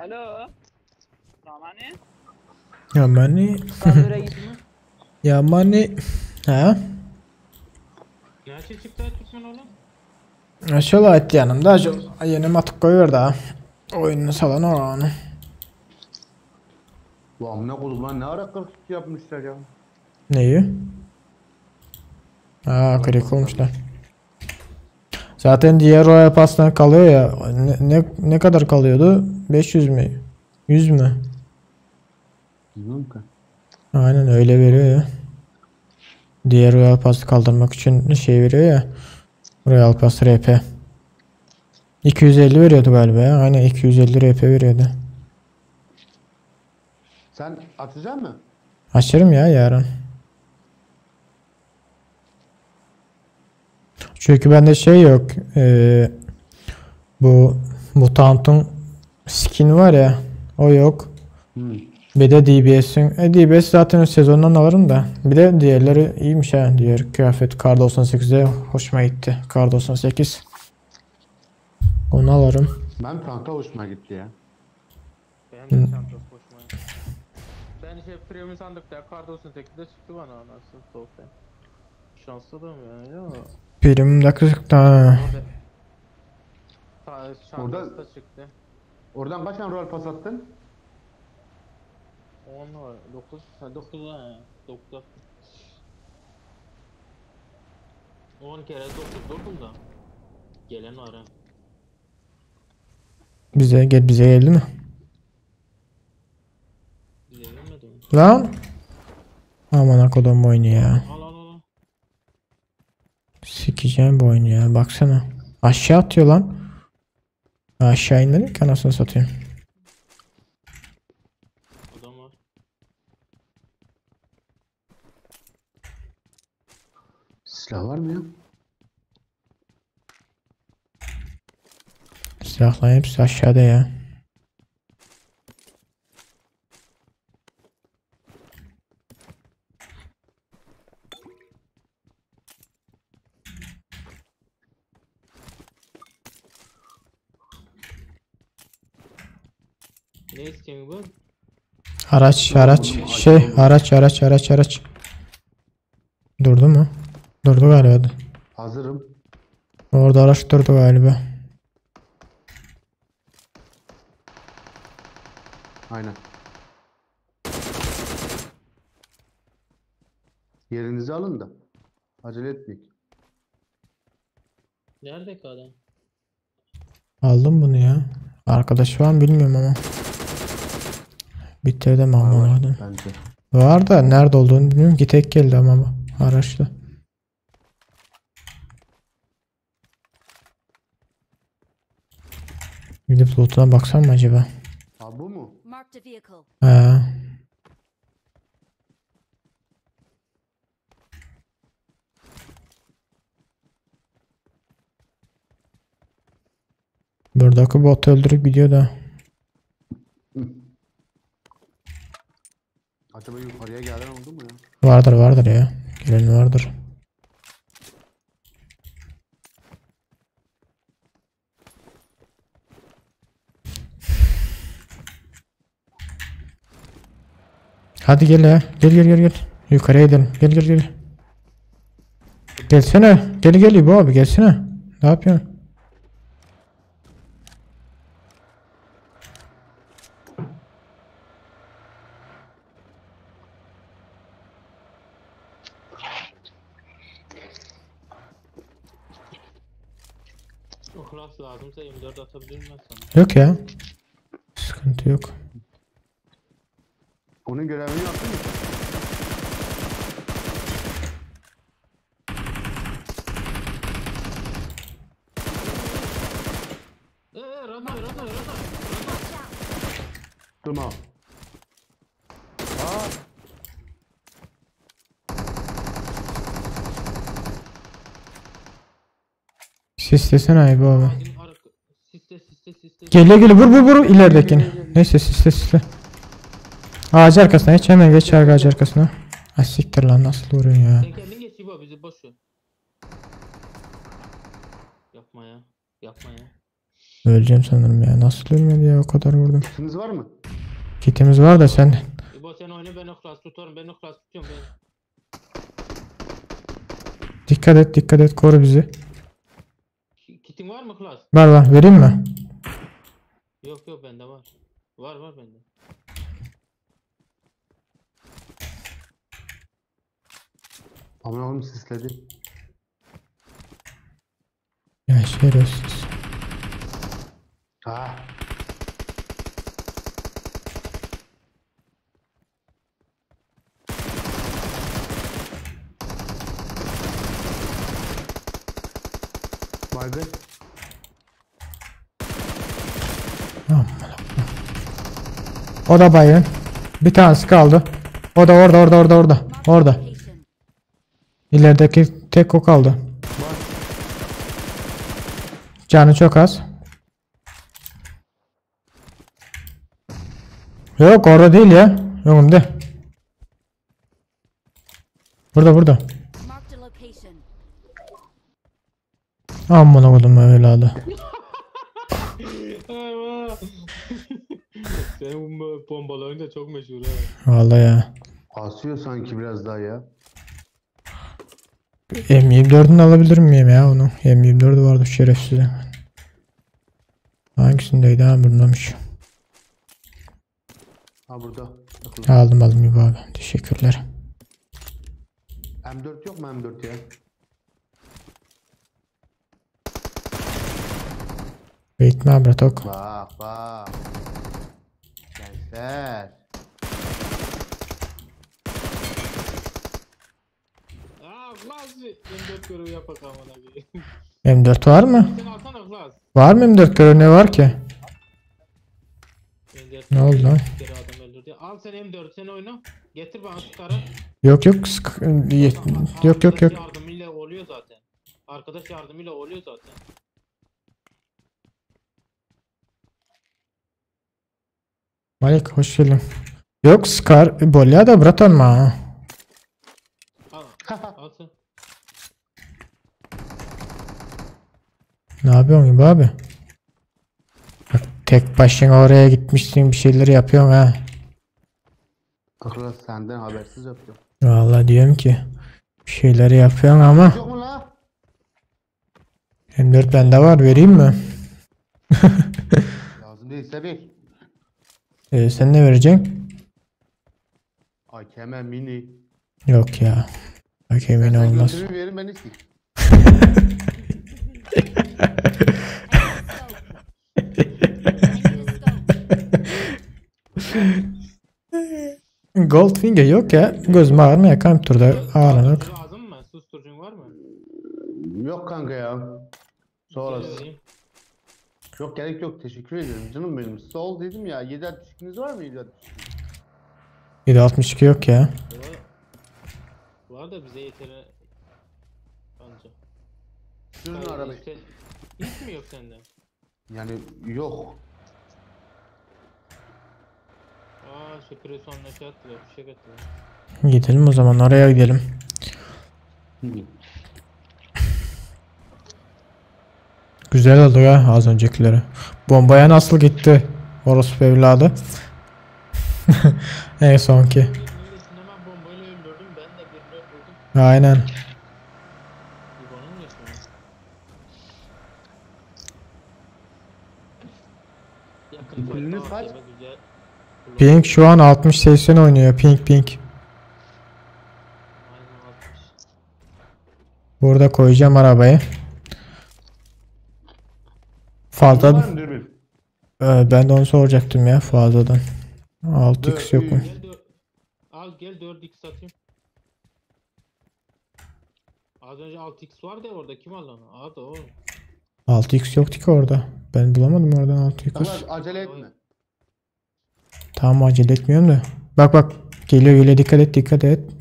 Alo. Samani. Ya mani. Nereye gittin? Ya mani. Ha? Gerçi çıktı Türkmen oğlum. Şöyle aýtýanym da şol ýene matyk goýber da. Oýuny salan onu. Bu amına koydum lan ne ara 42 yapmışlar ya. Neyi? Aa kırık olmuşlar. Zaten diğer Royal Pass'tan kalıyor ya. Ne kadar kalıyordu? 500 mü? 100 mü? Bilmiyorum ki. Aynen öyle veriyor ya. Diğer Royal Pass'ı kaldırmak için şey veriyor ya. Royal Pass RP. 250 veriyordu galiba ya. Aynen 250 RP veriyordu. Sen atacak mı? Açarım ya yarın. Çünkü bende şey yok. Bu mutantın skin var ya. O yok. Hmm. Bir de DBS'in. DBS zaten sezondan alırım da. Bir de diğerleri iyiymiş ha. Diğer kıyafet Kar 98'e hoşuma gitti. Kar 98. Onu alırım. Ben çanta hoşuma gitti ya. Benim de çantası hoşuma gitti. Ben şey premium sandıkta kar 98'de çıktı bana anasını satayım. Şanslı adam yani ya. Primimde 40 tane. Orada çantası da çıktı. Oradan kaç tane royal pas attın? 10 var. 9 ha 9 ha. 9 attım. 10 kere 9 durdum da. Gelen var ha. Bize gel bize geldi mi? Bize gelmedi mi? Lan. Aman akodum oyunu ya. Al al al. Sikeceğim bu oyunu ya. Baksana. Aşağı atıyor lan. Aşağı inmedim ki anasını satayım. Adam var. Silah var mı ya? Silahların hepsi aşağıda ya. Ne istiyorsun bu? Araç araç şey araç araç araç araç. Durdu mu? Durdu galiba. Hazırım. Orada araç durdu galiba. Aynen. Yerinizi alın da. Acele etmeyin. Nerede ki adam? Aldım bunu ya. Arkadaş var mı bilmiyorum ama. Bitirdim Var ama var onu. bence. Var da nerede olduğunu bilmiyorum ki tek geldi ama bu araçla. Gidip lootuna baksam mı acaba? Ha bu mu? Marked a vehicle. Ha. Buradaki botu öldürüp gidiyor da. Acaba yukarıya gelen oldu mu ya? Vardır vardır ya. Gelen vardır. Hadi gel ya. Gel gel gel gel. Yukarıya gidelim. Gel gel gel. Gelsene. Gel gel İbo abi gelsene. Ne yapıyorsun? O klas lazımsa M4 atabilirim ben sana. Yok ya. Sıkıntı yok. Onun görevini yaptın mı? Eee Radno Radno Radno. Watch out! Durma. Aa. Sislesene İbo abi. Ağacın arka... Siste siste siste. Geliyor geliyor vur vur vur ileridekini. Neyse sisle sisle. Ağacı arkasına geç hemen geç ağacı arkasına. Ha siktir lan nasıl vuruyorsun ya. Sen kendin geç İbo bizi boş ver. Yapma ya. Yapma ya. Öleceğim sanırım ya. Nasıl ölmedi ya o kadar vurdum. Kitiniz var mı? Kitimiz var da sen İbo sen oyna ben o klas tutarım. Ben o klas tutuyorum ben. dikkat et dikkat et koru bizi. Kitin var mı klas? Var var vereyim mi? Yok yok bende var. Var var bende. Aman oğlum sisledi. Ya şerefsiz. Ha. Baygın. Aman O da baygın. Bir tanesi kaldı. O da orada orada orada orada. Marked a Orada. location. İlerideki tek o kaldı. Var. Canı çok az. Yok orada değil ya. Önümde. Burada burada. Marked a location. Aman oğlum evladı. Eyvah. Senin bu bombaların da çok meşhur ha. Vallahi ya. Asıyor sanki biraz daha ya. M24'ünü alabilir miyim ya onu? M24 vardı şerefsiz. Hangisindeydi ha bundamış. Ha burada. Aldım aldım İbo abi. Teşekkürler. M4 yok mu M4 ya? Bitme bratok. Bak bak. Gençler. Aa Klas M4 görevi yapak amına koyayım. M4 var mı? Sen alsana Klas. Var mı M4 görevi ne var ki? M4 Ne oldu lan? Bir kere adam öldürdü. Al sen M4 sen oyna. Getir bana sıkarı. Yok yok sık yok yok yok. Arkadaş yardımıyla oluyor zaten. Arkadaş yardımıyla oluyor zaten. Malik hoş geldin. Yok Scar bolya da bratan ma. Al. Al sen. Ne yapıyorsun gibi abi? Bak tek başına oraya gitmişsin bir şeyler yapıyorsun ha. Akla senden habersiz yapıyor. Vallahi diyorum ki bir şeyler yapıyorsun ama Yok mu la? M4 bende var vereyim mi? Lazım değilse ver. Sen ne vereceksin? AKM mini. Yok ya. Bakayım yine Sen olmaz. götürü verin beni sik. I need a scope. I need a scope. Goldfinger yok ya. Gözüm ağrımıyor. Computer'da ağrı yok. Lazım mı? Susturucun var mı? Yok kanka ya. Sağ olasın. Vereyim. Yok gerek yok teşekkür ederim canım benim. Sol dedim ya 7.62'niz var mı 7.62? 7.62 yok ya. Var, var da bize yeter bence. Sürün Hayır, arabayı. sen- Hiç mi yok sende? Yani yok. Aa şu presonla şey attılar, fişek attılar. Gidelim o zaman oraya gidelim. Güzel oldu ya az öncekileri. Bombaya nasıl gitti? Orospu evladı. En sonki. Milletini hemen bombayla öldürdüm, ben de birini öldürdüm. Aynen. İbo'nun yaşını. Yakın Piliniz fight'ta kaç? AKM güzel. Ping şu an 60-80 oynuyor. Ping ping. Aynen 60. Burada koyacağım arabayı. Fazla Var mı dürbün? Ben de onu soracaktım ya fazladan. 6x yok mu? Gel dör- Al gel 4x atayım. Az önce 6x vardı ya orada kim aldı onu? Aldı oğlum. 6x yoktu ki orada. Ben bulamadım oradan 6x. Tamam acele etme. Tamam acele etmiyorum da. Bak bak geliyor geliyor dikkat et dikkat et.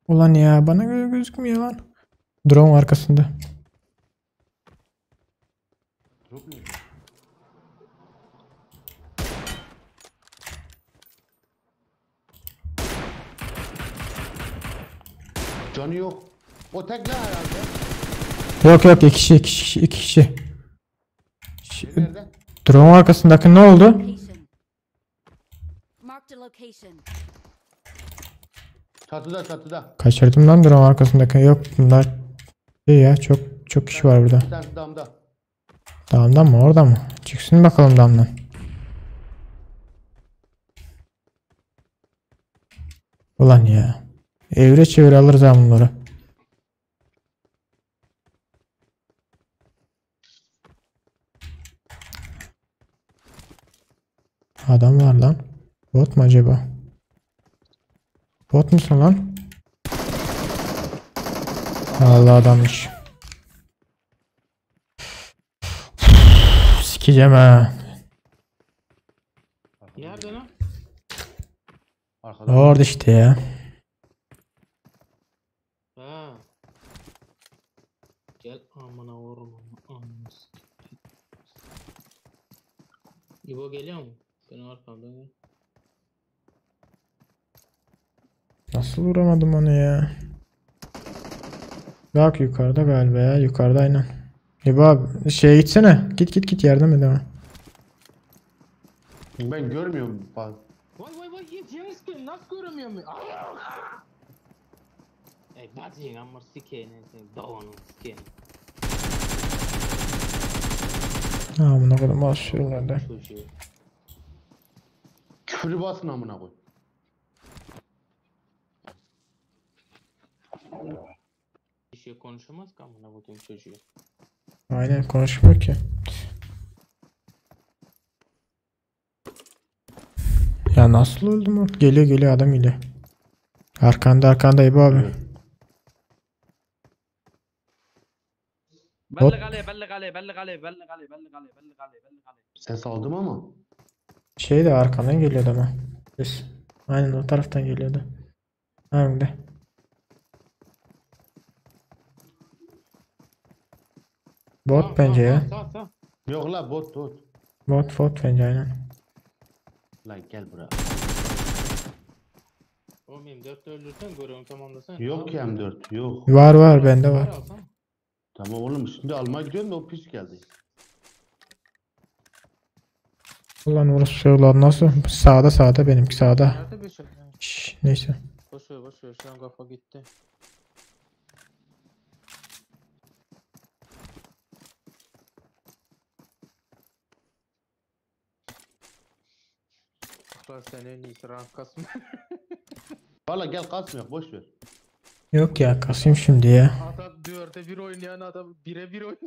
Ulan ya bana göre gözükmüyor lan. Drone arkasında. Yok mu? Canı yok. O tek ne herhalde? Yok yok iki kişi iki kişi iki kişi. Nerede? Drone arkasındaki ne oldu? Location. Marked a location. Çatıda çatıda. Kaçırdım lan drone arkasındaki. Yok bunlar şey ya çok çok kişi var burada. Bir tanesi damda. Damdan mı orada mı? Çıksın bakalım damdan. Ulan ya. Evre çevire alırız ha bunları. Adam var lan. Bot mu acaba? Bot musun lan? Allah adammış. Sikeceğim ha. Nerede lan? Arkada. Orada işte ya. Ha. Gel amına vururum amına. sikeyim. İbo geliyor mu? Benim arkamdan gel. Nasıl vuramadım onu ya? Bak yukarıda galiba ya. Yukarıda aynen. İbo abi şeye gitsene. Git git git yardım et ama. Ben görmüyorum fazla. Vay vay vay yetiştim nasıl göremiyorum? Ey bacın amma sikeyim seni doğanın sikeyim. Amına koydum az nerede? Çocuğu. Küfürü basın amına koy. Bir şey konuşamaz ki amına koyayım çocuğu. Aynen konuşmuyor ki. Ya nasıl öldüm o? Geliyor geliyor adam geliyor. Arkanda arkanda İbo abi. Bot. بلغ عليه بلغ عليه بلغ عليه بلغ عليه بلغ عليه بلغ عليه بلغ عليه Ses aldım ama. Şey de arkandan geliyordu ama. Ses. Aynen o taraftan geliyordu. Önde. Bot Sağ, bence sağ, ya. Sağ sağ. Yok la bot bot. Bot bot bence aynen. Lan gel buraya. Oğlum M4'le öldürsen görevimi tamamlasan. Yok ki M4 yok. Var var bende var. Alsana. Tamam oğlum şimdi almaya gidiyorum da o pis geldi. Ulan orası ulan nasıl? Sağda sağda benimki sağda. Nerede bir şey? Şş, neyse. Boş ver boş ver şu an kafa gitti. Ulan sen en iyisi rank kasma. Valla gel kasmıyor boş ver. Yok ya kasayım şimdi ya. Adam 4'e 1 oynayan adam 1'e 1 oynuyor.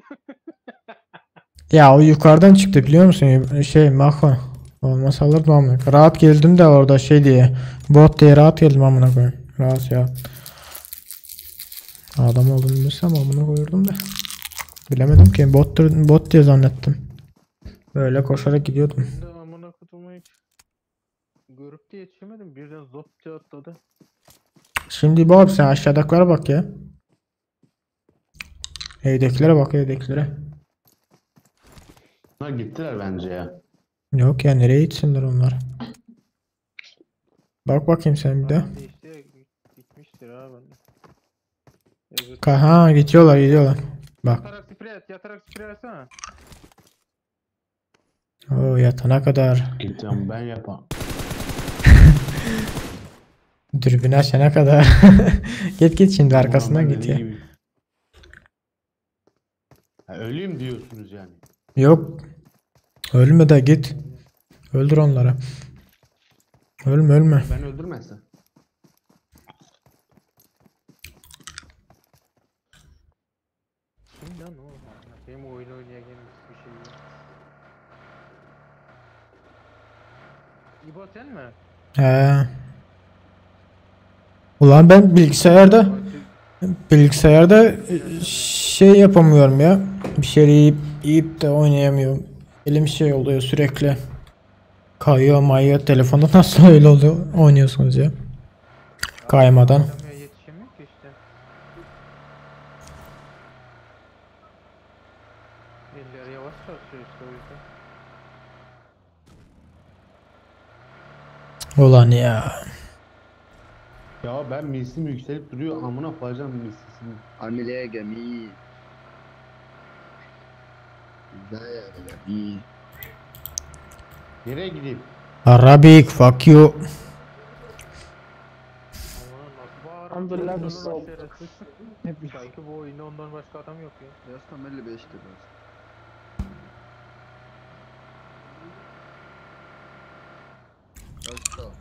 Ya o yukarıdan çıktı biliyor musun? Şey Maho. Olmasa alırdım amına. Rahat geldim de orada şey diye. Bot diye rahat geldim amına koyayım. Rahat ya. Adam olduğunu bilsem amına koyurdum da. Bilemedim ki bottur, bot diye zannettim. Böyle koşarak gidiyordum. Ben de amına kodumu hiç görüp de yetişemedim. Birden zop diye atladı. Şimdi bu abi sen aşağıdakilere bak ya. Evdekilere bak evdekilere. Bunlar gittiler bence ya. Yok ya nereye gitsinler onlar? Bak bakayım sen bir de. Adam değişti ya, gitmiştir abi. Evet. Ha gidiyorlar gidiyorlar. Bak. Yatarak sprey at, yatarak sprey atsana. O yatana kadar. Gideceğim ben yapam. Dürbünü açana kadar. Git git şimdi arkasından Ulan ben git dediği ya. gibi. Ha, öleyim diyorsunuz yani. Yok. Ölme de git. Öldür onları. Ölme ölme. Ben öldürmezsen. Kim lan o? Benim oyun oynayan bir şey yok. İbo sen mi? He. Ulan ben bilgisayarda bilgisayarda şey yapamıyorum ya. Bir şey yiyip, yiyip de oynayamıyorum. Elim şey oluyor sürekli. Kayıyor mayıyor. Telefonda nasıl öyle oluyor oynuyorsunuz ya? Kaymadan. Adam ya yetişemiyor ki işte. Eller yavaş çalışıyor işte o yüzden. Ulan ya. Ya ben mislim yükselip duruyor amına koyacağım mislisini. عامل ايه يا جميل ازاي يا جميل Nereye gideyim? Arabic fuck you. Aman nasıl bağırıyor? Elhamdülillah Ondan biz sol. şerefsiz. Sanki bu oyunda ondan başka adam yok ya. يا اسطى مين اللي بيشتم يا اسطى يا اسطى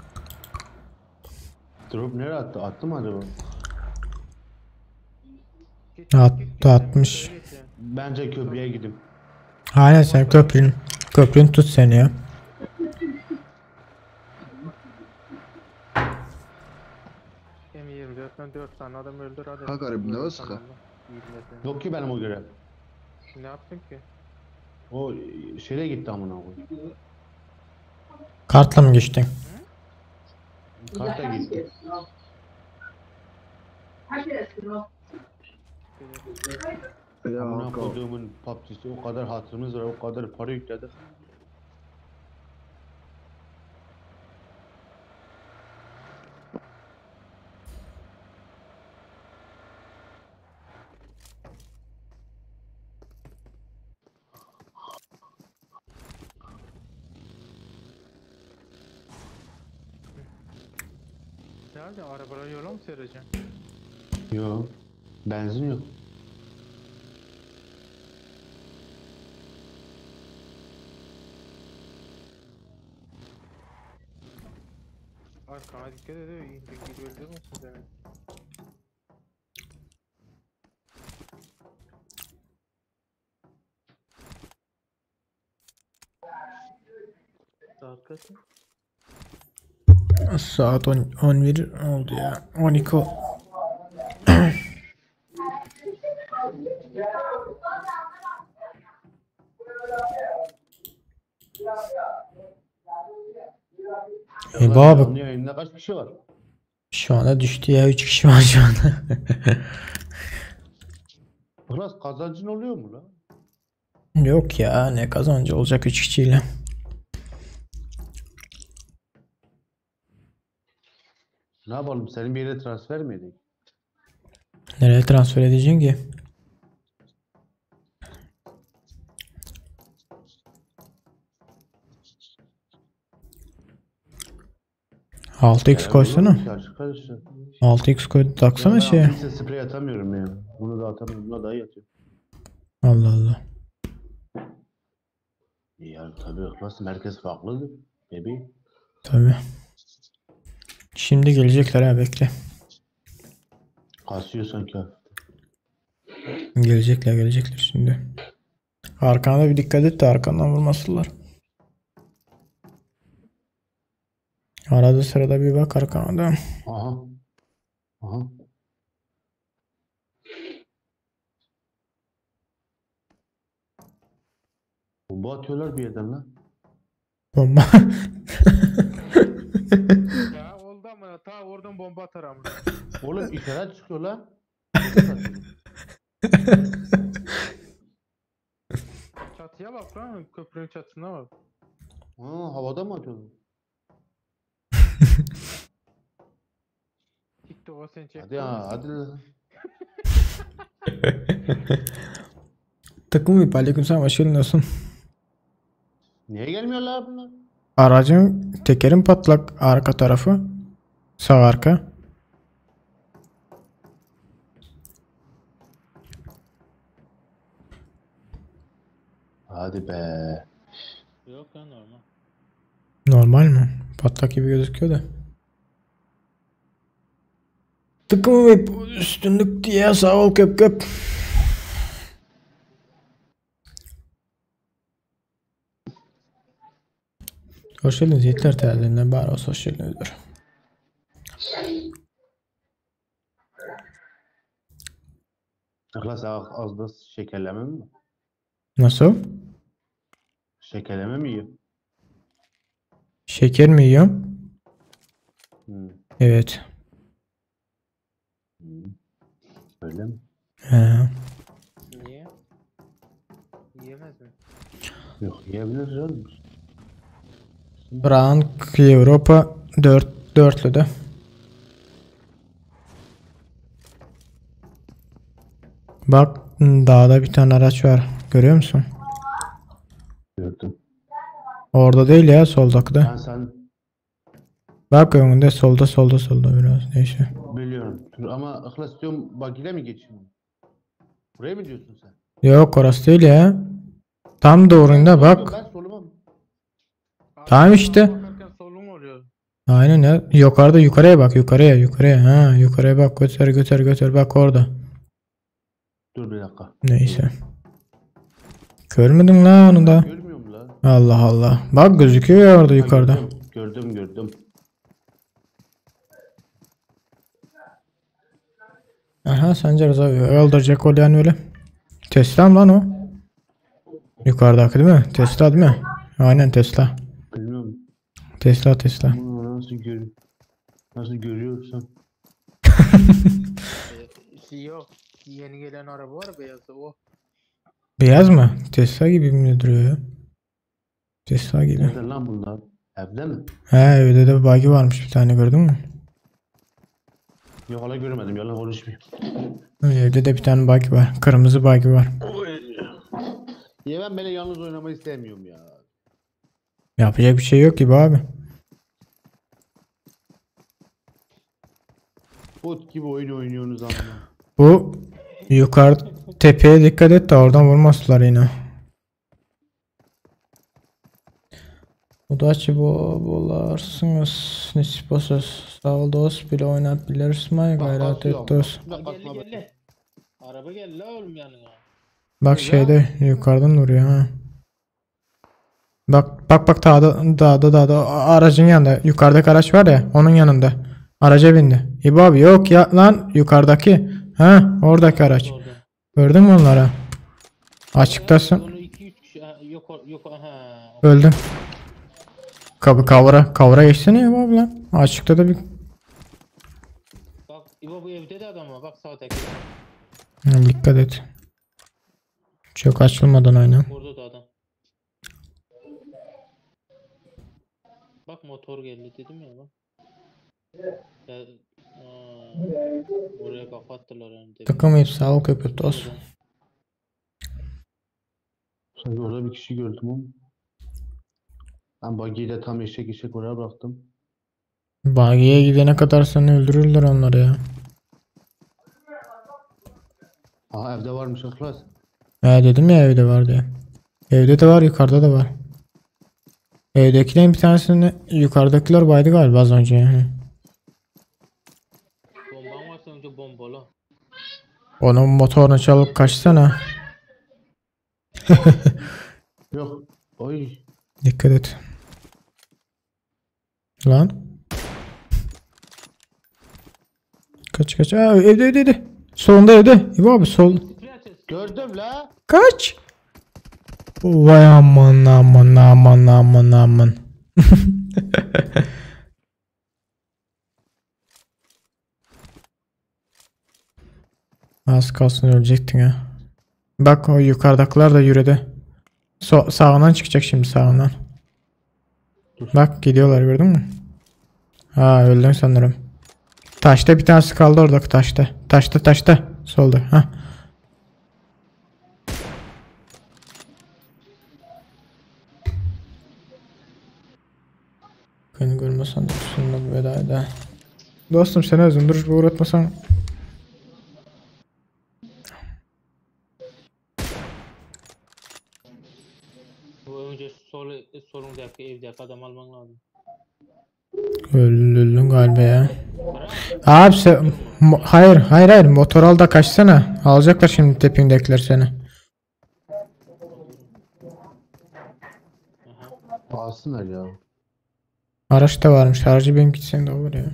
Drop nereye attı? Attı mı acaba? Git, Attı, git, git, sen atmış. köprüye git ya. Bence köprüye gideyim. Aynen sen köprünün köprünü tut seni ya. M24'ten 4 tane adam öldür hadi. Hakarım, ne Öldür olsun? tamam lan. İyi dinle Yok ki benim o görev. sen. Ne yaptın ki? O şeye gitti amına koyayım. Kartla mı geçtin? Karta gitti. يا Amına عقاب koyduğumun PUBG'si o kadar hatırımız var, o kadar para yükledik. Ne yapıyorsun? Arabaları yola mı süreceksin? Yok. Benzin yok. Arkana dikkat et. İndik gibi öldürmesin seni. Saat kaç? Saat 10, 11 oldu ya. 12 ol- E Ulan abi Canlı yayında kaç kişi var? şu anda düştü ya 3 kişi var şu anda. Biraz kazancın oluyor mu lan? Yok ya ne kazancı olacak 3 kişiyle. Ne yapalım? Seni bir yere transfer mi edeyim? Nereye transfer edeceksin ki? Altı x Ya, koysana. olur mu ki Arkadaşlar. 6x koy taksana Ya ben şeye. 6x'e sprey atamıyorum ya. Bunu da atamıyorum. Buna daha iyi atıyorum. Allah Allah. Ya tabii nasıl merkez farklıdır. Bebeğim. Tabii. Şimdi gelecekler ha bekle. Kasıyor sanki hafif. Gelecekler gelecekler şimdi. Arkana bir dikkat et de arkandan vurmasınlar. Arada sırada bir bak arkana da. Aha. Aha. Bomba atıyorlar bir yerden lan. Bomba. Ya oldu ama ta oradan bomba atar ama. Oğlum işaret çıkıyor lan. Çatıya bak lan köprünün çatısına bak. Ha, havada mı atıyorlar? TikTok'a sen çek. Hadi ya hadi lan. Takım bir aleykümselam hoş geldin dostum. Niye gelmiyorlar bunlar? Aracın tekerin patlak arka tarafı. Sağ arka. Hadi be. Yok ya normal. Normal mi? Patlak gibi gözüküyor da. Takım ve üstünlük diye sağ ol köp köp. Hoş geldiniz Yiğitler terliğinden bari olsa hoş geldinizdir. İhlas az, az da şekerleme mi? Nasıl? Şekerleme mi yiyor? Şeker mi yiyorum? Hmm. Evet. Hmm. Öyle mi? He. Niye? Yiyemez mi? Yok yiyebiliriz oğlum. Frank Avrupa 4 dörtlüde. Bak dağda bir tane araç var. Görüyor musun? Gördüm. Orada değil ya soldaki de. Ben sen Bak önünde solda solda solda biraz neyse. biliyorum. Dur ama İhlas diyorum bagile mi geçeyim? Buraya mı diyorsun sen? Yok orası değil ya. Tam doğrunda bak. Ben soluma mı? Tamam işte. Bakarken solun oluyor. Aynen ya. Yukarıda yukarıya bak yukarıya yukarıya. Ha yukarıya bak götür götür götür bak orada. Dur bir dakika. Neyse. Görmedin la onu da. Görmüyorum la. Allah Allah. Bak gözüküyor ya orada Ha, yukarıda. Gördüm gördüm. gördüm. Aha Sancar abi öldürecek ol yani öyle. Tesla mı lan o? Yukarıdaki değil mi? Tesla değil mi? Aynen Tesla. Bilmiyorum. Tesla Tesla. Bunu nasıl gör nasıl görüyorsan. Ee, yok. Yeni gelen araba var beyazı o. Beyaz mı? Tesla gibi mi duruyor ya? Tesla gibi. Nerede lan bunlar? Evde mi? He evde de buggy varmış bir tane gördün mü? Yok hala görmedim. Yalan konuşmayayım. Evde de bir tane buggy var. Kırmızı buggy var. Ya ben böyle yalnız oynamayı sevmiyorum ya. Yapacak bir şey yok gibi abi. Bot gibi oyun oynuyorsunuz ama. Bu yukarı tepeye dikkat et de oradan vurmasınlar yine. Udaçi bu bolarsınız. Nisip olsa sağ ol dost bile oynatabilirsin ay Bak gayret kasıyor et dost. ama. Ha, Bak geldi kasma bak. geldi. Araba geldi la oğlum yanına. Bak şeyde yukarıdan vuruyor ha. Bak bak bak dağda dağda dağda aracın yanında yukarıdaki araç var ya onun yanında. Araca bindi. İbo abi yok ya lan yukarıdaki. Ha oradaki araç. Orada. Gördün mü onları? Açıktasın. Onu 2 3 kişi ha, yok yok aha. Öldüm. Kapı kavra kavra geçsene ya abi lan. Açıkta da bir Bak İbo bu evde de adam var. Bak sağdaki. Ha, dikkat et. Çok açılmadan oyna. Orada da adam. Bak motor geldi dedim ya bak. Ya, aa, oraya kafa attılar yani. tepeye. Takım sağ ol köpük dost. Oradan. Sanki orada bir kişi gördüm ama. Ben buggy'yi de tam eşek eşek oraya bıraktım. Bagiye gidene kadar seni öldürürler onları ya. Aha evde varmış İhlas. He dedim ya evde var diye. Evde de var yukarıda da var. Evdekilerin bir tanesini yukarıdakiler baydı galiba az önce yani. Bomban varsa önce bombala. Onun motoruny çalyp kaçsana. Yok. Oy. Dikkat et. Lan. Kaç kaç. Aa, evde evde evde. Solunda evde. İbo abi sol. Gördüm la. Kaç. Vay aman aman aman aman aman. Az kalsın ölecektin ha. Bak o yukarıdakiler de yürüdü. Sağından çıkacak şimdi sağından. Bak gidiyorlar gördün mü? Ha öldün sanırım. Taşta bir tanesi kaldı oradaki taşta. Taşta taşta. Solda. Ha. Beni görmesen dostumla veda eder. Dostum sen özün duruş uğratmasan. Bu önce sol solundaki evdeki adam alman lazım. Öldün galiba ya. Abi sen hayır hayır hayır motor al da kaçsana. Alacaklar şimdi tepindekiler seni. Alsınlar ya. Araç da varmış. Aracı benim gitsen de olur ya.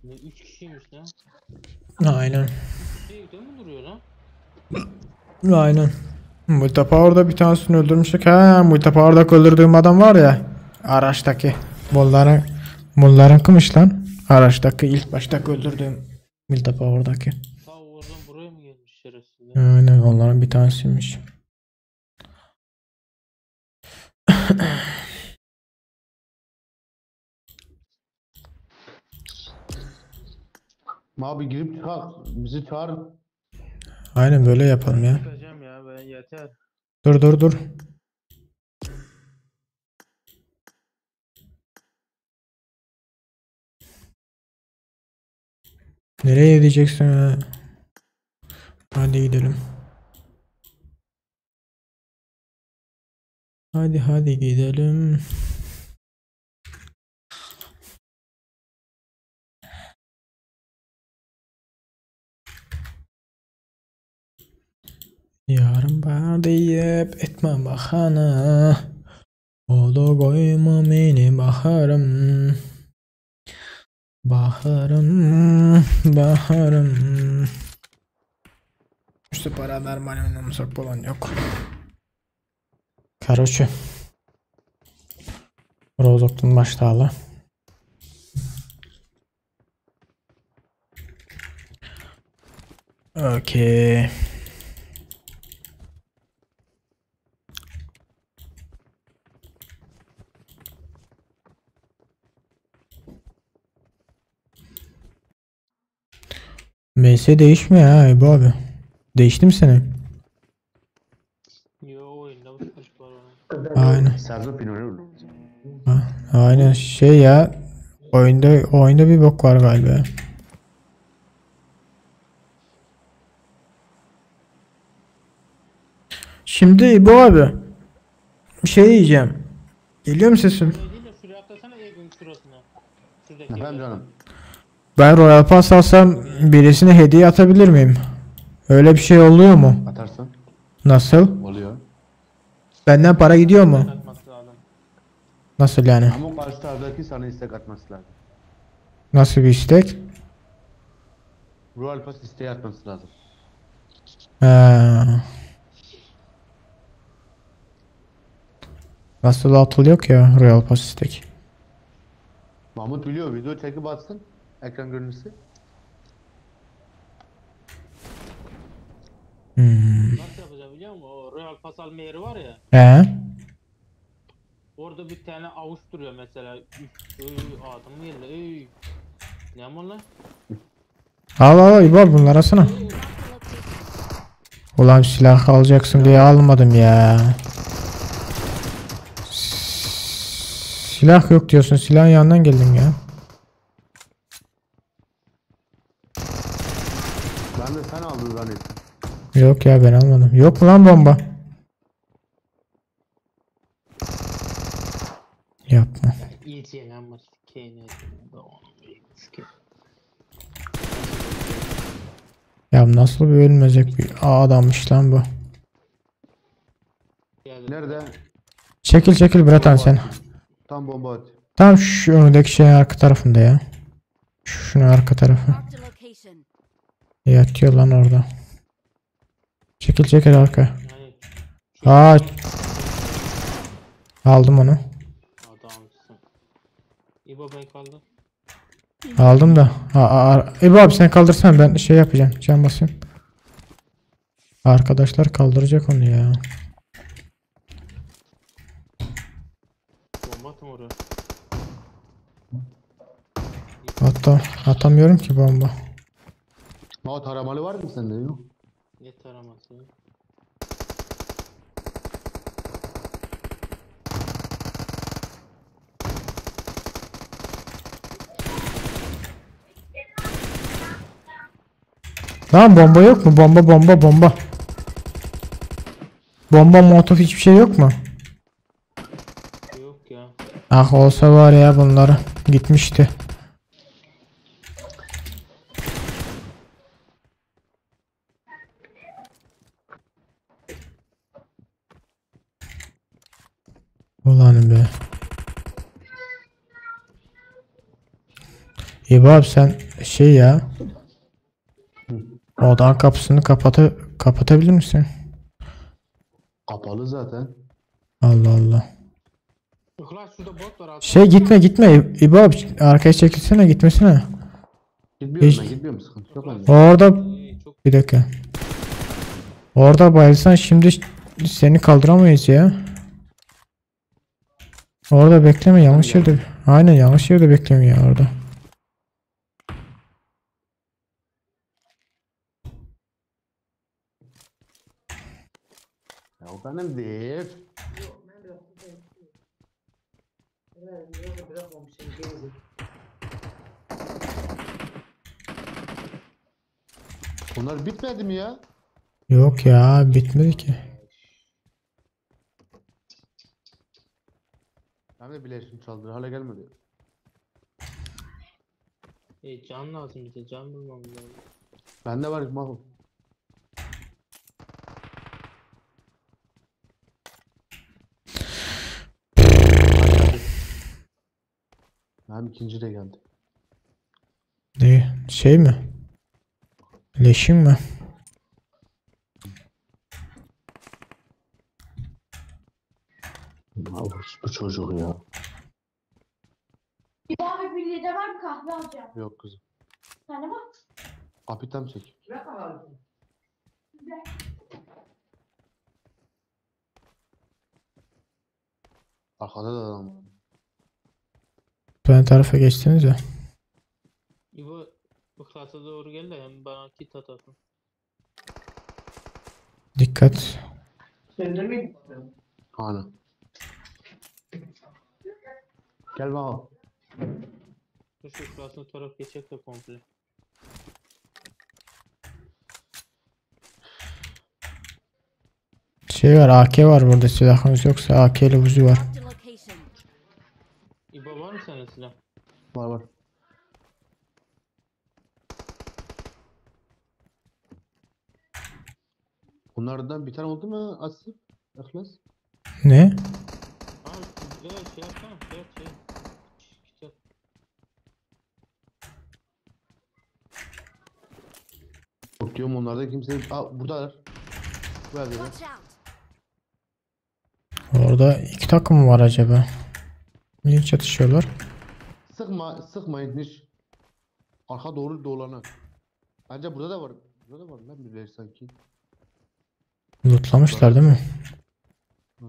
Ne 3 kişiymiş lan. Aynen. Şey mi duruyor lan? Aynen. Multipower'da bir tanesini öldürmüştük. Ha, Multipower'da öldürdüğüm adam var ya. Araçtaki. Bunların kimmiş lan? Araçtaki ilk baştaki öldürdüğüm Multipower'daki. Ta oradan buraya mı gelmiş şerefsizler? Aynen onların bir tanesiymiş. Abi girip çıkak. Bizi çağır. Aynen böyle yapalım ya. Çıkacağım ya ben yeter. Dur dur dur. Nereye gideceksin ya? Hadi gidelim. Hadi hadi gidelim. Yarın var deyip etme bahane. Ola koyma beni baharım. Baharım, baharım. İşte para normal oynamasak falan yok. Karoçi. Rozok'tan başlayalım. Okey. MS değişmiyor ha İbo abi. Değişti mi senin? Yo oyunda bu var onun. Aynen. Ha, aynen şey ya. Oyunda bir bok var galiba. Şimdi İbo abi. Bir şey diyeceğim. Geliyor mu sesim? Efendim canım. Ben Royal Pass alsam birisine hediye atabilir miyim? Öyle bir şey oluyor mu? Atarsın. Nasıl? Oluyor. Benden para gidiyor mu? Nasıl yani? Ama karşı taraftaki sana istek atması lazım. Nasıl bir istek? Royal Pass isteği atması lazım. Ha. Nasıl atılıyor ki ya Royal Pass istek? Mahmut biliyor, video çekip atsın. Ekran görüntüsü. Nasıl yapacağım biliyor musun? O Royal Pass alma yeri var ya. He? Orada bir tane avuç duruyor mesela. Üf, ıy, adam geldi. Ey. Ne ama lan? Al al İbo bunları alsana. Ulan silah alacaksın diye almadım ya. Silah yok diyorsun. Silahın yanından geldin ya. Ben de sen aldın zannettim. Yok ya ben almadım. Yok mu lan bomba? Yapma. Ýetýän amma sikeýin sikeýin. Ya nasıl bir ölmeyecek bir adammış lan bu. Nerede? Çekil çekil bratan sen. Tam bomba at. Tam şu önündeki şeyin arka tarafında ya. Şunun arka tarafı. Marked a location. Yatıyor lan orada. Çekil çekil arka. Yani Aa. Aldım onu. adamsın. İbo ben kaldı. Aldım da. Ha, a- İbo abi sen kaldırsan ben şey yapacağım. Can basayım. Arkadaşlar kaldıracak onu ya. Bomba atın oraya. Hatta atamıyorum ki bomba. Ma taramalı var mı sende? Yok. Ne taraması? Lan bomba yok mu? Bomba bomba bomba. Bomba molotof hiçbir şey yok mu? Yok ya. Ah olsa var ya bunları gitmişti. Ulan be. İyi abi sen şey ya. Odanın kapısını kapatabilir misin? Kapalı zaten. Allah Allah. İhlas şurada bot var altında. Şey gitme gitme İbo abi arkaya çekilsene gitmesene. Gitmiyorum Hiç- ben gitmiyorum sıkıntı yok bende. Orada Çok bir dakika. Orada bayılsan şimdi seni kaldıramayız ya. Orada bekleme yanlış yerde. Aynen yanlış yerde bekleme ya orada. Ya o benim değil. Bunlar bitmedi mi ya? Yok ya bitmedi ki. Ben de bileşim çaldır hala gelmedi. Can lazım bize can bulmamız lazım. Bende var Maho. Hem ikinci de geldi. Ne? Şey mi? Leşim mi? Ya bu çocuk ya. Bir abi bir de var mı kahve alacağım. Yok kızım. Tane var. Kapitan çek. Arkada da adam var. Ben tarafa geçtiniz ya. İbo İhlas'a doğru gel de hem bana kit atasın. Dikkat. Aynen. Gel Maho. Dur şu İhlas'ın taraf geçecek de komple. Şey var AK var burada silahınız yoksa AK ile Uzi var. Marked a location. İbo var mı sende silah? Var var. Bunlardan bir tane oldu mu Asif? İhlas? Ne? Ha evet şey yapsana şey yap şey. Kit at. Yok diyorum onlarda kimse... Aa buradalar. Bu evde. Watch out! Orada iki takım mı var acaba? Niye çatışıyorlar? Sıkma, sıkmayın hiç. Arka doğru dolanı. Bence burada da var. Burada da var lan birileri sanki. Lootlamışlar değil mi? Ha.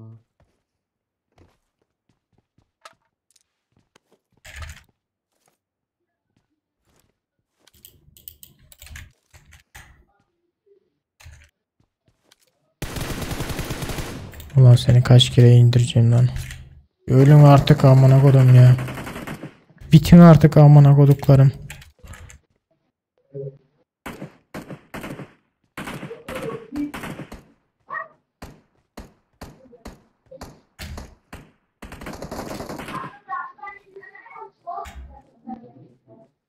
Ulan seni kaç kere indireceğim lan. Ölün artık amına kodum ya. Bitin artık amına koduklarım.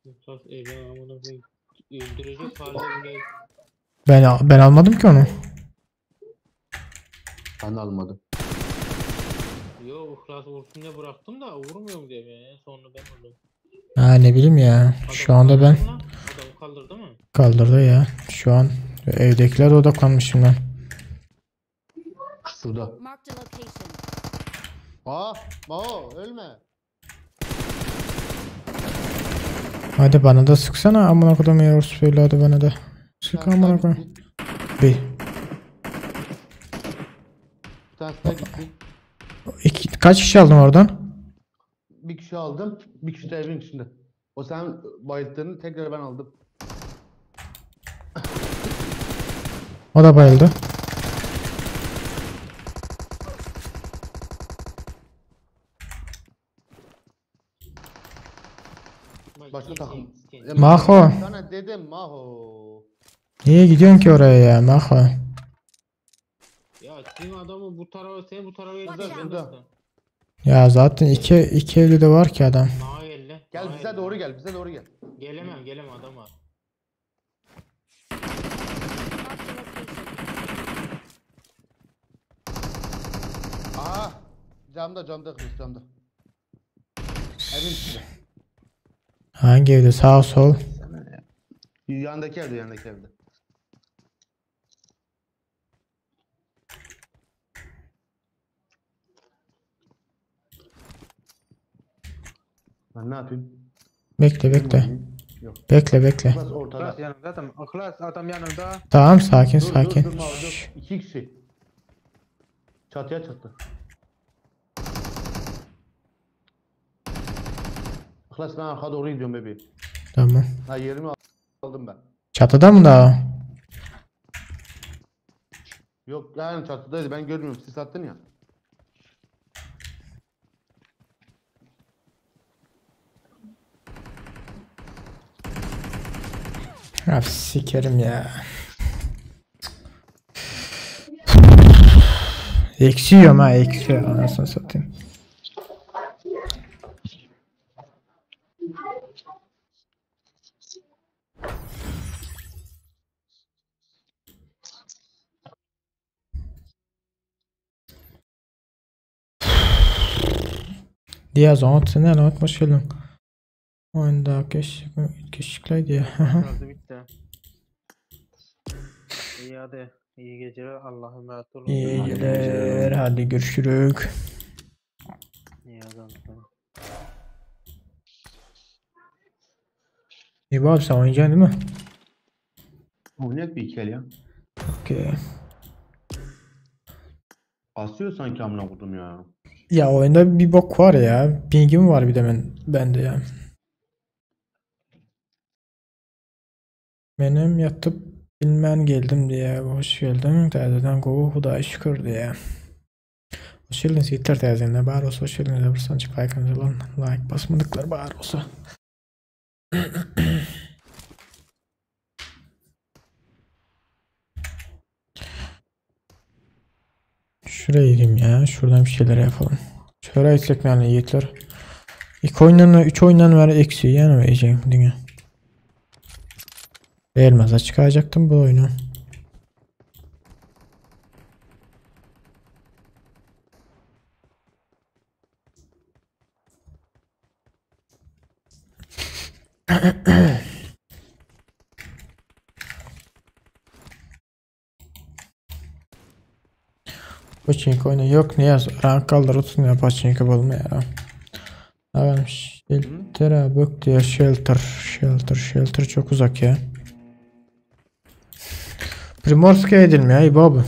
Esas elin amına koyayım. Öldürecek halde bile Ben almadım ki onu. Ben de almadım. Yo Ihlas vursun diye bıraktım da vurmuyor mu diye yani en sonunda ben vurdum. Ha ne bileyim ya. Şu Adamı anda ben kaldırdı mı lan? Adamı kaldırdı mı? kaldırdı ya. Şu an evdekilere odaklanmışım ben. Şurada. Marked a location. Aa, Maho ölme. Hadi bana da sıksana amına kodum ya orospu evladı bana da. Bir Sık tanesi daha amına koyayım. gitti. Bir. Bir tanesi daha gitti. İki, kaç kişi aldın oradan? Bir kişi aldım. Bir kişi de evin içinde. O sen bayılttığını tekrar ben aldım. O da bayıldı. Bak, Başka iki, takım. iki, Ya Maho. Sana dedim Maho. Niye gidiyorsun ki oraya ya Maho? Ya senin adamı bu tarafa sen bu tarafa Watch gel. out. Burada. Ya zaten iki evli de var ki adam. Mağa gel lan. Gel mağa bize gel. doğru gel. Bize doğru gel. Gelemem gelemem adam var. Marked a location. Aa! Camda camda kız camda. Evin içinde. Hangi evde? Sağ sol. Yandaki evde yandaki evde. Ben ne yapayım? Bekle bekle. Yok. Bekle bekle. Biraz ortada. Ihlas yanımda adam. Ihlas adam yanımda. Tamam sakin Dur, sakin. Dur, dur, Maho, Şşş. dur. İki kişi. Çatıya çıktı. İhlas ben arka doğru gidiyorum bebeğim. Tamam. Ha yerimi aldım ben. Çatıda mı daha? Yok yani çatıdaydı ben görmüyorum. Siz attın ya. Ya sikerim ya. Eksi yiyorum ha eksi anasını satayım. Diaz ne lan hoş geldin. Oyunda keşikler diye. Şarjı bitti. İyi hadi. İyi geceler. Allah'a emanet olun. İyi geceler. Hadi görüşürük. İyi hadi. İyi abi sen oynayacaksın değil mi? Oynayak bir iki el ya. Okey. Asıyor sanki amına kodum ya. Ya oyunda bir bok var ya. Pingim var bir de ben bende ya. Benim yatıp bilmen geldim diye. Hoş geldin. Təzədən qovu Xudaya şükür diye. Hoş geldiniz yiğitler təzədən. Bar olsa hoş geldiniz. Bir sançık like lan. Like basmadıklar bar olsa. Şuraya gideyim ya. Şuradan bir şeyler yapalım. Şuraya gitsek yani yiğitler. İki oyundan, üç oyundan ver eksi yani vereceğim dünya. Elmas'a çıkaracaktım bu oyunu. Paçinko oyunu yok Niyaz rank kaldır olsun ya Paçinko bolma ya. Efendim shelter'a bak diyor shelter shelter shelter çok uzak ya. Primorski'ye edelim ya İbo abi.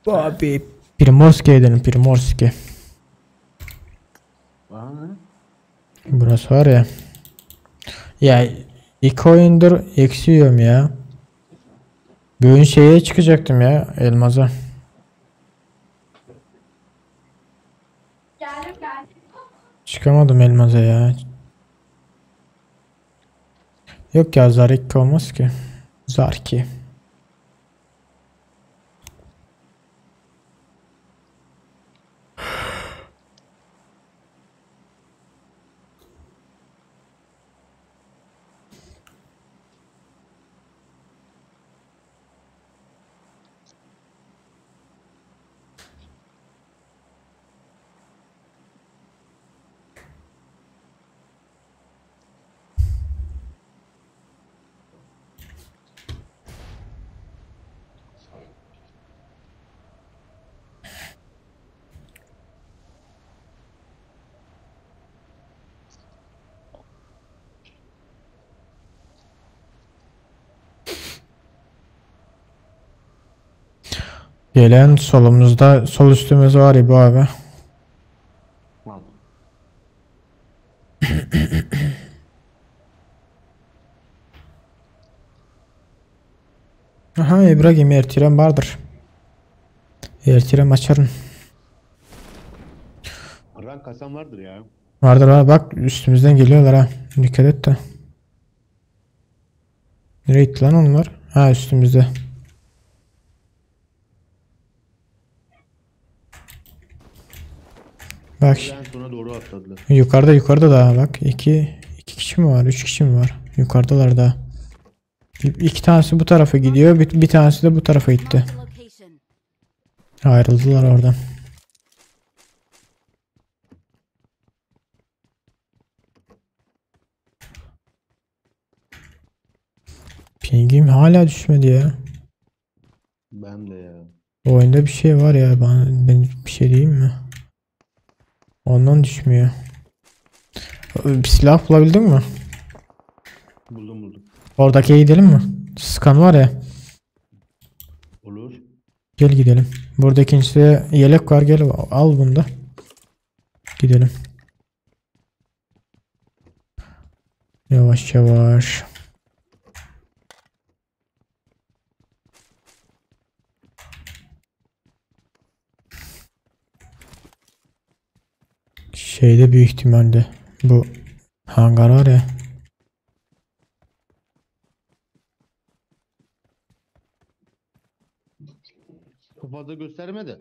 Abi Primorski'ye edelim Primorski. Burası var ya. Ya iki oyundur eksi yiyorum ya. Bugün şeye çıkacaktım ya elmaza. Geldim geldim. Çıkamadım elmaza ya. Yok ya Zariki olmaz ki. Zarki. Gelen solumuzda sol üstümüz var İbo abi. Al. Aha İbrahim ertirem bardyr. Ertirem açaryn. Rank kasan vardır ya. Vardır var bak üstümüzden geliyorlar ha. Dikkat et de. Nereye gitti lan onlar? Ha üstümüzde. Bak En sona doğru atladılar. yukarıda yukarıda daha bak. İki, iki kişi mi var? Üç kişi mi var? Yukarıdalar daha. İki tanesi bu tarafa gidiyor. Bir tanesi de bu tarafa gitti. Marked a location. Ayrıldılar oradan. Pingim hala düşmedi ya. Ben de ya. Bu oyunda bir şey var ya ben bir şey diyeyim mi? Ondan düşmüyor. Bir silah bulabildin mi? Buldum buldum. Oradakiye gidelim mi? Sıkan var ya. Olur. Gel gidelim. Burada ikincisi yelek var. Gel al bunu da. Gidelim. Yavaş yavaş. Şeyde büyük ihtimalle bu hangar var ya. Çok fazla gösterme de.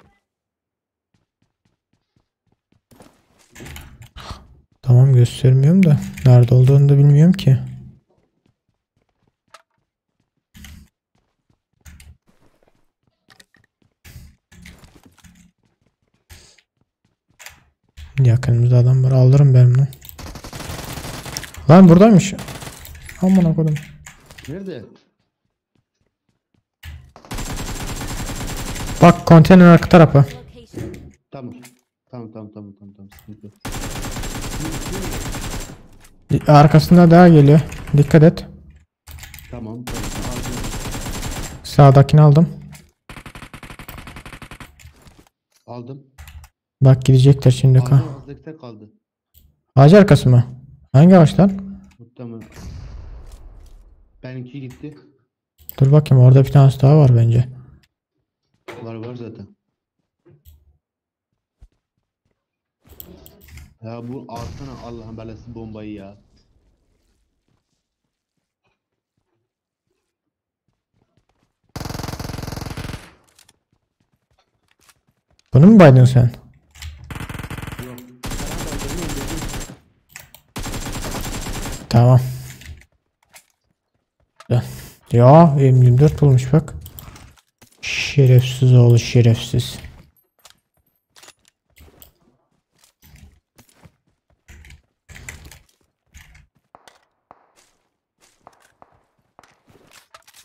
Tamam göstermiyorum da nerede olduğunu da bilmiyorum ki. Yakınımızda adam var, alırım ben bunu. Lan buradaymış. Aman koydum. Nerede? Bak konteyner arka tarafı. Tamam. Tamam tamam tamam tamam tamam. Sıkıntı yok. Arkasında daha geliyor. Dikkat et. Tamam, tamam. Aldım. Sağdakini aldım. Aldım. Bak gidecekler şimdi. Aldım, ağaçta kaldı. Ağaç arkası mı? Hangi ağaç lan? Muhtemelen. Benimki gitti. Dur bakayım, orada bir tanesi daha var bence. Var var zaten. Ya bu alsana Allah'ın belası bombayı ya. Bunu mu baydın sen? Yok. Sen baydın, öldürdün. Tamam. Güzel. Ya M24 bulmuş bak. Şerefsiz oğlu şerefsiz.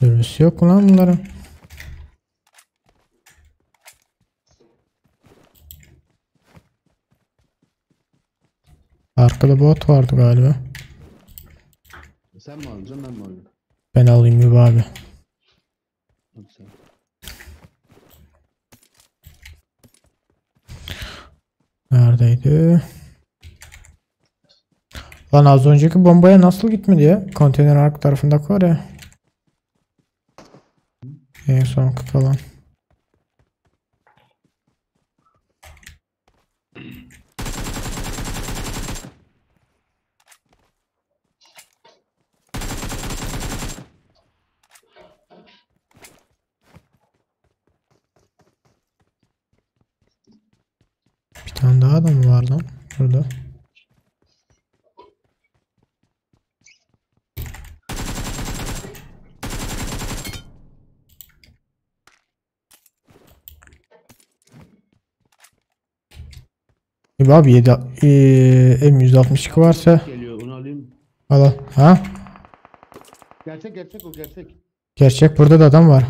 Dürbüsü yok mu lan bunların? Arkada bot vardı galiba. Sen mi alacaksın ben mi alayım? Ben alayım gibi abi. Hadi sen. Neredeydi? Lan az önceki bombaya nasıl gitmedi ya? Konteyner arka tarafında var ya. En son kalan. Bir tane daha adam mı var lan burada? Abi 7, M162 varsa Geliyor, onu alayım. Al al. Ha? Gerçek, gerçek o, gerçek. Gerçek, burada da adam var.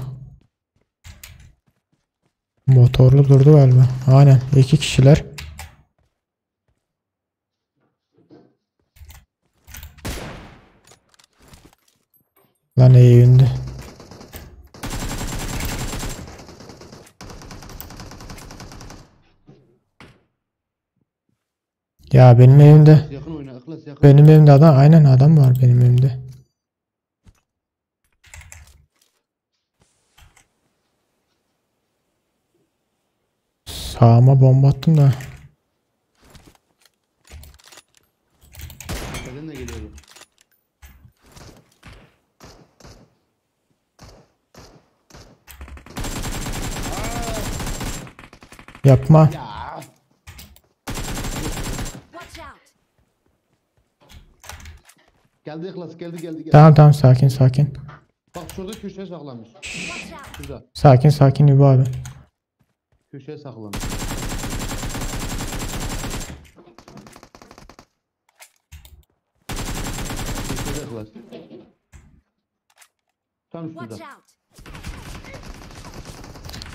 Motorlu durdu galiba. Aynen, 2 kişiler. Lan iyi indi. Ya benim evimde Yakın oyna Ihlas yakın. benim evimde adam aynen adam var benim evimde. Sağıma bomba attım da. Tepeden de geliyordu. Yapma. Ya. Watch out! Geldi Ihlas geldi geldi geldi. Tamam tamam sakin sakin. Bak şurada köşeye saklanmış. Watch out! Şurada. Sakin sakin İbo abi. Köşeye saklanmış. Köşede Ihlas. Tam Watch şurada. out!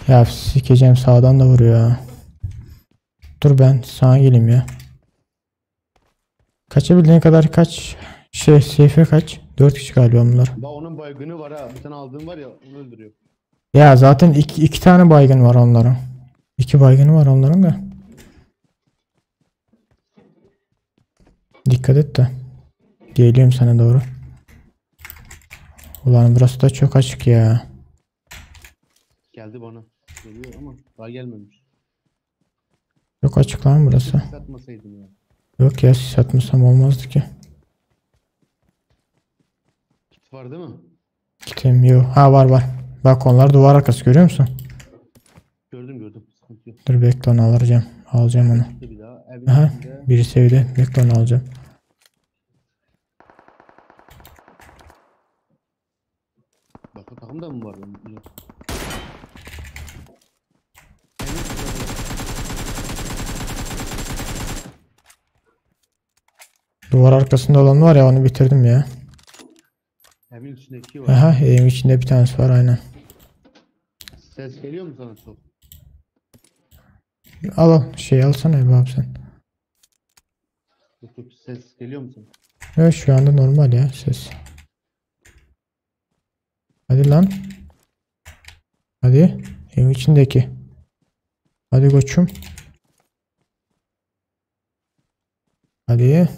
Ya sikeceğim sağdan da vuruyor ha. Dur ben sağa geleyim ya. Kaçabildiğin kadar kaç. Şey seyfe kaç. 4 kişi galiba bunlar. Bak onun baygını var ha. Bir tane aldığım var ya onu öldürüyor. Ya zaten iki tane baygın var onların. İki baygını var onların da. Dikkat et de. Geliyorum sana doğru. Ulan burası da çok açık ya. Geldi bana. Geliyor ama daha gelmemiş. Çok açık lan burası. Satmasaydım ya. Yok ya sis atmasam olmazdı ki. Kit var değil mi? Kitim yok. Ha var var. Bak onlar duvar arkası görüyor musun? Gördüm gördüm. Sıkıntı yok. Dur bekle onu alacağım. Alacağım onu. Bir daha. Evin Aha içinde. birisi evde. Bekle onu alacağım. Başka takım da mı var? Yok. Duvar arkasında olan var ya onu bitirdim ya. Evin içindeki var. Aha evin içinde bir tanesi var aynen. Ses geliyor mu sana çok? Al al şey alsana Ebu abi sen. Yok yok ses geliyor mu sana? Evet şu anda normal ya ses. Hadi lan. Hadi. Evin içindeki. Hadi koçum. Hadi.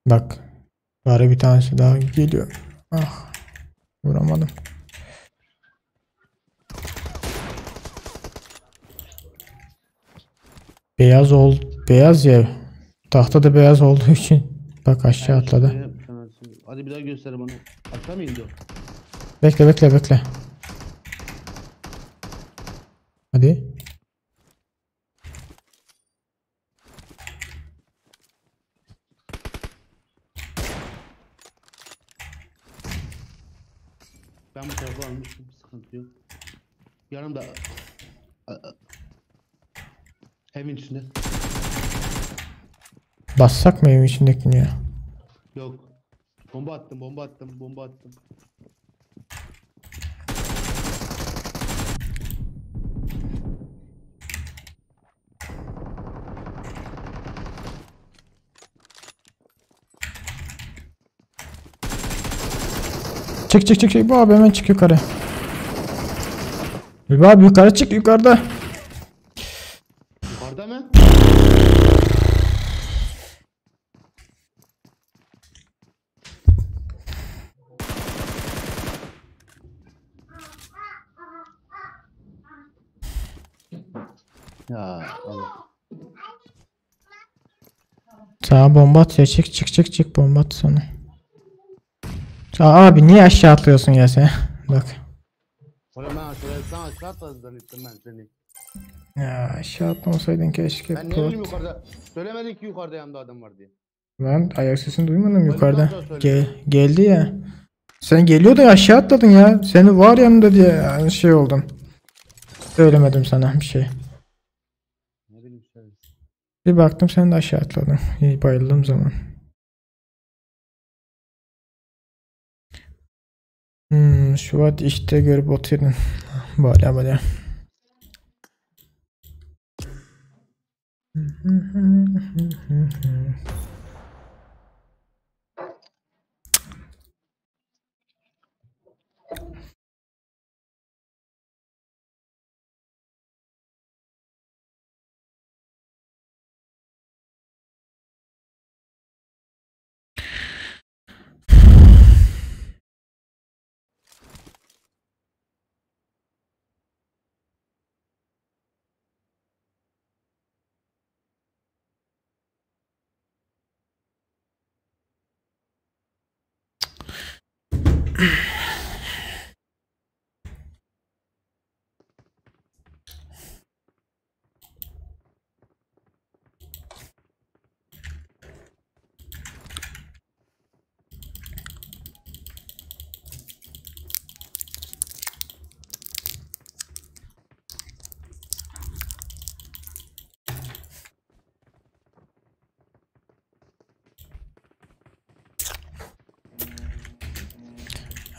Bak. Bari bir tanesi daha geliyor. Ah. Vuramadım. Beyaz ol beyaz ya. Tahta da beyaz olduğu için bak aşağı Evin atladı. içinde bir tanesi. Hadi bir daha göster bana. Aşağı mı indi o? Bekle bekle bekle. Hadi. Ben bu tarafa almıştım. Sıkıntı yok. Yanımda. Evin içinde. Bassak mı evin içindekini ya? Yok. Bomba attım, bomba attım, bomba attım. Çık çık çık çık. Bu abi hemen çık yukarı. Bu abi yukarı çık yukarıda. Yukarıda mı? Ya Allah. Sağa bomba atıyor. Çık çık çık çık bomba at sana. Aa, abi niye aşağı atlıyorsun ya sen? Bak. Oğlum ben aşağıya sen aşağı atladın zannettim ben seni. Ya aşağı atlamasaydın keşke. Ben ne bileyim yukarıda. Söylemedin ki yukarıda yanımda adam var diye. Ben ayak sesini duymadım yukarıda. sonra Geldi ya. Sen geliyordun ya, aşağı atladın ya. Seni var yanımda diye yani şey oldum. Söylemedim sana bir şey. Ne bileyim söyle. Bir baktım sen de aşağı atladın. İyi bayıldığım zaman. Şu an işte görüp oturdun. Böyle böyle.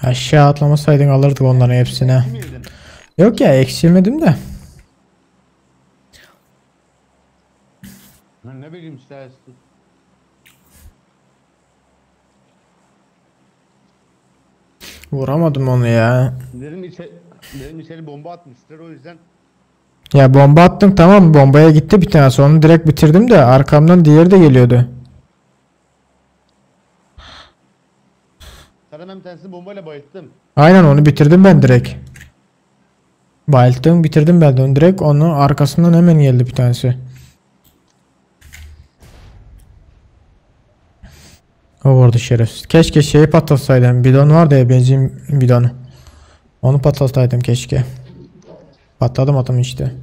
Aşağı atlamasaydın alırdık onların hepsini. Kim yedin? Yok ya eksilmedim de. Ben ne bileyim işte. Vuramadım onu ya. Dedim içeri, dedim içeri bomba atmışlar o yüzden. Ya bomba attım tamam bombaya gitti bir tanesi onu direkt bitirdim de arkamdan diğeri de geliyordu. Sana ben bir tanesini bombayla bayılttım. Aynen onu bitirdim ben direkt. Bayılttım bitirdim ben de onu direkt onu arkasından hemen geldi bir tanesi. O vurdu şerefsiz. Keşke şeyi patlatsaydım. Bidon vardı ya benzin bidonu. Onu patlatsaydım keşke. Patladım atım işte.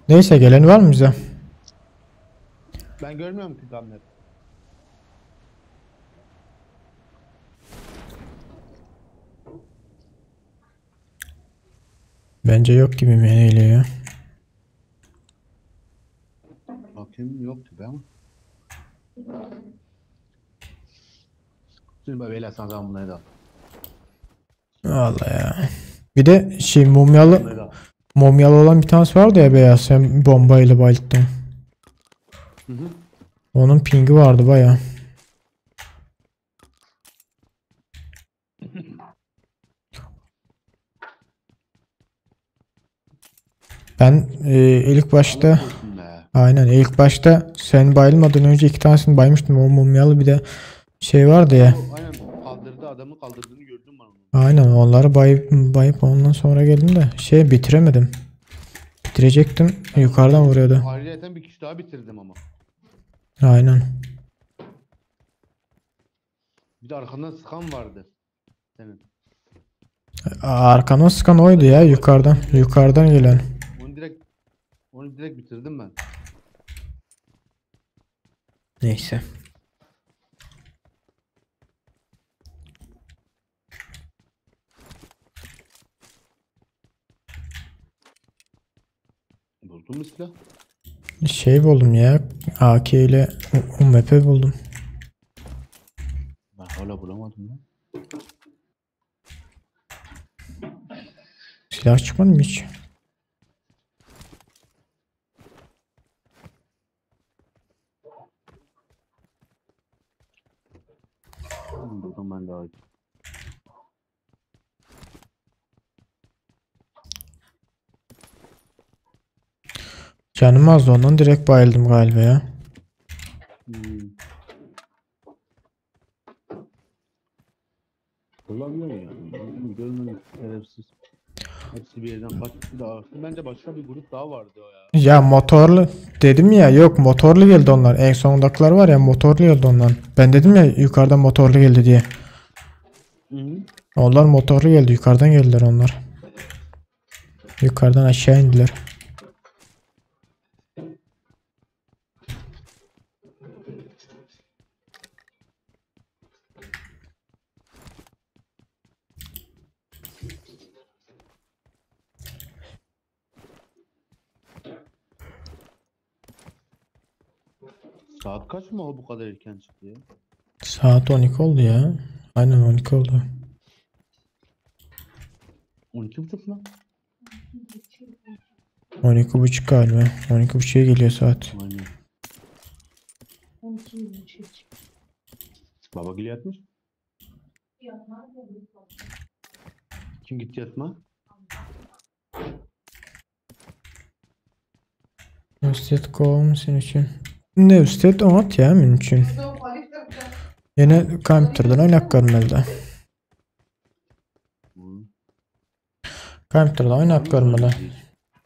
Neyse gelen var mı bize? Ben görmüyorum ki tam net. Bence yok gibi mi geliyor ya. Bakayım yok gibi ama. Şimdi böyle sen zaman bunları da. Vallahi ya. Bir de şey mumyalı Bunları da. mumyalı olan bir tanesi vardı ya beyaz sen bombayla bayılttın. Hı hı. Onun pingi vardı baya. Ben ilk başta Allah korusun be. aynen ilk başta sen bayılmadan önce iki tanesini baymıştım. O mumyalı bir de şey vardı ya. O aynen kaldırdı adamı kaldırdığını gördüm ben onu. Aynen onları bayıp bayıp ondan sonra geldim de şey bitiremedim. Bitirecektim. Yukarıdan vuruyordu. Ayrıca bir kişi daha bitirdim ama. Aynen. Bir de arkandan sıkan vardı. Senin. Arkamdan sıkan oydu ya yukarıdan. Yukarıdan gelen. Onu direkt onu direkt bitirdim ben. Neyse. Buldun mu silah? Şey buldum ya. AK ile UMP buldum. Ben hala bulamadım lan. Silah çıkmadı mı hiç? Buldum ben daha. Canım azdı ondan direkt bayıldım galiba ya. Hmm. Olabilir yani. Görmedim şerefsiz. Hepsi bir yerden kaçtı da. Bence başka bir grup daha vardı o ya. Ya motorlu dedim ya yok motorlu geldi onlar. En sondakiler var ya motorlu geldi onlar. Ben dedim ya yukarıdan motorlu geldi diye. Hı hı. Onlar motorlu geldi yukarıdan geldiler onlar. Yukarıdan aşağı indiler. Saat kaç mı o bu kadar erken çıktı ya? Saat 12 oldu ya. Aynen 12 oldu. 12.30 mu? 12.30 galiba. 12.30'a geliyor saat. Aynen. 12.23. Baba gel yatmış. Kim gitti yatma? Üstet kovum senin için. Ne üstet oňat ya benim için. Yine kompýuterden oýnap görmeli. Hı. Kompýuterde oýnap görmeli.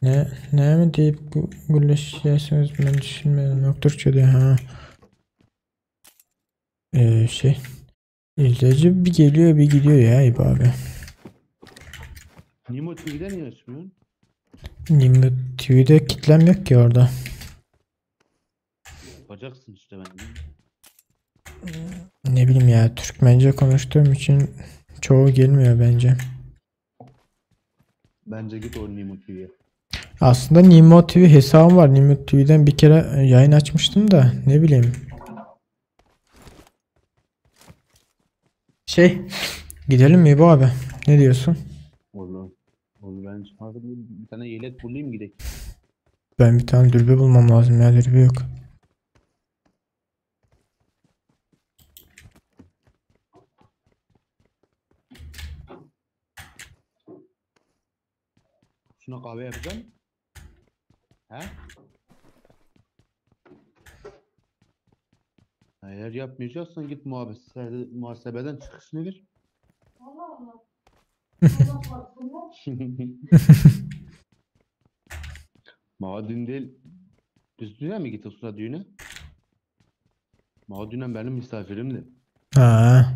Ne ne mi diýip gürleşýärsiňiz men düşünmedim. Yok Türkçe diye ha. Şey. İzleyici bir geliyor bir gidiyor ya İbo abi. Nimo TV'de niye açmıyorsun? Nimo TV'de kitlem yok ki orada. Yapacaksın işte bence. Ne bileyim ya Türkmence konuştuğum için çoğu gelmiyor bence. Bence git o Nimo TV'ye. Aslında Nimo TV hesabım var. Nimo TV'den bir kere yayın açmıştım da ne bileyim. Şey gidelim mi İbo abi? Ne diyorsun? Olur. Olur ben artık bir tane yelek bulayım gidelim. Ben bir tane dürbü bulmam lazım ya dürbü yok. Şuna kahve yapacağım. He? Eğer yapmayacaksan git muhasebe, muhasebeden çıkışını ver. Allah Allah. Allah korusun. Madün değil. Biz düğüne mi gittik Suna düğüne? Madünen benim misafirimdi. Ha,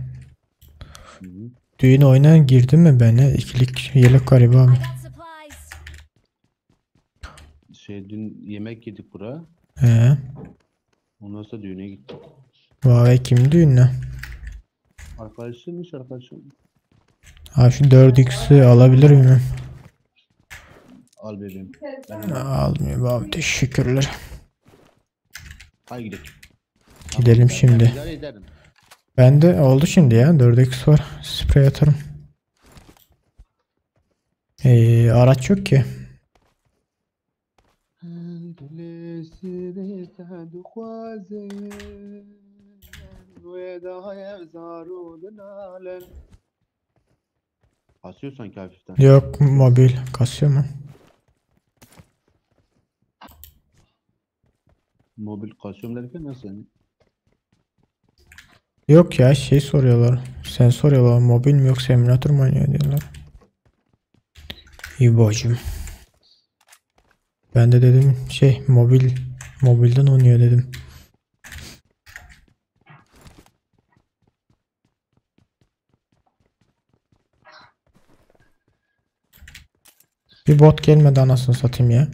Hı hı. düğün oyuna girdim mi ben ya? İkilik yelek var İbo abi. I got supplies. Şey dün yemek yedik buraya. He. Ondan sonra düğüne gittik. Vay kim düğünle? Arkadaşım iş arkadaşım. Abi şu 4x'i alabilir miyim? Al bebeğim. Ben Almıyor abi teşekkürler. Haydi gidelim. Gidelim Ben şimdi. idare ederim. Ben de oldu şimdi ya 4x var. Sprey atarım. Araç yok ki. Kasıyor sanki hafiften. Yok mobil kasıyor mu? Mobil kasıyorum derken nasıl yani? Yok ya şey soruyorlar. Sen soruyorlar mobil mi yoksa emülatör mü oynuyor diyorlar. İbo'cum. Ben de dedim şey mobil mobilden oynuyor dedim. Bir bot gelmedi anasını satayım ya.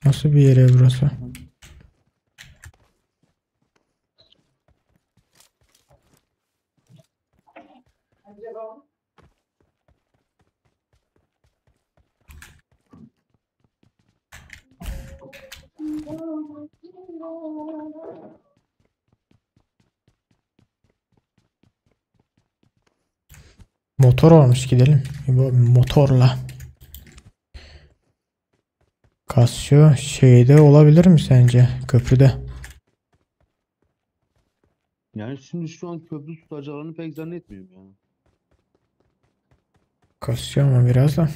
Nasıl bir yere burası? Motor olmuş gidelim. İbo motorla. Kasıyor şeyde olabilir mi sence? Köprüde. Yani şimdi şu an köprü tutacaklarını pek zannetmiyorum yani. Kasıyor ama biraz da.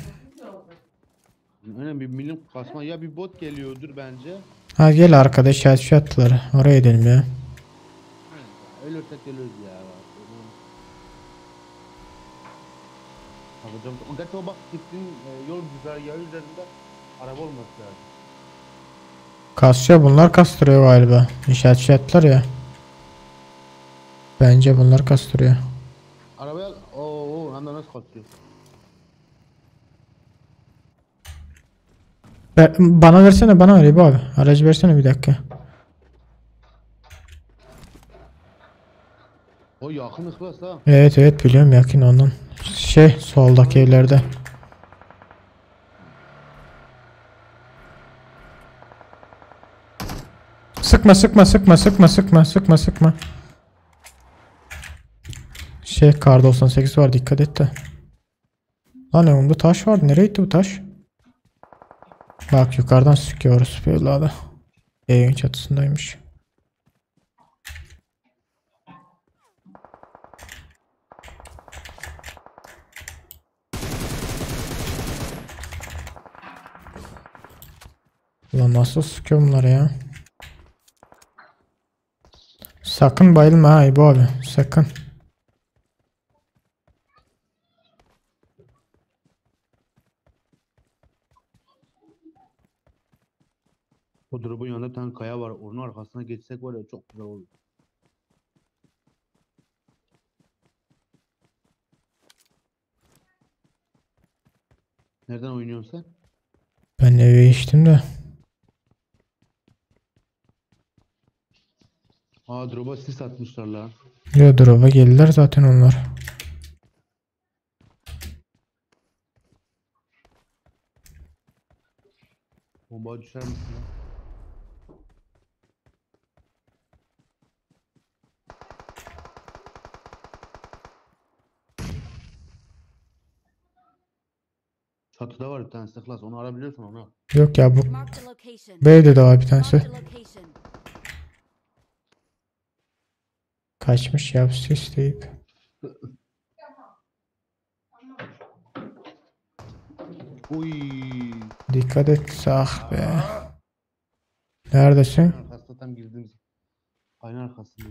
Aynen bir milim kasma ya bir bot geliyordur bence. Ha gel arkadaş şey attılar. Oraya gidelim ya. Ölürsek ölürüz ya. Bakacağım. Gerçi o bak gittiğin yol güzergahı üzerinde araba olması lazım. Kasıyor bunlar kastırıyor galiba. İnşaatçı attılar ya. Bence bunlar kastırıyor. Arabaya oo hem de nasıl kasıyor? Ver, bana versene bana ver İbo abi. Aracı versene bir dakika. O yakın ıhlas ha. Evet evet biliyorum yakın ondan. Şey soldaki evlerde. Sıkma sıkma sıkma sıkma sıkma sıkma sıkma. Şey kar 98 var dikkat et de. Lan önümde taş vardı. Nereye gitti bu taş? Bak yukarıdan sıkıyor orospu evladı. Evin çatısındaymış. Ulan nasıl sıkıyor bunları ya? Sakın bayılma ha İbo abi. Sakın. O drop'un yanında bir tane kaya var. Onun arkasına geçsek var ya çok güzel olur. Nereden oynuyorsun sen? Ben eve geçtim de. Aa drop'a sis atmışlar la. Yo drop'a geldiler zaten onlar. Bomba düşer misin lan? Çatıda var bir tanesi Klas. Onu arabiliyorsan onu al. Yok ya bu Marked a location. bu evde de var bir tanesi. Marked a location. Kaçmış ya bu ses deyip. Uy. Dikkat et ah be. Neredesin? Arkasında tam girdiğimiz. Aynen arkasında.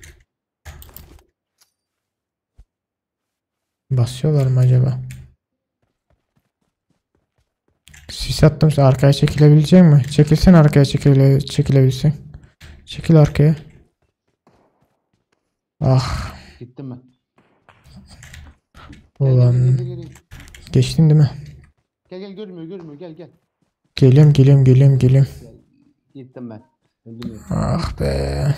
Basıyorlar mı acaba? Sis attım. Sen arkaya çekilebilecek mi? Çekilsen arkaya çekilebilsin. Çekil arkaya. Ah Gittim ben. Gel, gel, ulan. gel, gel, gel. Geçtin değil mi? Gel gel görmüyor görmüyor gel gel. Geliyorum geliyorum geliyorum geliyorum. Gittim ben. Öldüm ya. Ah be.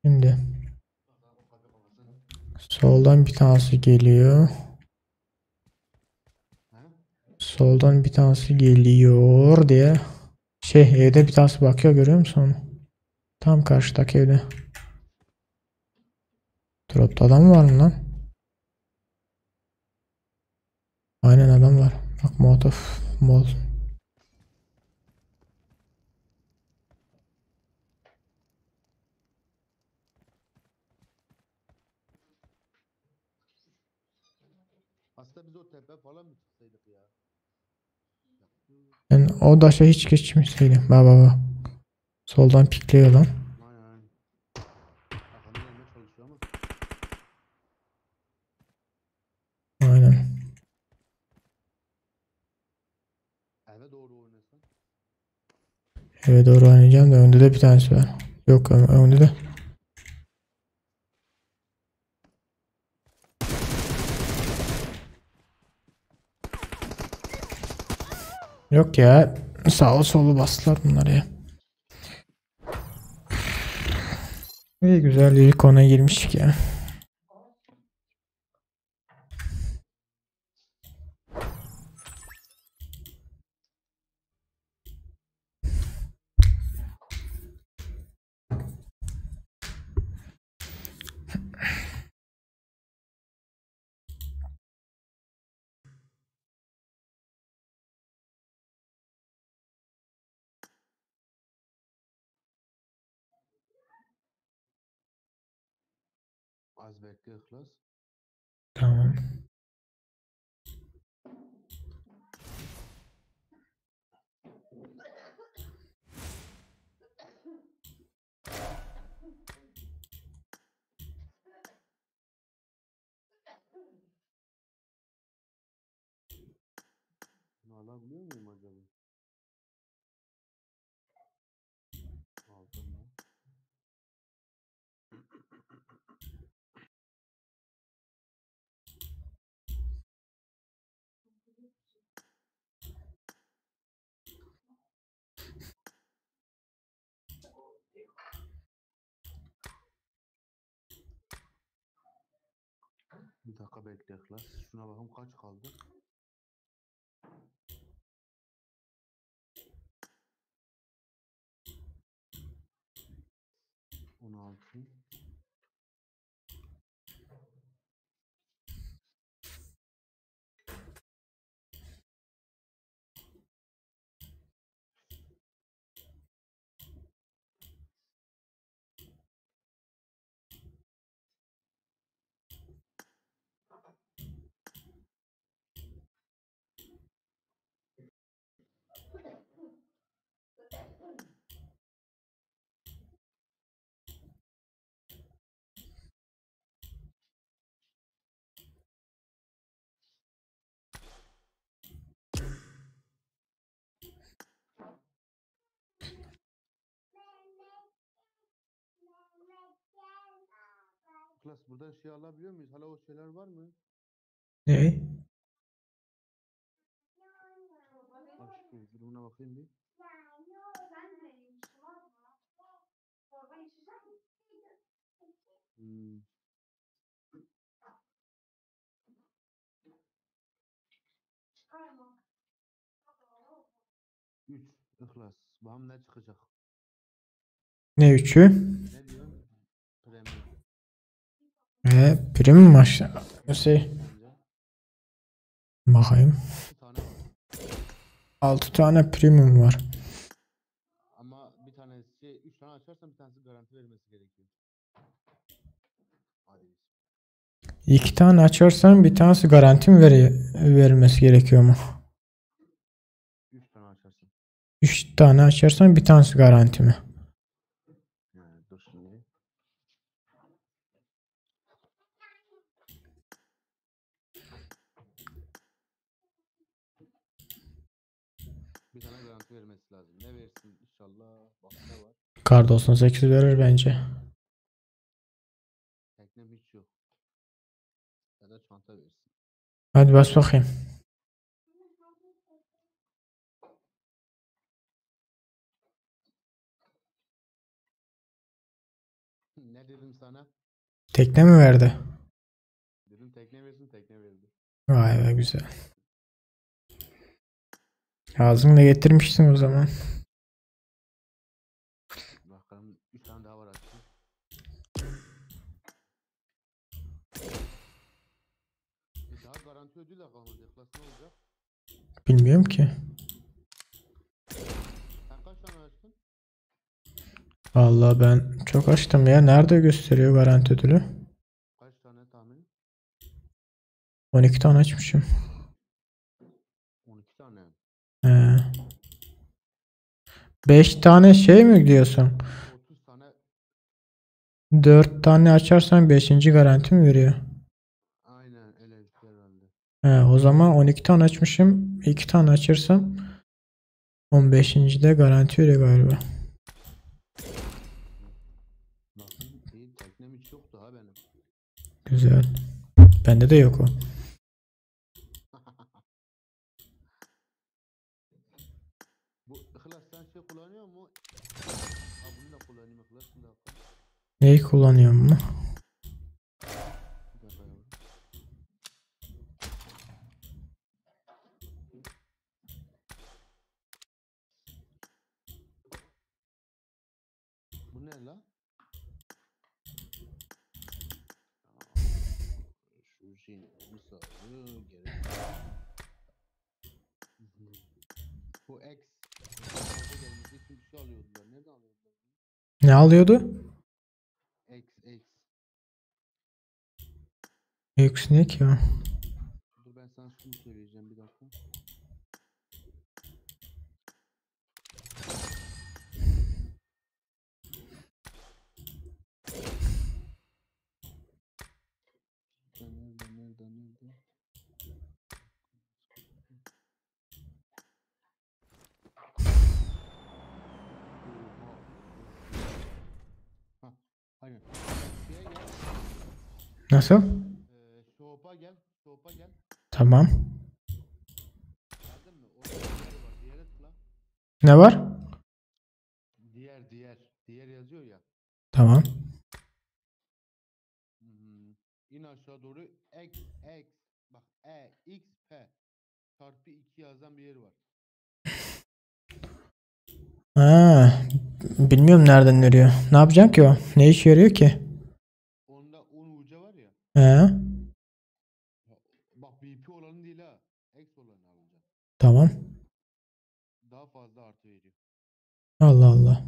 Şimdi soldan bir tanesi geliyor. Soldan bir tanesi geliyor diye. Şey evde bir tanesi bakıyor görüyor musun onu? Tam karşıdaki evde. Drop'ta adam var mı lan? Aynen adam var. Bak Molotov mol. Aslında biz o tepe falan mı çıksaydık ya? Ben o daşa hiç geçmeseydim. Bak bak bak. Soldan pikliyor lan. Aynen aynen. Arkamdan gelmeye çalışıyor ama. Aynen. Eve doğru oynasan. Eve doğru oynayacağım da önde de bir tanesi var. Yok önde de. Yok ya. Sağlı solu bastılar bunlar ya. İyi güzel ilk ona girmiştik ya. Az bekle İhlas. Tamam. Bunu alabiliyor muyum acaba? Aldım lan. Bir dakika bekle İhlas. Şuna bakayım kaç kaldı. 16. Ihlas buradan şey alabiliyor muyuz? Hala o şeyler var mı? Ne? Bak şu durumuna bakayım bir. Hmm. Üç. İhlas. Bakalım ne çıkacak? Ne üçü? Ne diyorsun? Premium. Prim mi maçta? Şey, Bence. bakayım. 6 tane var. 6 tane premium var. Ama bir tanesi, 3 tane açarsan bir tanesi garanti vermesi gerekiyor. Hadi. 2 tane açarsan bir tanesi garanti mi vermesi gerekiyor mu? 3 tane açarsın. 3 tane açarsan bir tanesi garanti mi? Yani dur şimdi. Bir tane garanti vermesi lazım. Ne versin inşallah. Bak ne var. Kar 98 verir bence. Teknem hiç yok. Ya da çanta versin. Hadi bas bakayım. Ne dedim sana? Tekne mi verdi? Dedim tekne versin tekne verdi. Vay be güzel. Ağzınla getirmişsin o zaman. Bakalım 3 tane daha var açtım. E daha garanti ödül de kalmadı. İhlas ne olacak? Bilmiyorum ki. Sen kaç tane açtın? Vallahi ben çok açtım ya. Nerede gösteriyor garanti ödülü? Kaç tane tahmin? 12 tane açmışım. 12 tane. He. 5 tane şey mi diyorsun? 30 tane 4 tane açarsan 5. garanti mi veriyor? aynen öyle bir şey herhalde. He, o zaman 12 tane açmışım. 2 tane açırsam 15. de garanti veriyor galiba. Bakın iyi teknem hiç yoktu ha benim. Güzel. Bende de yok o. Bu İhlas sen şey kullanıyor mu? Ha bunu da kullanayım İhlas bir dakika. Neyi kullanıyorum mu? Bir dakika yavrum. Bu ne la? Şu şeyin misali gerek. Bu X fazla gelmesi için bir şey alıyordular. Nereden alıyordular? Ne alıyordu? X X. X ne ki o? Dur ben sana şunu söyleyeceğim bir dakika. Nerede nerede nerede? Oha. Hah, aynen. Şeye gel. Nasıl? Shop'a gel. Shop'a gel. Tamam. Geldin mi? Orada diğer var. Diğere tıkla. Ne var? Diğer diğer. Diğer yazıyor ya. Tamam. Hmm. İn aşağı doğru X X bak E X P çarpı 2 yazan bir yer var. Ha, bilmiyorum nereden veriyor. Ne yapacaksın ki o? Ne işe yarıyor ki? Onda 10 uca var ya. He, Bak BP olanı değil ha. X olanı alacaksın. tamam. Daha fazla artı veriyor. Allah Allah.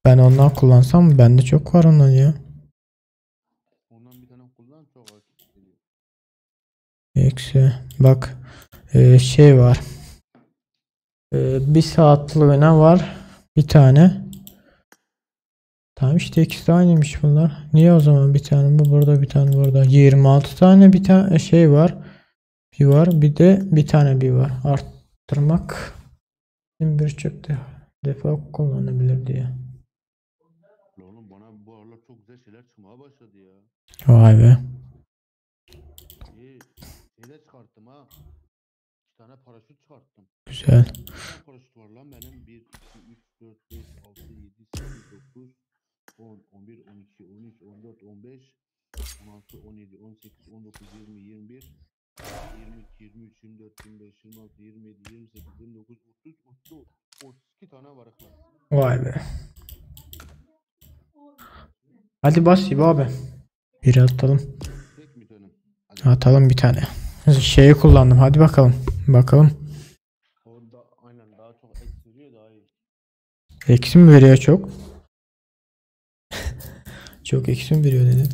Ben ondan kullansam mı? Bende çok var ondan ya. Ondan bir tane kullan çok artı veriyor. Eksi. Bak şey var. Bir saatliğine var. Bir tane. Tamam işte ikisi de aynıymış bunlar. Niye o zaman bir tane bu burada bir tane burada. 26 tane bir tane şey var. Bir var. Bir de bir tane bir var. Arttırmak birçok defa kullanabilir diye. Lan oğlum bana bu aralar çok güzel şeyler çıkmaya başladı ya. Vay be. İyi. Şeyle çıkarttım ha. İki tane paraşüt çıkarttım. Güzel. Kaç tane paraşüt var lan benim? 1, 2, 3, 4, 5, 6, 7, 8, 9, 10, 11, 12, 13, 14, 15, 16, 17, 18, 19, 20, 21, 22, 23, 24, 25, 26, 27, 28, 29, 30, 30, 32 tane var lan. Vay be. Hadi bas İbo abi. Bir atalım. Tek mi dönüm? Hadi. Atalım bir tane. Şeyi kullandım. Hadi bakalım. Bakalım. O da aynen daha çok eksiriyor daha iyi. Eksi mi veriyor çok? Çok eksi mi veriyor dedim.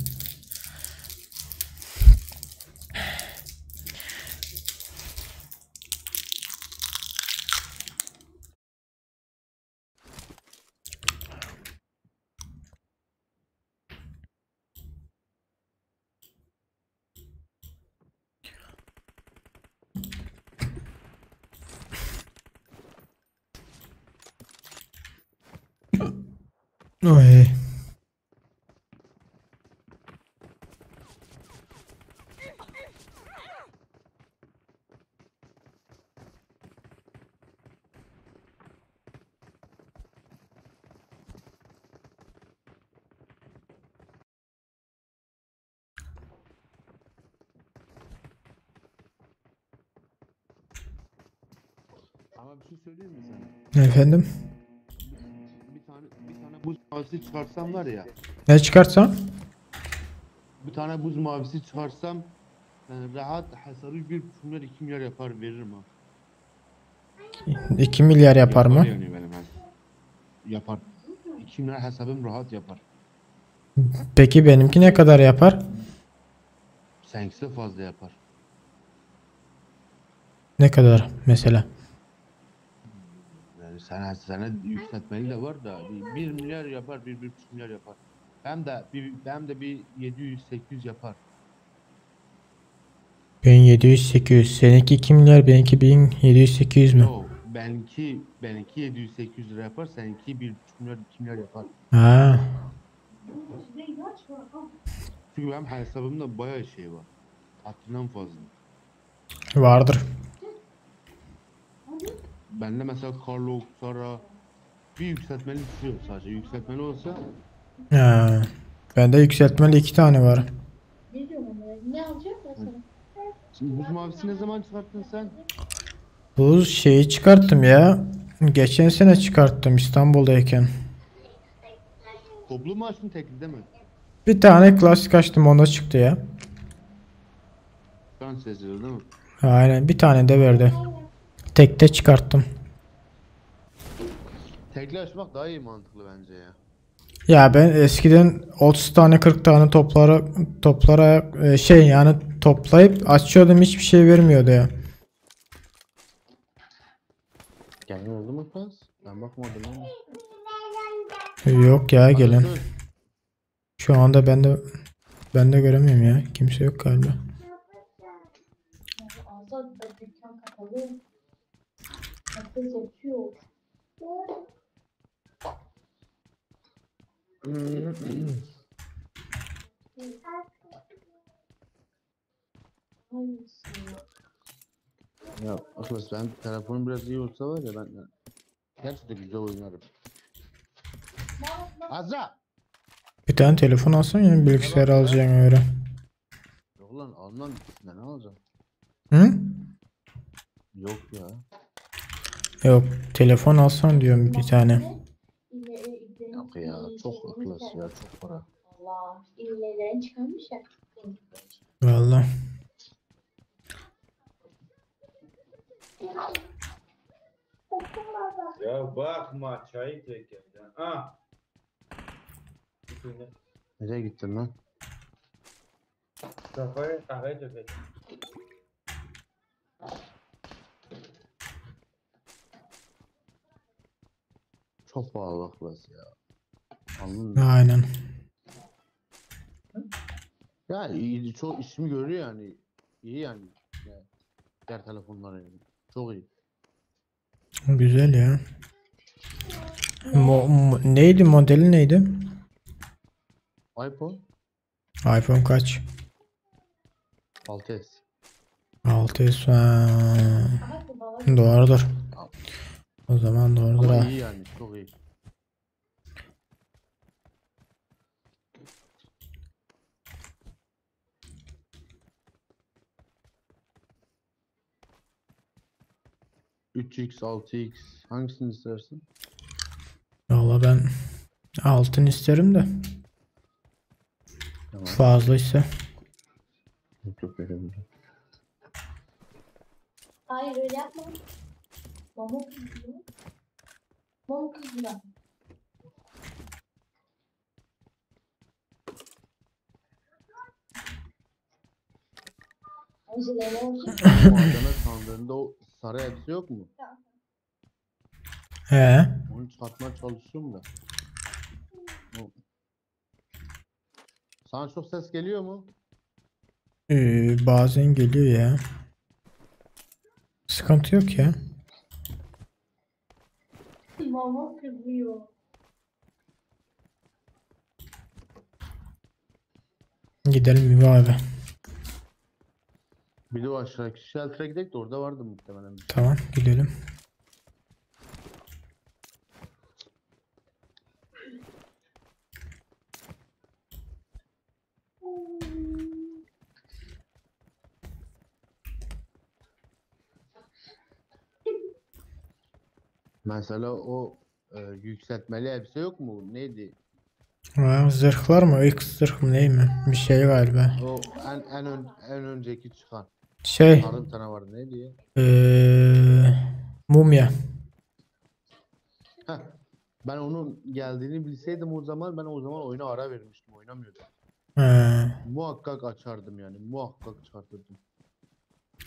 Oy. Ama bir şey söyleyeyim mi sana? Efendim? Bir tane bir tane buz mavisi çıkarsam var ya. Ne çıkartsam? Bir tane buz mavisi çıkarsam yani rahat hesabı 1,5 milyar 2 milyar yapar veririm ha. 2 milyar yapar mı? yani benim hesabım. Yapar. 2 milyar hesabım rahat yapar. Peki benimki ne kadar yapar? Seninkisi de fazla yapar. Ne kadar mesela? Yani sana sana yükseltmeli de var da bir 1 milyar yapar, 1 1,5 milyar yapar. Hem de bir hem de bir 700 800 yapar. 1700 800. Seninki 2 milyar, benimki 1700 800 mü? Yo, benimki benimki 700 800 lira yapar, seninki 1,5 milyar 2 milyar yapar. Ha. Çünkü benim hesabımda bayağı şey var. Haddinden fazla. Vardır. Bende mesela Carlo, Sara bir yükseltmeli yok sadece. Yükseltmeli olsa Ha. Bende yükseltmeli 2 tane var. Ne diyorum onlara? Ne alacak mesela? Şimdi buz mavisi ne zaman çıkarttın sen? Bu şeyi çıkarttım ya. Geçen sene çıkarttım İstanbul'dayken. Toplu mu açtın tekli mi? Bir tane klasik açtım onda çıktı ya. Fransız değil mi? Aynen bir tane de verdi. Tekte çıkarttım. Tekli açmak daha iyi mantıklı bence ya. Ya ben eskiden 30 tane 40 tane toplara toplara e, şey yani toplayıp açıyordum hiçbir şey vermiyordu ya. Gelin oldu mu Frans? Ben bakmadım ama. Yok ya gelin. Arkadaşlar, Şu anda ben de ben de göremiyorum ya. Kimse yok galiba. Azat da dükkan kapalı. Herkes yatıyor. Hangisi? Ya arkadaş ben telefonum biraz iyi olsa var ya ben gerçekten güzel oynarım. Azra! Bir tane telefon alsam ya bilgisayar alacağım öyle. Yok lan almam ikisinden ne alacağım? Hı? Yok ya. Yok telefon alsam diyorum bir tane. Yok ya çok aklas ya çok para. Allah iğnelerini çıkarmış ya. Vallahi. Ya bakma çayı çekeceğim. Ah. Nereye gittin lan? Kafayı kahve dökeceğim. Çok pahalı aklas ya. Anladın mı? Aynen. Ya iyi, çok işimi görüyor yani. İyi yani. Yani Diğer telefonlar yani. Çok iyi. Güzel ya. Mo- mo- neydi modeli neydi? iPhone iPhone kaç? 6s. 600 ha. Doğrudur. O zaman doğrudur Ama ha. iyi yani çok iyi. ...3x, 6x... ...hangisini istersin? Valla ben altın isterim de Tamam. fazlaysa. Yok yok verebilirim. Hayır öyle yapma. Mama kızıyor. Mama kızıyor. Önceleri olsun. Malzeme sandığında o sarı elbise yok mu? He. Onu çıkartmaya çalışıyorum da. O- Sana çok ses geliyor mu? Bazen geliyor ya. Sıkıntı yok ya. Mama kızıyor. Gidelim İbo abi. Bir de o aşağıdaki shelter'a gidelim de orada vardı muhtemelen. Tamam gidelim. Mesela o yükseltmeli elbise yok mu? Neydi? Ha, zırhlar mı? X zırh mı değil mi? Bir şey galiba. O en en ön, en önceki çıkan. Şey Sarı bir tane vardı neydi ya? ee, mumya. Heh. Ben onun geldiğini bilseydim o zaman ben o zaman oyuna ara vermiştim. Oynamıyordum. Ha. Muhakkak açardım yani. Muhakkak çıkartırdım.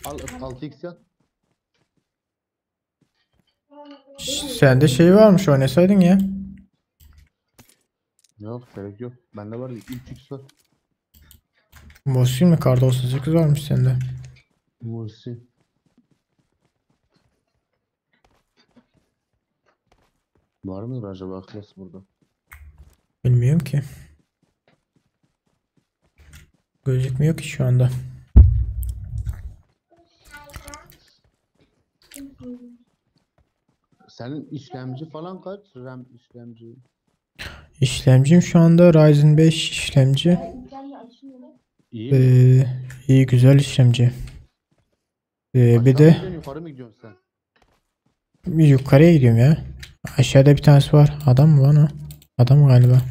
Al 6x yat. Sende şey varmış oynasaydın ya. Yok gerek yok. Bende var 3x var. Muhsin mi? Kar 98 varmış sende. Mursi. Var mıdır acaba klas burada? Bilmiyorum ki. Gözükmüyor ki şu anda. Senin işlemci falan kaç? RAM işlemci. İşlemcim şu anda Ryzen 5 işlemci. Ay, İbrahim'le açmıyor. İyi mi? İyi güzel işlemci. Bir Aşağı mı de gidiyorsun yukarı mı gidiyorsun sen? yukarıya gidiyorum ya. Aşağıda bir tanesi var. Adam mı lan o? Adam galiba.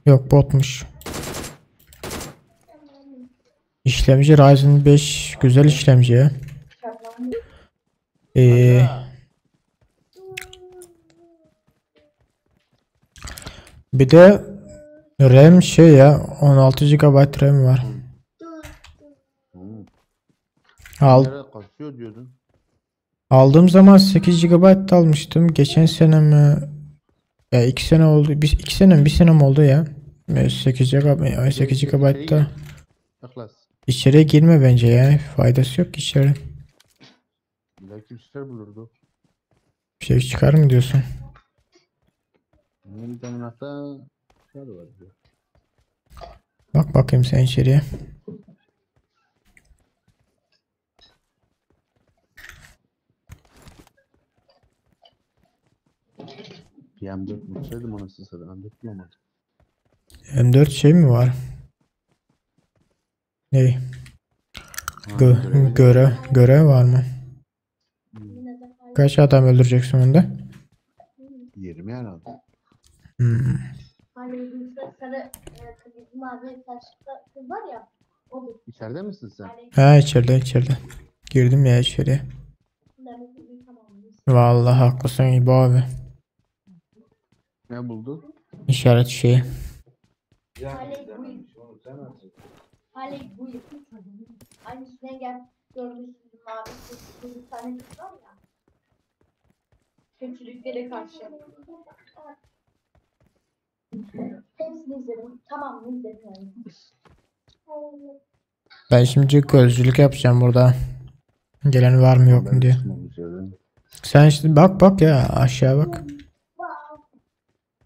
Yok botmuş. İşlemci Ryzen 5 güzel işlemci ya. Ee, bir de RAM şey ya 16 GB RAM var. Hmm. Al, Nereye kasıyor diyordun. aldığım zaman 8 GB almıştım. Geçen sene mi? Ya 2 sene oldu. Bir, 2 sene mi? 1 sene mi oldu ya? 8 GB 8 İçeri GB da gir. İhlas. içeriye girme bence ya. Faydası yok ki içeri. Belki bir şeyler bulurdu. Bir şey çıkar mı diyorsun? Bir tane hatta şeyler var diyor. Bak bakayım sen içeriye. Bir M4 bulsaydım anasını satayım. M4 bulamadım. M4 şey mi var? Ney? Ha, Gö görevi de- görev görev var mı? Kaç adam öldüreceksin onda? 20 herhalde. Hmm. Hani bir sarı kırmızı mavi saçlı kız var ya. O bu. İçeride misin sen? Hani Ha içeride içeride. Girdim ya içeriye. Vallahi haklısın İbo abi. Ne buldun? İşaret şeyi. Haley bu Aynısına gel görmüşsün mavi kız bir tane kız var ya. Kötülüklere karşı. Hepsini izledim. Tamamını izledim yani. Ben şimdi gözcülük yapacağım burada. Gelen var mı yok mu diye. Çıkmamış yerden. Sen şimdi bak bak ya aşağı bak.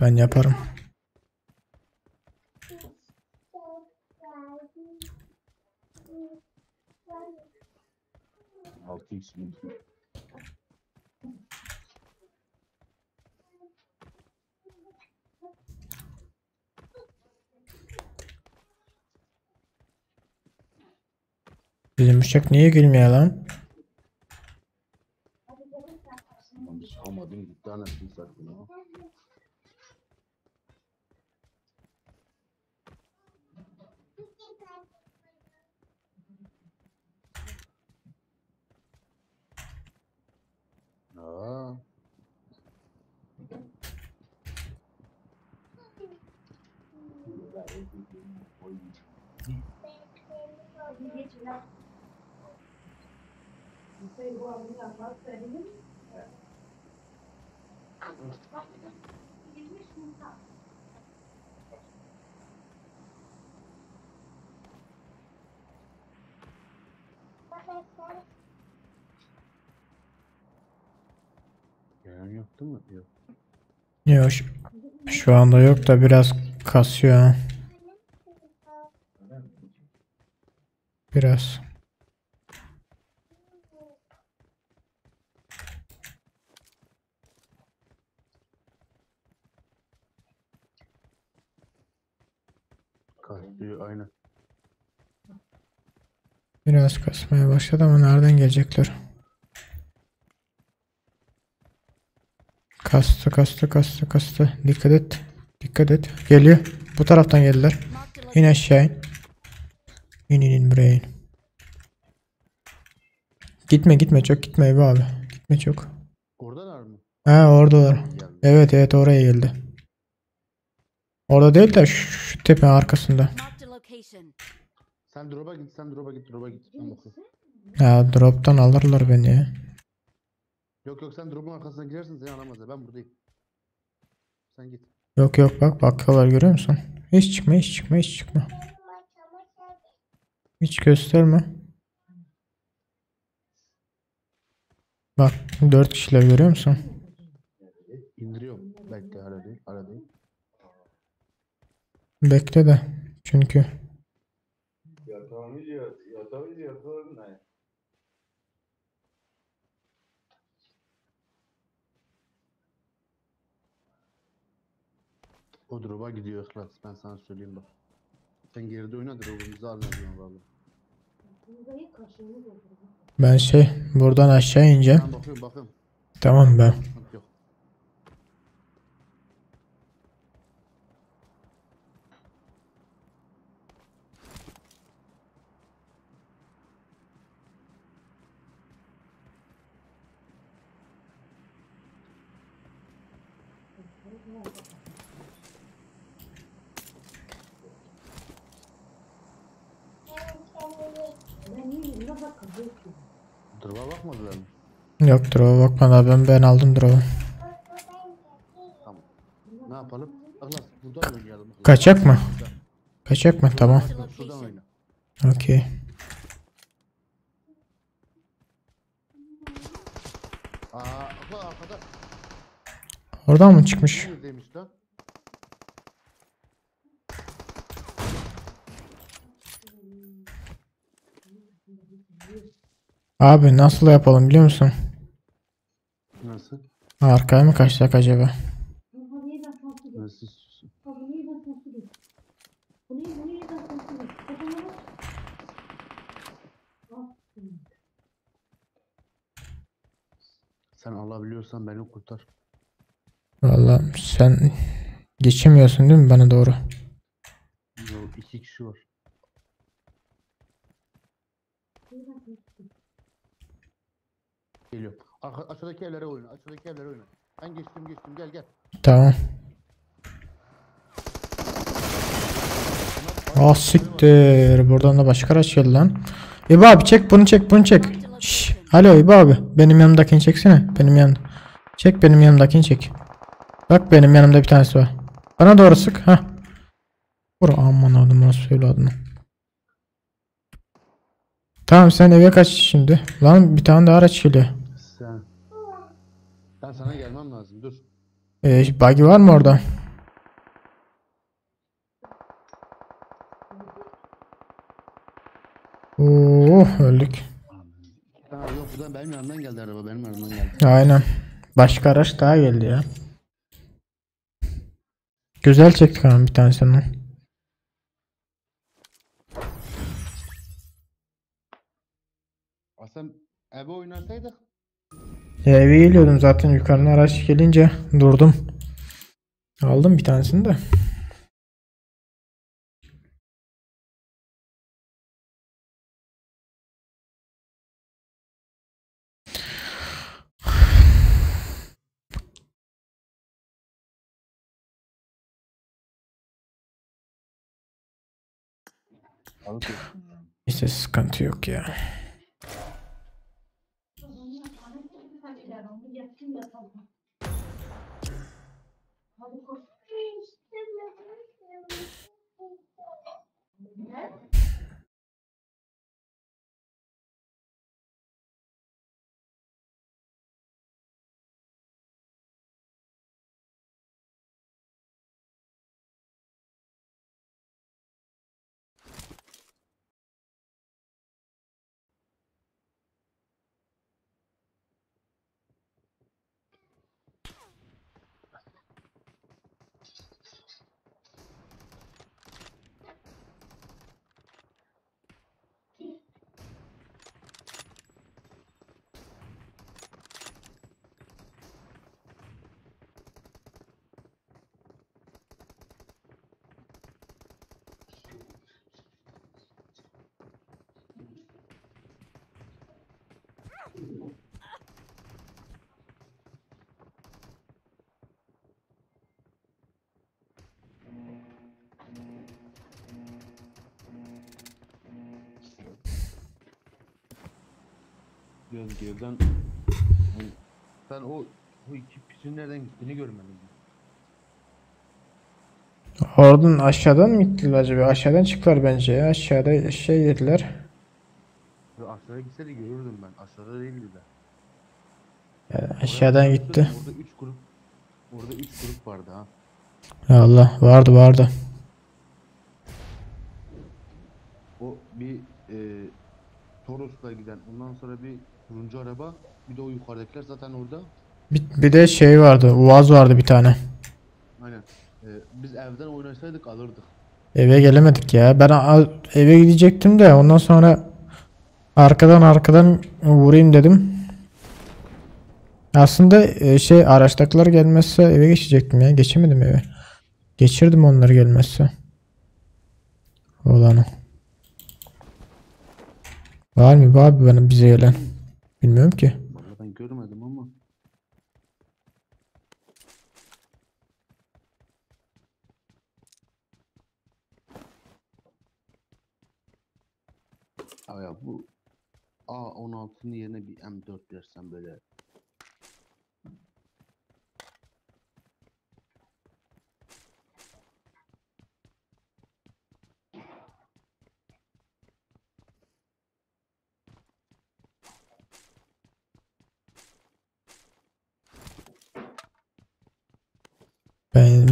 Ben yaparım. Altı x Bizim uçak niye gülmüyor lan? Lan bir çıkamadım gitti anasını satayım ha. Aa. Gelen yok değil mi? Yok. Yok şu, şu anda yok da biraz kasıyor. ha. Biraz. Kasıyor aynen. Biraz kasmaya başladı ama nereden gelecekler? Kastı kastı kastı kastı. Dikkat et. Dikkat et. Geliyor. Bu taraftan geldiler. Marked a İn aşağı in. İn in in buraya in. Gitme gitme çok gitme Ebu abi. Gitme çok. Oradalar mı? Ha oradalar. Geldi. Evet evet oraya geldi. Orada değil de şu, şu tepe arkasında. Marked a location. Sen drop'a git, sen drop'a git, drop'a git. Ben bakıyorum. Ya drop'tan alırlar beni ya. Yok yok sen drop'un arkasına girersin seni alamazlar. Ben buradayım. Sen git. Yok yok bak bakıyorlar görüyor musun? Hiç çıkma hiç çıkma hiç çıkma. Hiç gösterme. Bak 4 kişiler görüyor musun? İndiriyorum. Bekle hala değil, hala değil. Bekle de çünkü O drop'a gidiyor İhlas. Ben sana söyleyeyim bak. Sen geride oyna drop'umuzu almadın valla. ben şey buradan aşağı ineceğim. Ben bakıyorum bakıyorum. Tamam ben. Sıkıntı yok. Drop'a bakmadılar mı? Yok drop'a bakmadı ben ben aldım drop'u. Tamam. Ne yapalım? İhlas buradan oynayalım. İhlas. Kaçak mı? Kaçak mı? Tamam. Marked a Şuradan location. oyna. Okey. Aa, İhlas arkada. Oradan mı çıkmış? Neredeymiş lan? Abi nasıl yapalım biliyor musun? Nasıl? Arkaya mı kaçsak acaba? Nasıl istiyorsun? Sen alabiliyorsan beni kurtar. Vallahi sen geçemiyorsun değil mi bana doğru? Yok iki kişi var. Geliyor. Arka, aşağıdaki evlere oyna. Aşağıdaki evlere oyna. Ben geçtim geçtim gel gel. Tamam. Ah siktir. Buradan da başka araç geldi lan. İbo abi çek bunu çek bunu çek. Şş, alo İbo abi. Benim yanımdakini çeksene. Benim yanımda. Çek benim yanımdakini çek. Bak benim yanımda bir tanesi var. Bana doğru sık. Hah. Vur aman adım nasıl söyle adını. Tamam sen eve kaç şimdi. Lan bir tane daha araç geliyor. Sen. Ben sana gelmem lazım. Dur. Buggy var mı orada? Oo öldük. Ha, yok buradan benim yanımdan geldi araba benim yanımdan geldi. Aynen. Başka araç daha geldi ya. Güzel çektik ama bir tanesini. Aslında eve oynasaydık Ya eve geliyordum zaten yukarıdan araç gelince durdum. Aldım bir tanesini de. alıp İşte sıkıntı yok ya. Biraz geriden Hani ben o o iki piçin nereden gittiğini görmedim. Oradan aşağıdan mı gittiler acaba? Aşağıdan çıktılar bence ya. Aşağıda şey yediler. Ve Aşağıya gitse de görürdüm ben. Aşağıda değildi de. Yani Oraya aşağıdan baktım, gitti. Orada 3 grup orada 3 grup vardı ha. Ya Allah vardı vardı. O bir e, Toros'la giden ondan sonra bir turuncu araba bir de o yukarıdakiler zaten orada. Bir de şey vardı. Uaz vardı bir tane. Aynen. E, biz evden oynasaydık alırdık. Eve gelemedik ya. Ben eve gidecektim de ondan sonra arkadan vurayım dedim. Aslında şey araçtakiler gelmezse eve geçecektim ya. Geçemedim eve. Geçirdim onları gelmezse. Olanı. Var mı abi benim bize gelen? Bilmiyorum ki. Vallahi ben görmedim ama. Aa ya bu A16'nın yerine bir M4 versem böyle.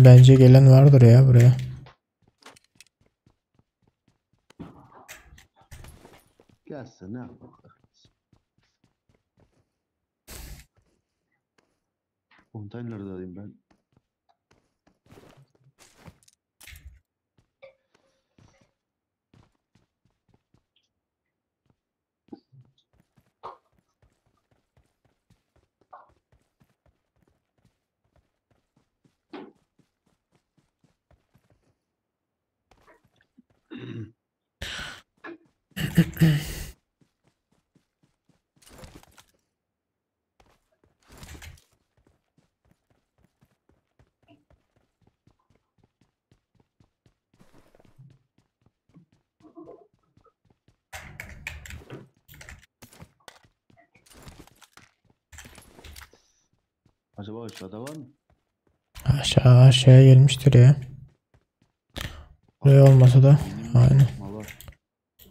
Bence gelen vardır ya buraya. Gelsin ne yapalım. Konteynerdeyim ben. Acaba aşağıda var mı? Aşağıya gelmiştir ya. Buraya olmasa da aynen.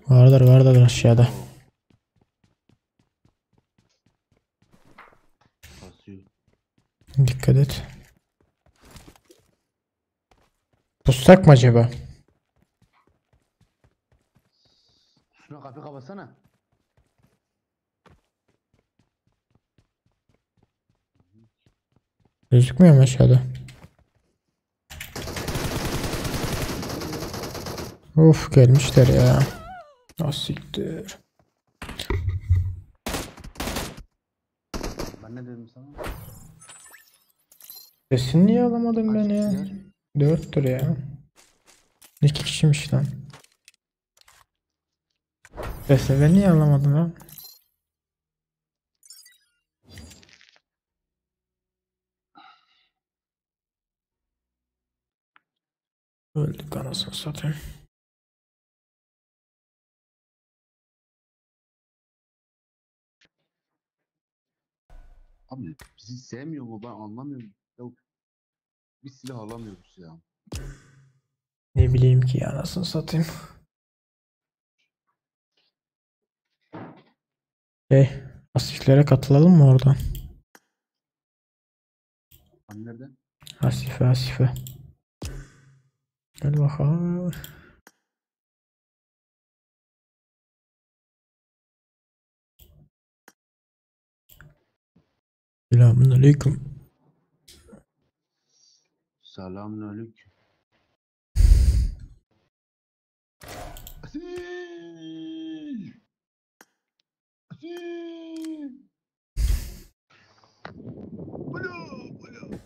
Vardır vardır aşağıda. Dikkat et. Pussak mı acaba? Şuna kapı kapatsana. Bassana. Gözükmüyor mu aşağıda? Of gelmişler ya. Nasıl siktir. Ben ne dedim sana? Sesini niye alamadım ben Kaç ya? kişiler? Dörttür ya. İki kişiymiş lan. Sesini ben niye alamadım lan? Öldük anasını satayım. Abi bizi sevmiyor mu ben anlamıyorum. Ya bir silah alamıyoruz ya. Ne bileyim ki ya anasını satayım. Şey, Asiflere katılalım mı oradan? Hani nerede? Asife Asife. Gel bakalım. Selamünaleyküm. Selamünaleyküm. Asil! Asil! Alo, alo.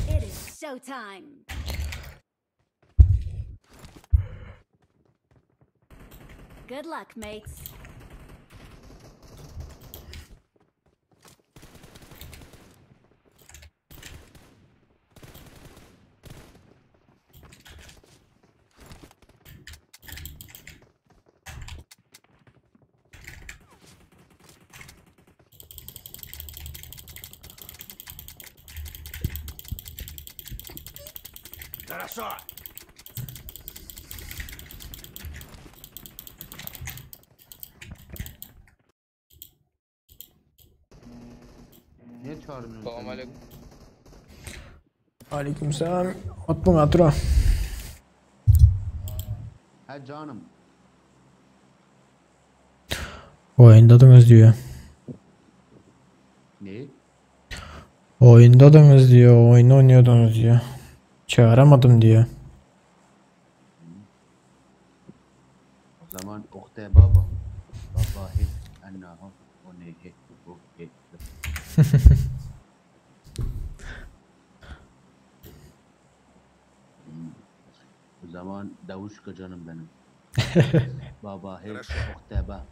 It is showtime. Good luck, mates. Хорошо! Niye çağırmıyorsun sen bizi? Aleykümselam. Atma atro. He canım. Oyundadınız diyor. Ne? Oyundadınız diyor. Oyun oynuyordunuz diyor. Çağıramadım diyor. O zaman Oktay baba. Baba he. Anna ho. O ne he. O he. Hmm. O zaman Davuşka canım benim. Baba he. Oktay ba.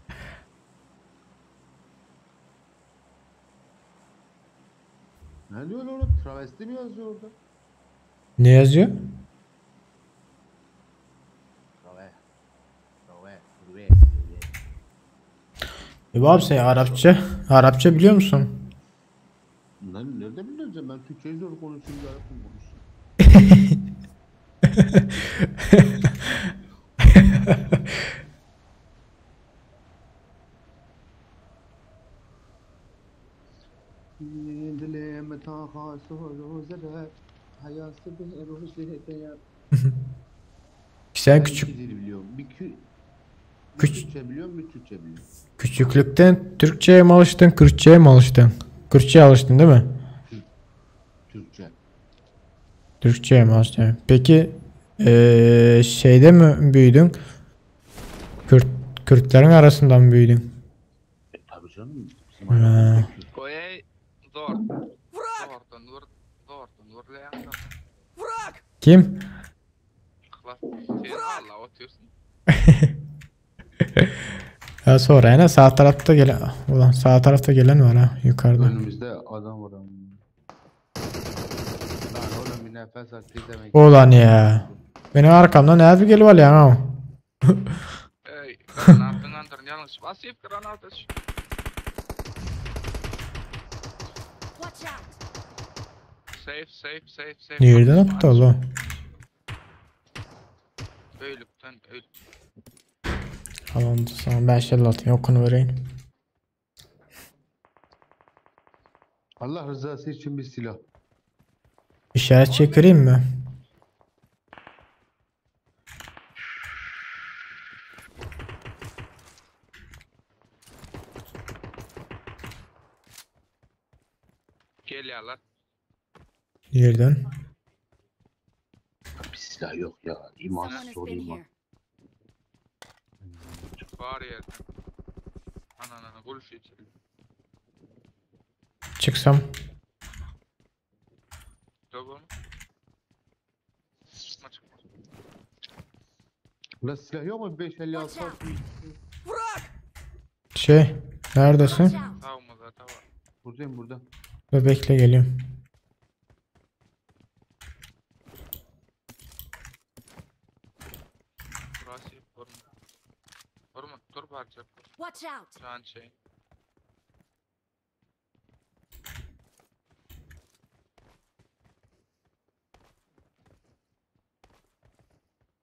Ne diyor orada? Travesti mi yazıyor orada? Ne yazıyor? Trave. Trave. Trave. E abi sen Arapça, Arapça biliyor musun? Lan nerede biliyorsun ben Türkçeyi zor konuşuyorum, Arapça mı konuşuyorum? Sen Ben küçük iki dil biliyorum. Bir, Kü bir Küç- Kürtçe biliyorum, bir Türkçe biliyorum. küçüklükten Türkçe'ye mi alıştın, Kürtçe'ye mi alıştın? Kürtçe'ye alıştın değil mi? Türkçe. Türkçe'ye mi alıştın? Peki şeyde mi büyüdün? Kürt Kürtlerin arasında mı büyüdün? E tabii canım. Bizim Ha. ailemiz Kürt. Koyay zor. Враг! Zor, zor, zor, Враг! Kim? Allah otuyorsun. Ya sonra yine sağ tarafta gelen ulan sağ tarafta gelen var ha yukarıda. Önümüzde adam var ama. Lan oğlum bir nefes al pis demek. Ulan ya. Benim arkamdan ne bir geliyor ya ha. Ey, granatın andırın yanlış. Basıp granat aç. Watch out. Safe, safe, safe, safe. Nereden attı oğlum? Öýlükden öý. Al onda sana 556 ýokuny bereýin. Allah rızası için bir silah. İşaret çekireyim mi? Gelýärler. Yerden. Bir silah yok ya. Someone İmansız has been olayım here. Bar ýerden. Ananana gülşi içildi. Çıksam. Dur Çıkma çıkma. Ulan silah yok mu? 556 Watch out. Враг! Şey. Neredesin? Watch out. Sağımızda da var. Buradayım burada. Dur bekle geliyorum. Burası vurma. Vurma dur parça. Watch out. Can şey.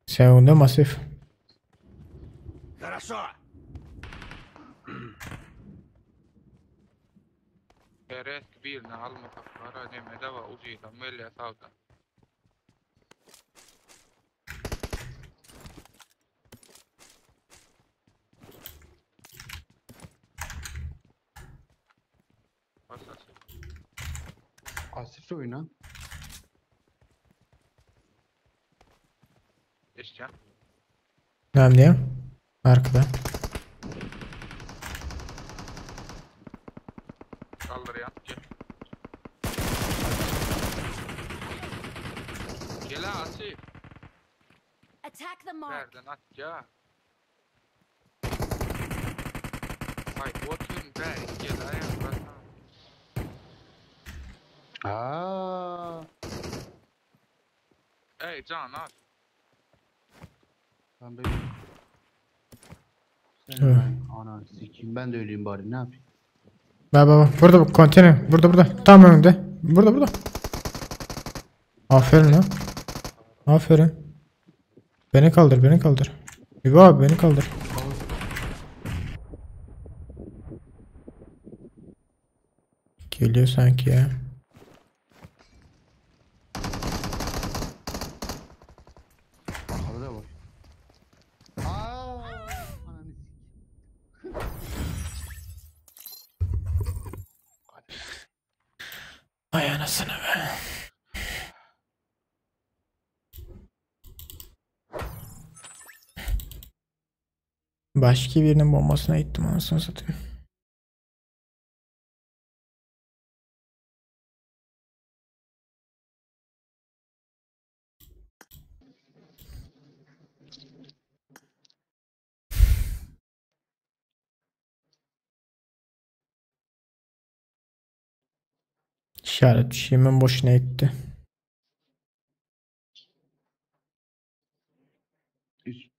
Sen önde masif. Хорошо! Perek birini almasak var neme de var ucuyla melya sağdan. Bas Asif. Asif oyna. Geçeceğim. Ne diyeyim? Arkada. Kaldır ya. Gel. Gel ha Asif. Attack the mark. Nereden at ya? Ay oturun be. Gel ayağa bak. Aa. Ey can at. Ben böyle. Sen ben ananı sikeyim ben de öleyim bari ne yapayım? Bak bak bak. Burada bak konteyner. Burada burada. Tam önünde. Burada burada. Aferin lan. Aferin. Beni kaldır beni kaldır. İbo abi beni kaldır. Geliyor sanki ya. Arkada da var. Aa, ananı sikeyim. Ay anasını be. Başka birinin bombasına gittim anasını satayım. İşaret şeyimin boşuna gitti. Üst.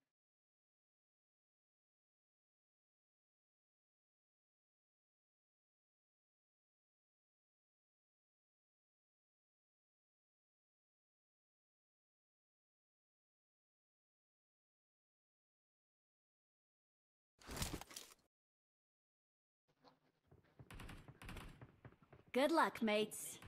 Good luck, mates.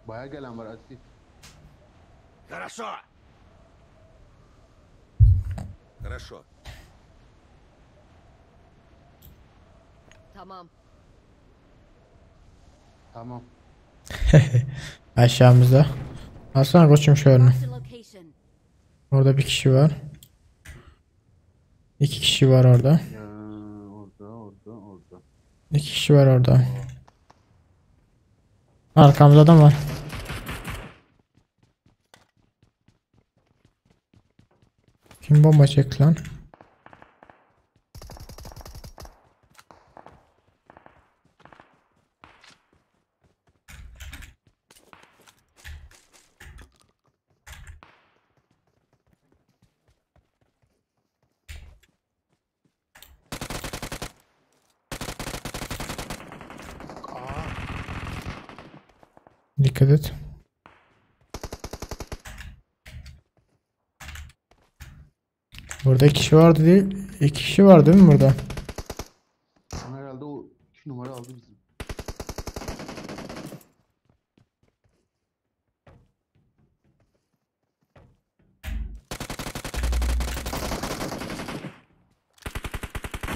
Baya gelen var Asif. Хорошо. Хорошо. Tamam. Tamam. Aşağımızda. Alsana koçum şöyle. Marked a location. Orada bir kişi var. İki kişi var orada. Ya orada orada orada. İki kişi var orada. Arkamızda adam var. Kim bomba çekti lan? Dikkat et. Burada iki kişi vardı değil. İki kişi var değil mi burada? Ama herhalde o 2 numara aldı bizim.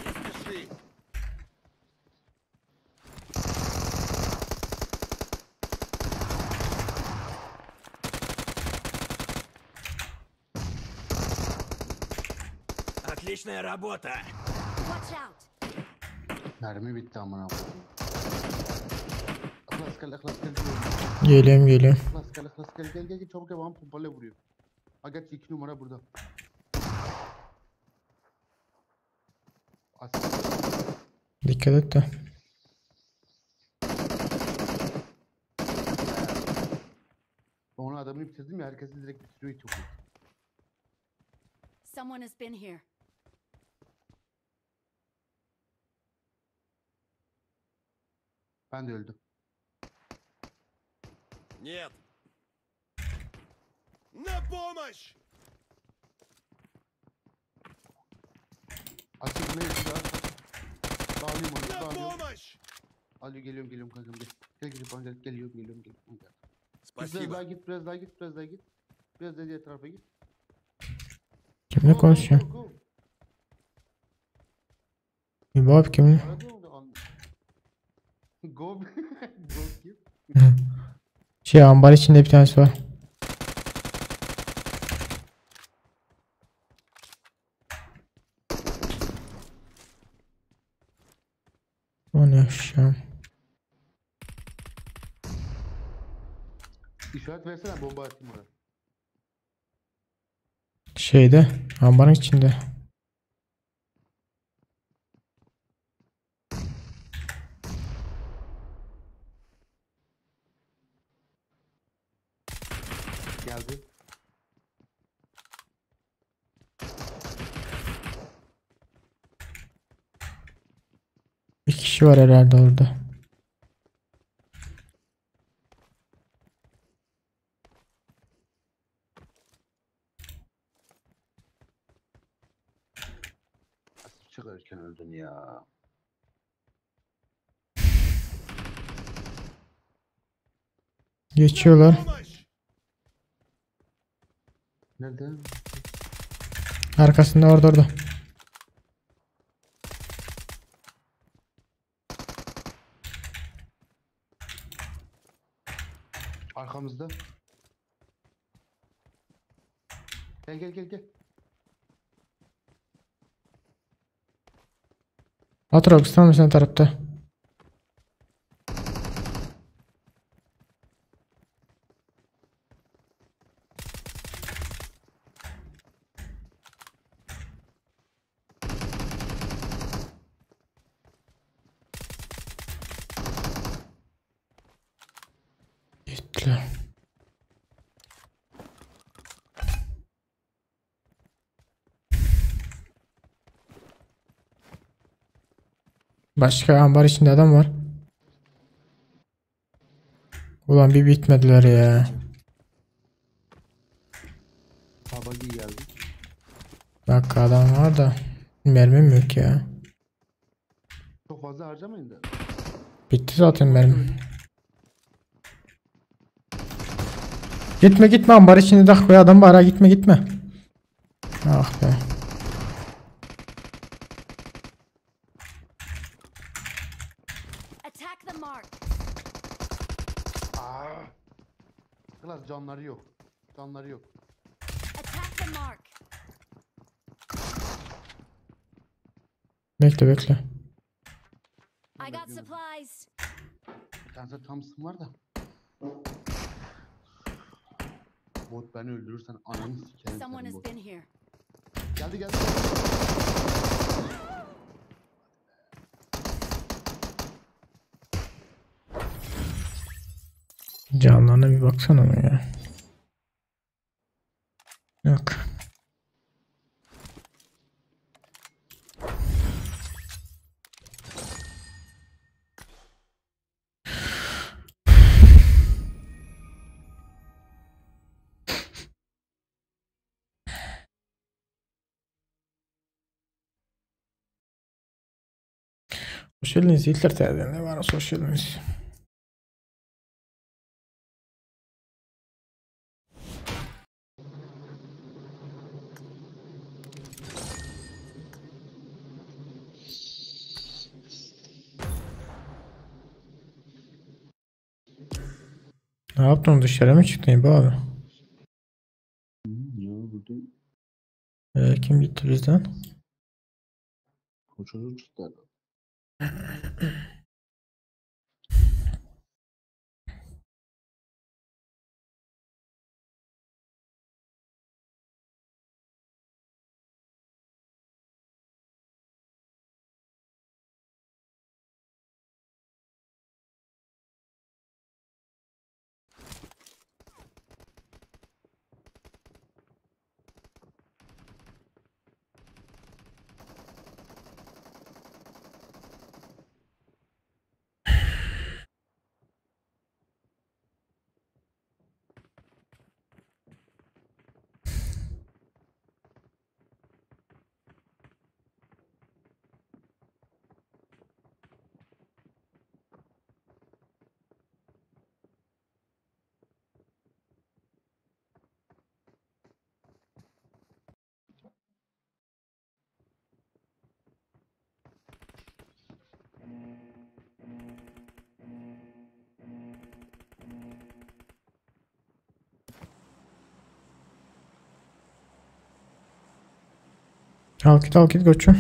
Не спеши. Отличная работа. Watch out. Mermi bitti amına koyayım. Ihlas gel, Ihlas gel. Geliyorum geliyorum. Ihlas gel, Ihlas gel, gel gel gel çabuk gel bana pompayla vuruyor. Ha gerçi 2 numara burada. Asif. Dikkat et de. Ben onu adamı bitirdim ya herkesi direkt bitiriyor hiç yok. Someone has been here. Ben de öldüm. Нет. На помощь! Asif ne yapıyor? Dağılayım onu, На dağılıyorum. помощь! Alo geliyorum geliyorum kankam gel. Gel gel bana gel geliyorum geliyorum geliyorum. Gel. Git biraz Спасибо. daha git biraz daha git biraz daha git. Biraz daha diğer tarafa git. Kimle Go, go, konuşuyor? go, go. İbo abi kimle? Bana diyor orada an- Go go kim? Şey ambar içinde bir tanesi var. O ne şu? İşaret versene bomba atayım oraya. Şeyde ambarın içinde. Geldi. Bir kişi var herhalde orada. Asif çıkarken öldün ya. Geçiyorlar. Помощь! Nerede? Arkasında orada orada. Arkamızda. Gel gel gel gel. Atrox tam sen tarafta. Gittiler. Başka ambar içinde adam var. Ulan bir bitmediler ya. Ha buggy geldi. Bak adam var da mermim yok ya. Çok fazla harcamayın da. Bitti zaten mermi. Gitme gitme ambar içinde dak be adam var ha gitme gitme. Ah be. Attack the mark. Aa! Klas canları yok. Canları yok. Attack the mark. Bekle bekle. I got supplies. Bir tane de Thompson var da. Bot beni öldürürsen ananı sikerim Someone senin has bot. been here. Geldi geldi. Canlarına bir baksana ama ya. Yok. Hoş geldiniz İlter TV'den ne var hoş geldiniz. Ne yaptın dışarı mı çıktın İbo abi? Ya burada Kim gitti bizden? o çocuk çıktı herhalde. Al git al git koçum.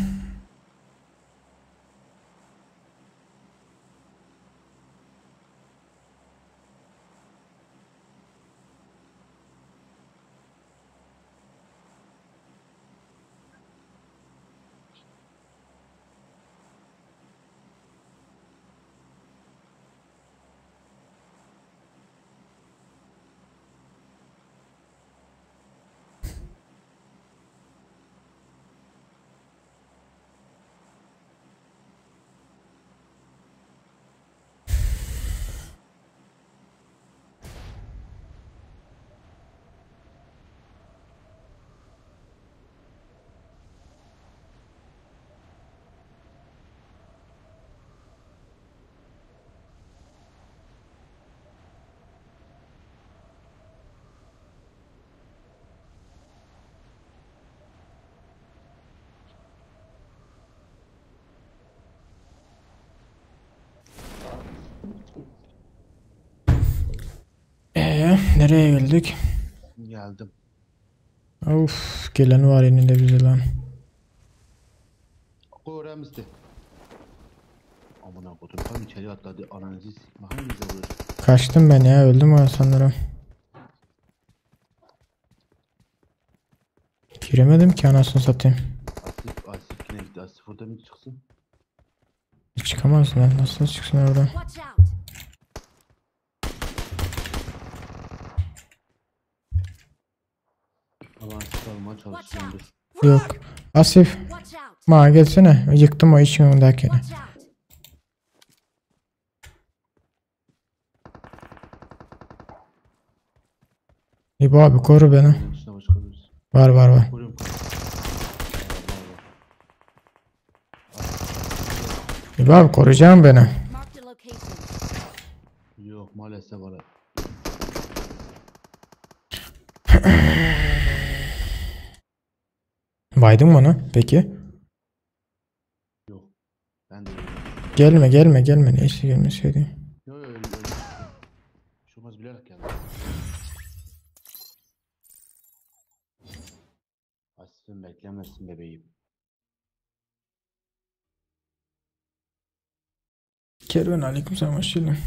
Nereye geldik? Geldim. Of gelen var yine de bize lan. Koyramızdı. Amına kodum tam içeri atladı. Ananızı sikme hanginize vurur? Kaçtım ben ya öldüm ben sanırım. Giremedim ki anasını satayım. Asif, Asif yine gitti. Asif orada mı çıksın? Çıkamaz lan nasıl çıksın oradan? Watch out! Ama Asif almaya Watch çalışıyordur. out! Yok. Asif Watch out! ma gelsene. Yıktım o işin önündekini. Watch out! İbo abi koru beni. Onun dışında başka birisi. Var var var. Koruyorum. Eyvah koruyacağım beni. Marked a location. Yok maalesef ara. Baydın mı onu? Peki. Yok. Ben de öldüm. Gelme gelme gelme. Neyse gelmeseydin. Yok yok öldüm. Bir şey olmaz bilerek geldim. Asif'im beklemezsin bebeğim. Kervan aleyküm selam hoş geldin.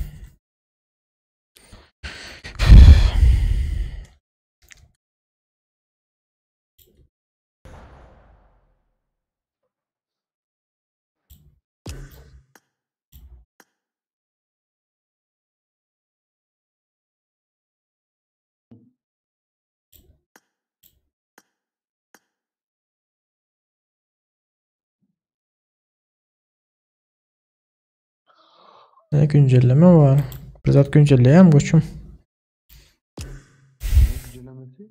Ne güncelleme var? Bizzat güncelleyem koçum. Ne güncellemesi?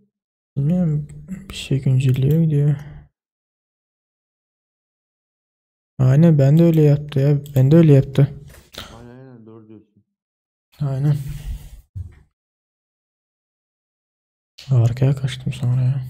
Bilmiyorum bir şey güncelliyor diyor. Aynen ben de öyle yaptı ya. Ben de öyle yaptı. Aynen aynen doğru diyorsun. Aynen. Arkaya kaçtım sonra ya.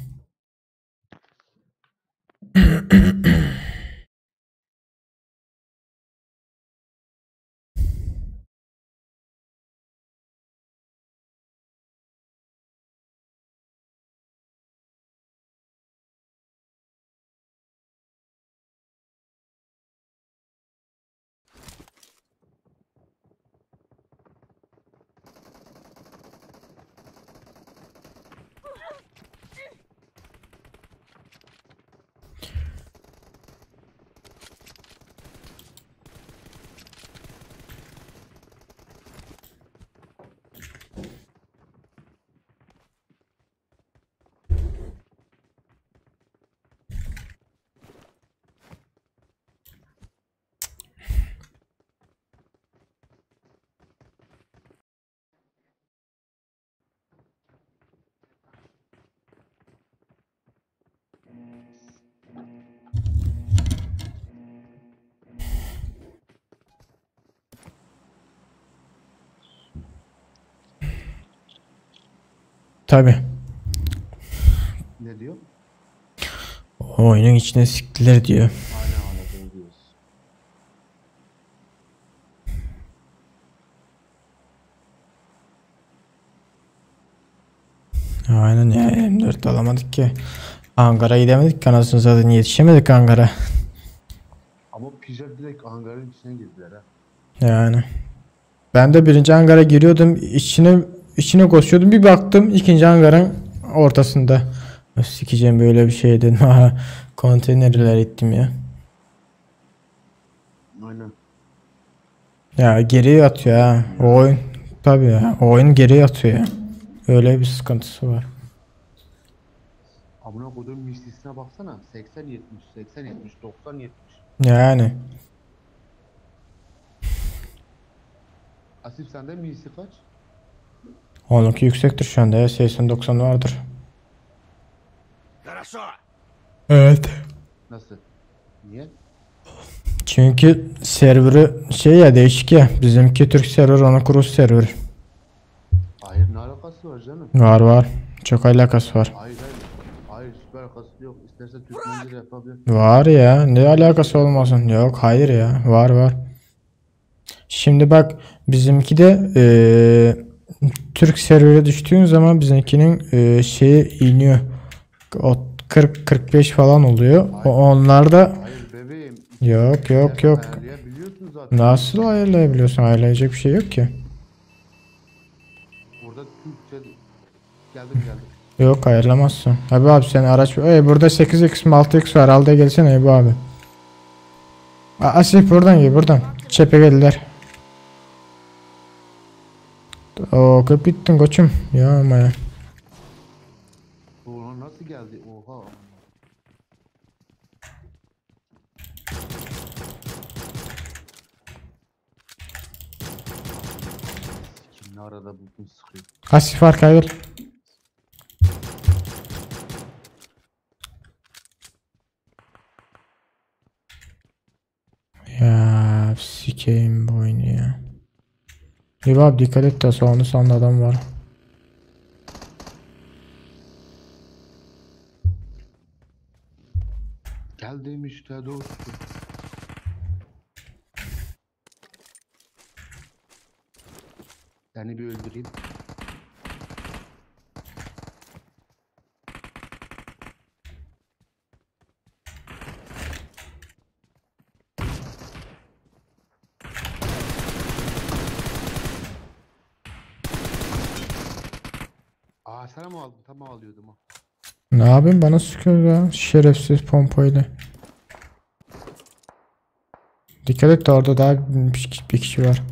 Tabi. Ne diyor? O oyunun içine siktiler diyor. Aynen aynen doğru diyorsun. Aynen ya M4 alamadık ki. Ankara gidemedik ki anasını zaten yetişemedik Ankara. Ama Pijar direkt hangarın içine girdiler ha. Yani. Ben de birinci hangara giriyordum. İçine koşuyordum. Bir baktım ikinci hangarın ortasında. Sikeceğim böyle bir şey dedim. Aha, konteynerler ettim ya. Aynen. Ya geriye atıyor ha. O oyun tabii ya. O oyun geriye atıyor ya. Öyle bir sıkıntısı var. Amına koyduğum mislisine baksana. 80 70 80 70 90 70. Yani. Asif sende misli kaç? Onunki yüksektir şu anda ya. 80-90 vardır. Хорошо. Evet. Nasıl? Niye? Çünkü serverı şey ya değişik ya. Bizimki Türk server, onun Rus server. Hayır ne alakası var canım? Var var. Çok alakası var. Hayır hayır. Hayır hiçbir alakası yok. İsterse Türkmence de yapabilir. Var ya. Ne alakası olmasın? Yok hayır ya. Var var. Şimdi bak bizimki de Türk servere düştüğün zaman bizimkinin şeyi iniyor. O 40-45 falan oluyor. O, onlar da Hayır bebeğim. yok yok yok. Ayarlayabiliyorsun zaten. Nasıl ayarlayabiliyorsun? Ayarlayacak bir şey yok ki. Burada Türkçe geldim geldim. Yok ayarlamazsın. Abi abi sen araç... Ey burada 8x mi 6x var. Al da gelsene Ebu abi. Asif buradan gel buradan. Çepe geldiler. Oo kırıp gittin koçum. Ya ama ya. Ulan nasıl geldi? Oha. Kim ne arada buldun sıkıyor. Asif arkaya gel. Ya Sikeyim bu oyunu ya. Eyvah dikkat et de sağında sağında adam var. Geldim işte dostum. Seni bir öldüreyim. Aa sen mi aldın? Tam alıyordum ha. Ne yapayım bana sıkıyor ya. Şerefsiz pompayla. Dikkat et de orada daha bir kişi var.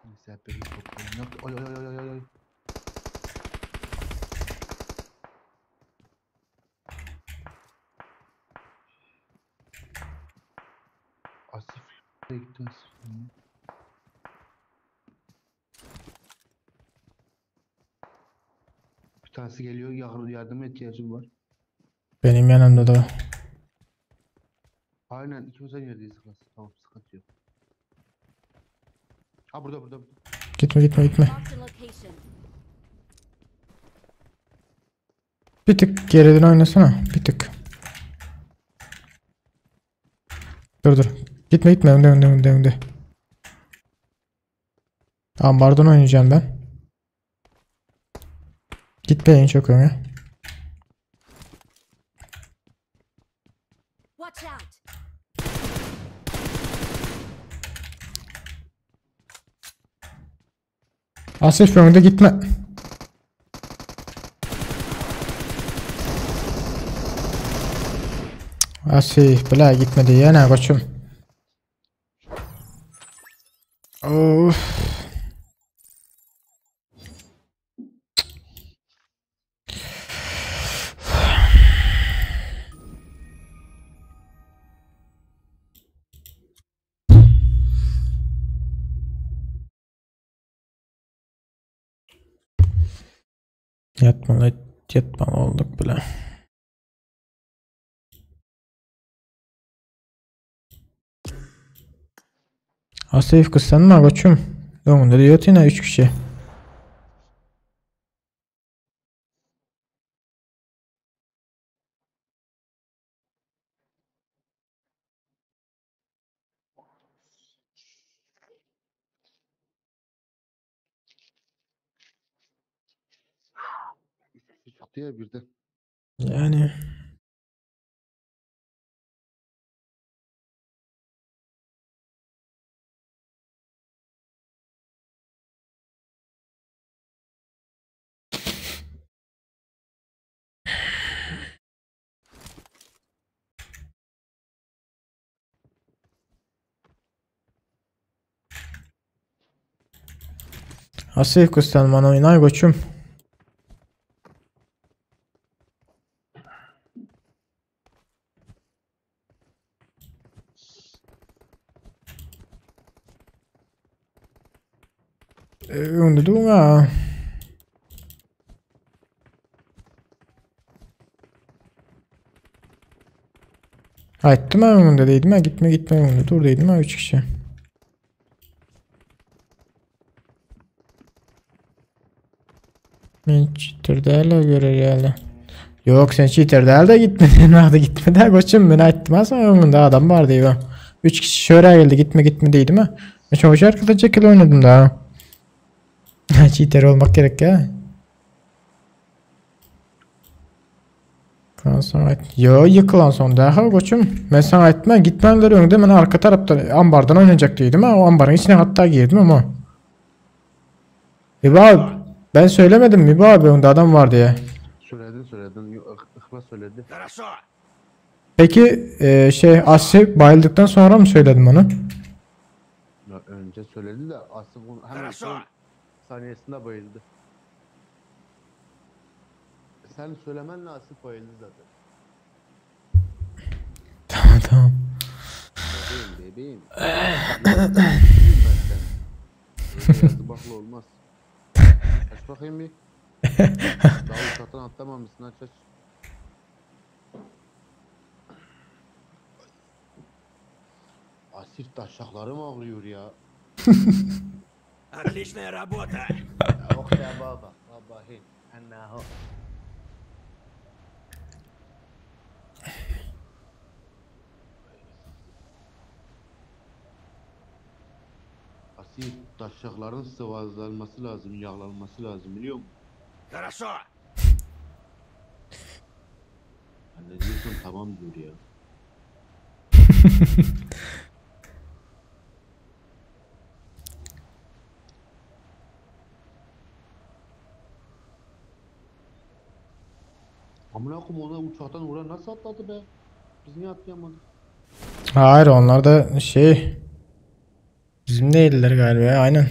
Neyse hep benim toplayayım. Yok. Oy oy oy oy oy oy. Asif gitti Asif. Bir tanesi geliyor yardıma ihtiyacım var. Benim yanımda da. Aynen ikimiz aynı yerdeyiz klas. Tamam sıkıntı yok. Ha burada burada. burada. Gitme gitme gitme. Marked a location. Bir tık geriden oynasana. Bir tık. Dur dur. Gitme gitme önde önde önde önde. Ambardan oynayacağım ben. Gitme en çok öne. Watch out! Asif önde gitme. Asif bile gitmedi yine koçum. Of. Yatmalı, yatmalı olduk bile. Asif kıslanma koçum. Önünde diyor yine 3 kişi. Çıktı ya birden. Yani. Asif kıslanman oynay koçum. Önde durma. Aytdım ben önünde değildim ha gitme gitme önünde dur değildim ha 3 kişi. Men cheater değil görer yani. Yok sen cheater değil de gitmedin. Nerede gitmedi koçum ben aytdım ha sana önünde adam var diye. 3 kişi şöyle geldi gitme gitme değildim ha. Ben çok arkada çekil oynadım daha. Cheater olmak gerek ya. Yo yıkılan son daha koçum. Ben sana aytma gitmenler önünde ben arka tarafta ambardan oynayacak dedim ha. O ambarın içine hatta girdim ama. İbo abi ben söylemedim mi İbo abi önünde adam var diye. Söyledin söyledin. Yok, İhlas söyledi. Хорошо. Peki Asif bayıldıktan sonra mı söyledim onu? Ya, önce söyledi de Asif onu hemen Хорошо. son saniyesinde bayıldı. Sen söylemenle Asif bayıldı zaten. Tamam tamam. Bebeğim bebeğim. Bebeğim ben sen. Öyle yazı olmaz. Aç bakayım bir. Daha uçaktan atlamamışsın aç aç. Asif taşaklarım ağrıyor ya. Отличная работа! Oh ya baba. Baba hey. Anna ho. Asif taşakların sıvazlanması lazım, yağlanması lazım biliyor musun? Хорошо! Ben ne diyorsun tamam diyor ya. Amına koyayım ona uçaktan vuran nasıl atladı be? Biz niye atlayamadık? Hayır onlar da şey bizim değiller galiba ya, aynen.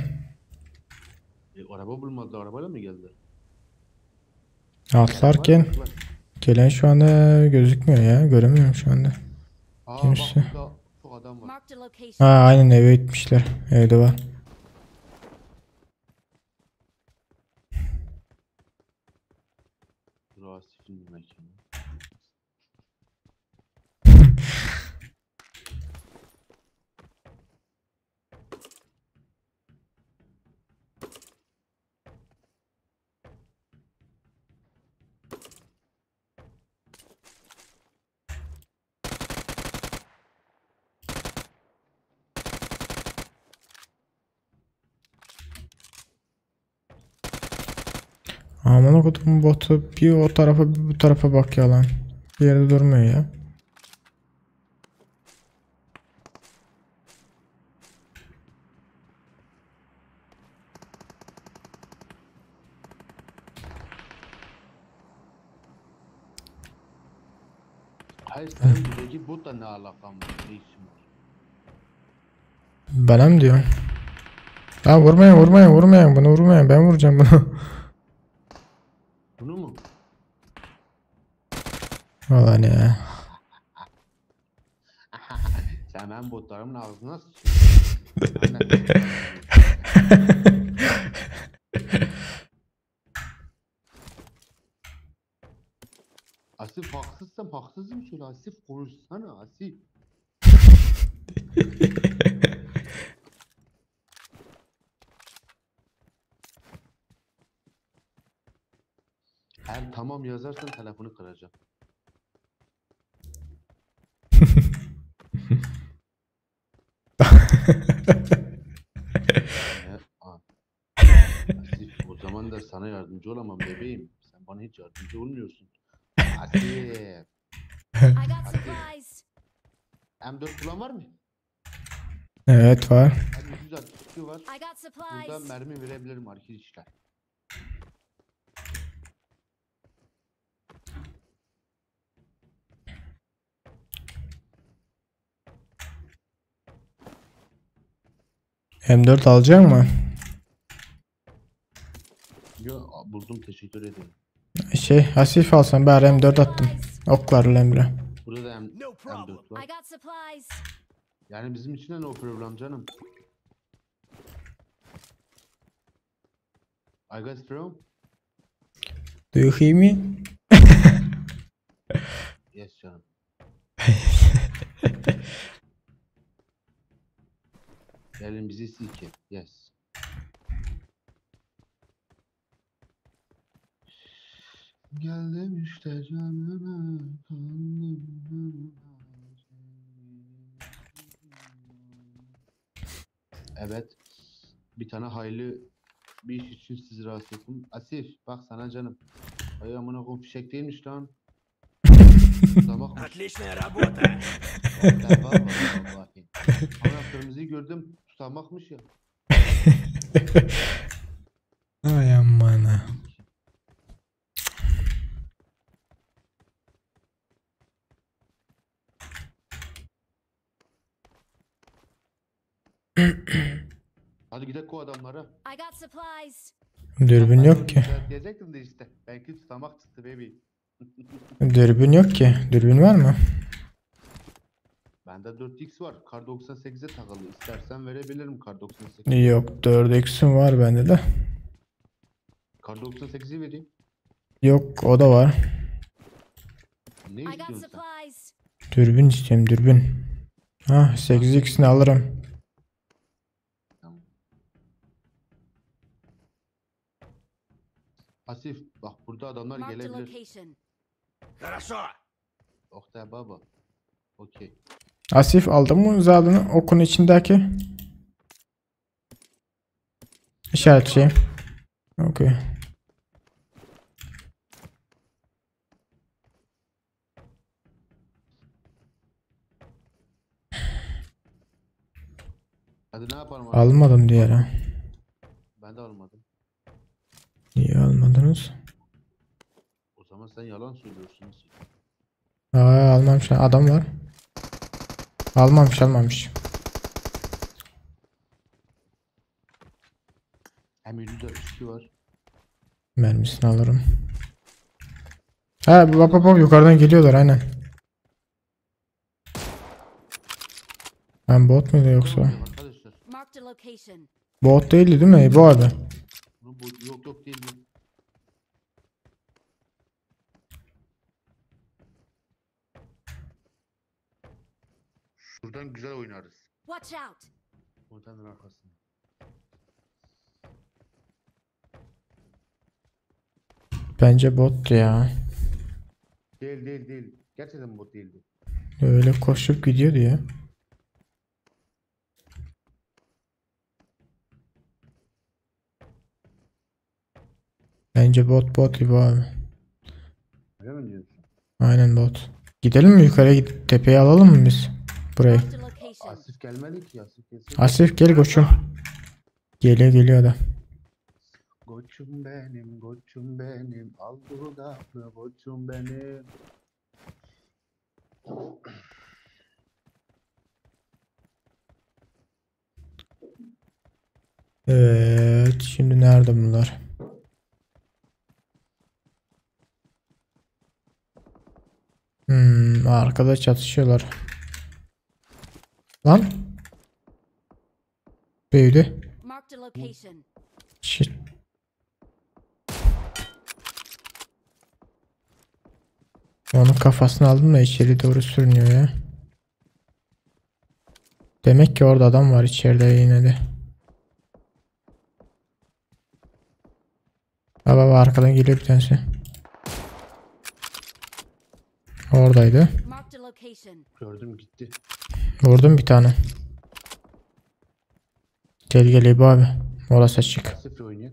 E, araba bulmadılar, arabayla mı geldiler? Atlarken Var, var. gelen şu anda gözükmüyor ya. Göremiyorum şu anda. Aa Kimse. bak burada çok adam var. Marked a location. Ha aynen eve gitmişler. Evde var. Rasif'in mekanı. Aman okudum botu bir o tarafa bir bu tarafa bakıyor lan. Bir yerde durmuyor ya. Hayır senin buradaki botla ne alakan var? Ne işin var? Bana mı diyorsun? Ha vurmayın vurmayın vurmayın bunu vurmayın ben vuracağım bunu. Bunu mu? Vallahi ne ya. Sen benim botlarımın ağzına sıçıyorsun. Aynen. Asif haksızsam haksızım söyle Asif konuşsana Asif. Eğer tamam yazarsan telefonu kıracağım. E, a- Asif o zaman da sana yardımcı olamam bebeğim. Sen bana hiç yardımcı olmuyorsun. Asif. I got supplies. M4 bulan var mı? Evet var. M262 var. I got Burada supplies. mermi verebilirim arkadaşlar. M4 alacak mı? Yo, buldum teşekkür ederim. Şey Asif alsam bari M4 attım. Oklarla Emre. Burada da M No problem. M4 var. I got supplies. Yani bizim için de no problem canım. I got from? Do you hear me? Yes canım. Gelin bizi sike. Yes. Geldim işte canına kandım. Evet. Bir tane hayırlı bir iş için sizi rahatsız ettim. Asif bak sana canım. Ay amına koyayım fişek değilmiş lan. Tutamakmış. Отличная работа! Vallahi vallahi. Ama kırmızıyı gördüm tutamakmış ya. Ay aman ha. Hadi gidelim o adamlara. I got supplies. Dürbün Ben yok onu ki. işaretleyecektim de işte. Belki tutamak çıktı baby. Dürbün yok ki. Dürbün var mı? Bende 4x var. Kar 98'e takılı. İstersen verebilirim kar 98. Yok 4x'im var bende de. Kar 98'i vereyim. Yok o da var. Ne I got istiyorsun sen? supplies. Dürbün istiyorum dürbün. Ha 8x'ini alırım. Tamam. Asif bak burada adamlar Marked a gelebilir. location. Хорошо. Oktay baba. Okey. Asif aldın mı zadını okun içindeki? İşaretçi. Okey. Hadi ne yapalım abi? Almadım diğer ha. Ben de almadım. Niye almadınız? O zaman sen yalan söylüyorsun Asif. Aa, almamış adam var. Almamış almamış. Hem 162 var. Mermisini alırım. Ha bak bak bak yukarıdan geliyorlar aynen. Ben bot muydu yoksa? Tamam Arkadaşlar. Marked a location. Bot değildi değil mi? Bu abi. Bunu bu yok yok değil bu. Şuradan güzel oynarız. Watch out! Konteyner arkasında. Bence bottu ya. Değil değil değil. Gerçekten bot değildi. Öyle koşup gidiyordu ya. Bence bot bot gibi abi. Öyle mi diyorsun? Aynen bot. Gidelim mi yukarıya gidip tepeye alalım mı biz? Burayı. Marked a location. Asif gelmedi ki Asif gelseydi. Asif gel koçum. Geliyor geliyor da. Koçum benim, koçum benim, al dudaklı koçum benim. Evet şimdi nerede bunlar? Arkada çatışıyorlar. Lan. Büyüdü. Marked a location. Shit. Onun kafasını aldım da içeri doğru sürünüyor ya. Demek ki orada adam var içeride yine de. Baba baba arkadan geliyor bir tanesi. Oradaydı. Marked a location. Gördüm gitti. Vurdum bir tane. Gel gel İbo abi. Orası açık. Asif'le oynuyor.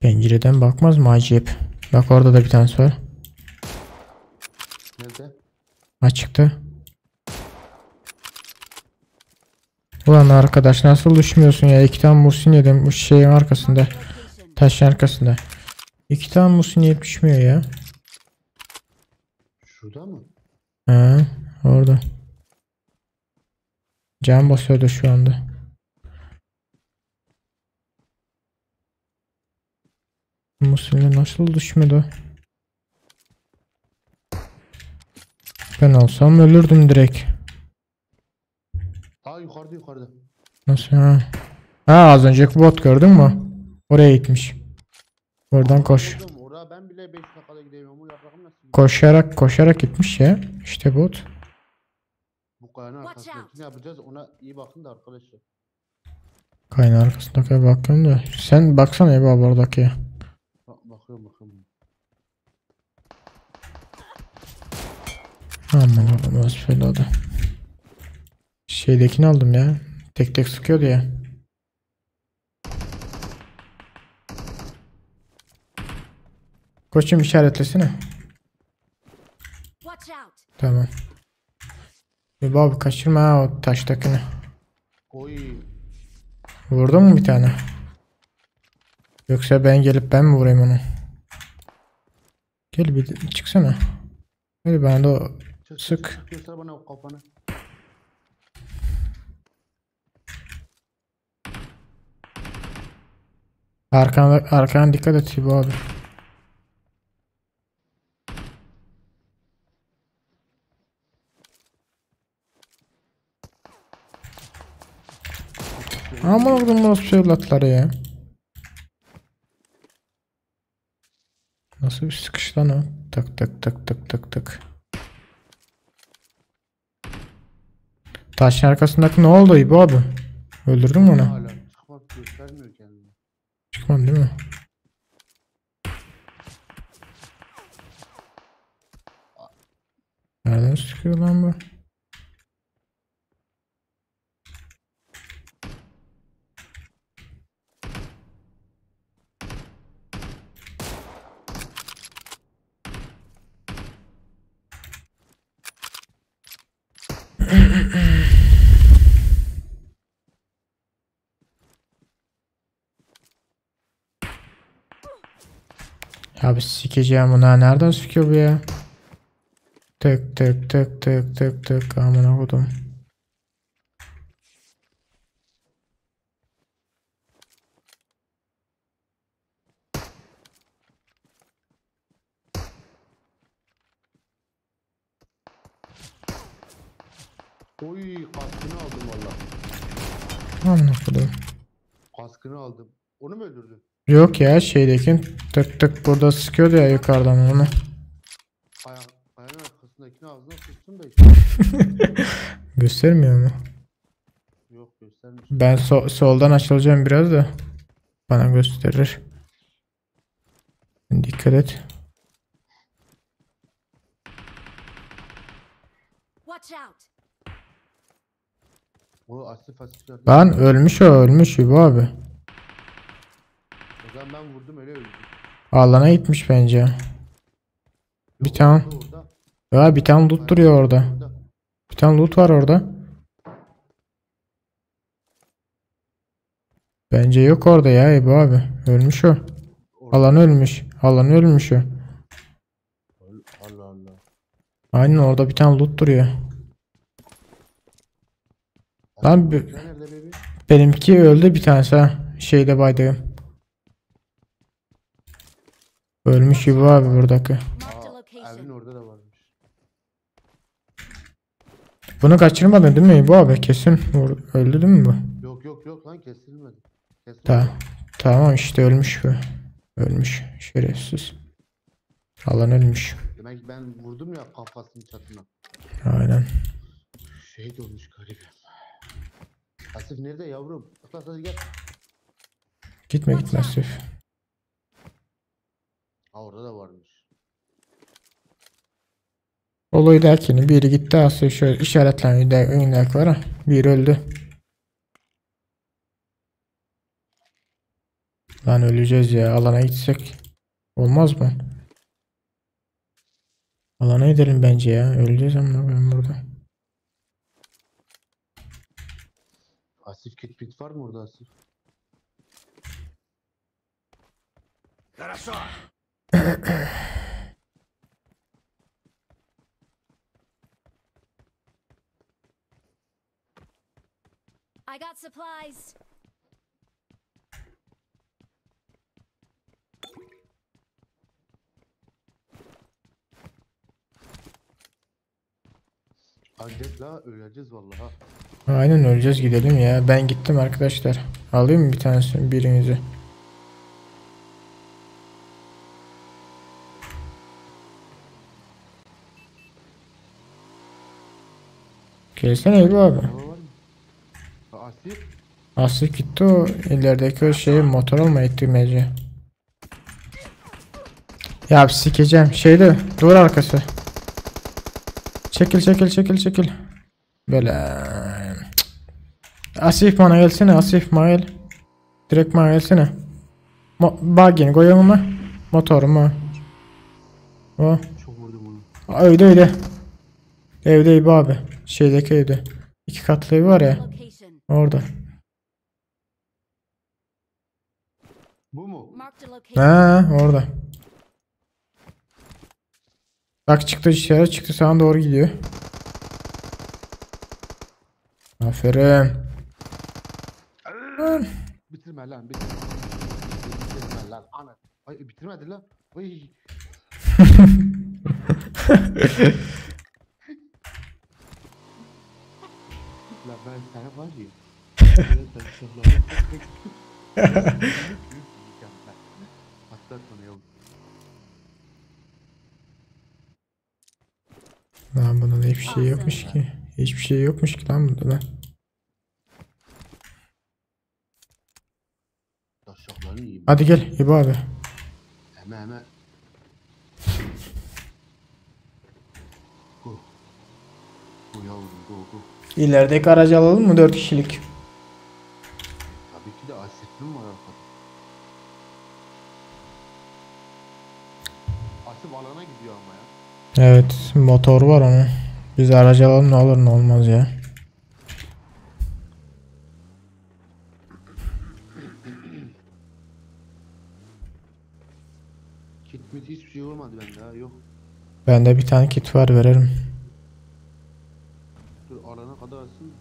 Pencereden bakmaz mı acayip? Bak orada da bir tanesi var. Nerede? Açıktı. Ulan arkadaş nasıl düşmüyorsun ya? İki tane musin yedim bu şeyin arkasında. Marked a location. Taşın arkasında. İki tane musin yiyip düşmüyor ya. Şurada mı? Ha, orada. Can basıyordu şu anda. Musin'le nasıl düşmedi? Ben olsam ölürdüm direkt. Aa yukarıda yukarıda. Nasıl ha? Ha az önceki bot gördün mü? Oraya gitmiş. Oradan koş. Oğlum oraya ben bile 5 dakikada gidemiyorum. O yaprağım nasıl gidiyor? Koşarak koşarak gitmiş ya. İşte bot. Bu kayanın Watch arkasındaki out. ne yapacağız? Ona iyi bakın da arkadaşlar. Kaynağın arkasındaki bakıyorum da. Sen baksana ya baba oradaki. Bak, bakıyorum bakıyorum. Aman Allah'ım nasıl feladı. Şeydekini aldım ya. Tek tek sıkıyordu ya. Koçum işaretlesene. Watch out! Tamam. Bir abi kaçırma ha o taştakini. Oy. Vurdun mu bir tane? Yoksa ben gelip ben mi vurayım onu? Gel bir çıksana. Hadi ben de o Çık, çık, Sık. çık, Göster bana o kafanı. Arkana, arkana dikkat et bu abi. Aman oğlum nasıl evlatları ya. Nasıl bir sıkış lan o? Tak tak tak tak tak tak. Taşın arkasındaki ne oldu İbo abi? Öldürdün mü onu? Hala çıkmaz göstermiyor kendini. Çıkmadı değil mi? Nereden çıkıyor lan bu? Abi sikeceğim bunu ha. Nereden sıkıyor bu ya? Tık tık tık tık tık tık amına kodum. Oy kaskını aldım valla. Amına kodum. Kaskını aldım. Onu mu öldürdün? Yok ya şeydeki tık tık burada sıkıyordu ya yukarıdan onu. Kaya, kayanın arkasındakini ağzına sıçtım da işte. Göstermiyor mu? Yok göstermiş. Ben soldan açılacağım biraz da. Bana gösterir. Dikkat et. Watch out! O asif asif. Lan ölmüş o ölmüş İbo abi. O zaman ben vurdum öyle öldü. Alana gitmiş bence. Bir Yok, tane. orada, orada. Ya bir tane loot duruyor orada. Orada. Bir tane loot var orada. Bence yok orada ya İbo abi. Ölmüş o. Orada. Alan ölmüş. Alan ölmüş o. Allah Allah. Aynen orada bir tane loot duruyor. Lan Nerede baby? benimki öldü bir tanesi ha. Şeyde baydığım. Ölmüş İbo abi buradaki. Marked a Aa, evin location. orada da varmış. Bunu kaçırmadın değil mi İbo abi? Kesin öldü değil mi bu? Yok yok yok lan kesilmedi. Kesilmedi. Tamam. Tamam işte ölmüş bu. Ölmüş. Şerefsiz. Alan ölmüş. Demek ki ben vurdum ya kafasının çatına. Aynen. Şehit olmuş garibim. Asif nerede yavrum? Atlas hadi gel. Gitme gitme Asif. Ha orada da varmış. Olayı derken biri gitti Asif şöyle işaretlen önündeki var ha. Biri öldü. Lan öleceğiz ya. Alana gitsek olmaz mı? Alana gidelim bence ya. Öleceğiz ama ben burada. Asif kit pit var mı orada Asif? Хорошо. I got supplies. Hadi la öleceğiz vallahi. ha. Aynen öleceğiz gidelim ya. Ben gittim arkadaşlar. Alayım mı bir tanesini birinizi? Gelsene İbo abi. Araba var mı? Ha, Asif Aslı gitti o ilerideki o şeyi motor almaya gitti mece. Ya sikeceğim. Şeyde duvar arkası. Çekil çekil çekil çekil. Böyle. Asif bana gelsene. Asif bana gel. Direkt bana gelsene. Buggy'ni koyalım mı? Motorumu. O. çok vurdum onu. Öyle öyle. Evde İbo abi. Şeydeki evde. İki katlı ev var ya. Orada. Bu mu? Ha orada. Bak çıktı dışarı çıktı sağa doğru gidiyor. Aferin. Lan. Bitirme lan bitirme. Bitirme lan ana. Ay bitirmedi lan. Ay. Lan ben sana var ya. Ben sana Hatta sana yok. Lan bunda da hiçbir şey yokmuş ki. Hiçbir şey yokmuş ki lan bunda da. Taşaklarını yiyeyim. Hadi gel İbo abi. Hemen hemen. Go. Go yavrum go go. İlerideki aracı alalım mı 4 kişilik? Tabii ki de asifim var arkada. Asif alana gidiyor ama ya. Evet motor var onun. Biz aracı alalım ne olur ne olmaz ya. Kit mit hiçbir şey olmadı bende ha yok. Bende bir tane kit var veririm. Dur alana kadar alsın.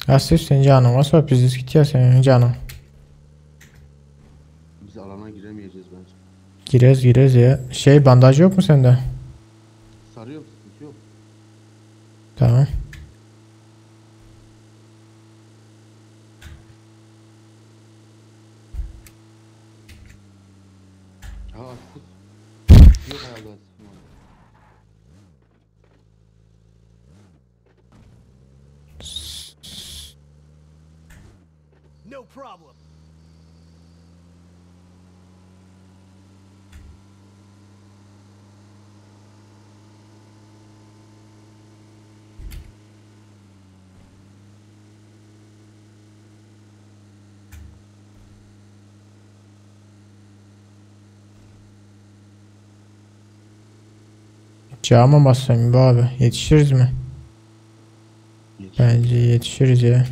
Asif senin canın varsa biz git ya senin canın. Biz alana giremeyeceğiz bence. Gireriz gireriz ya. Şey bandaj yok mu sende? Sarıyorum sıkıntı yok. Tamam. Ha asif. Yok herhalde asifim var. No problem. Cama bassam bu abi. Yetişiriz mi? Yetiş. Bence yetişiriz ya.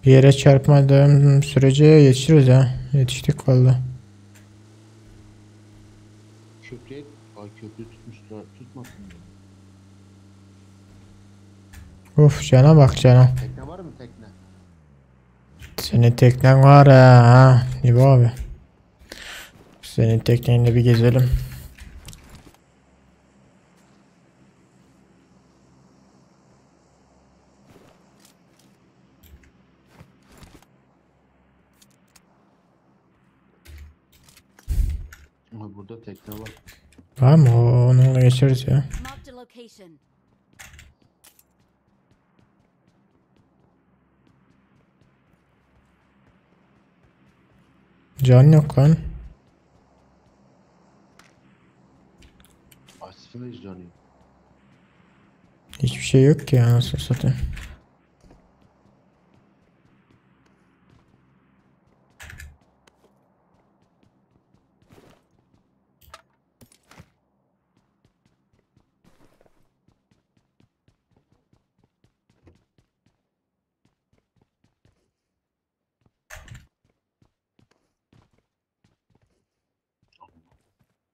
Bir yere çarpmadığım sürece yetişiriz ya. Yetiştik vallahi. Köprüye, ay köprü tutmuşlar tutmasın. ya. Uf cana bak cana. Tekne var mı tekne? Senin teknen var ha. ha. İbo abi. Senin teknenle bir gezelim. Ama burada tekne var. Var mı? O- Onunla geçeriz ya. Marked a location. Can yok lan. Asif'in de canı yok. Hiçbir şey yok ki anasını satayım.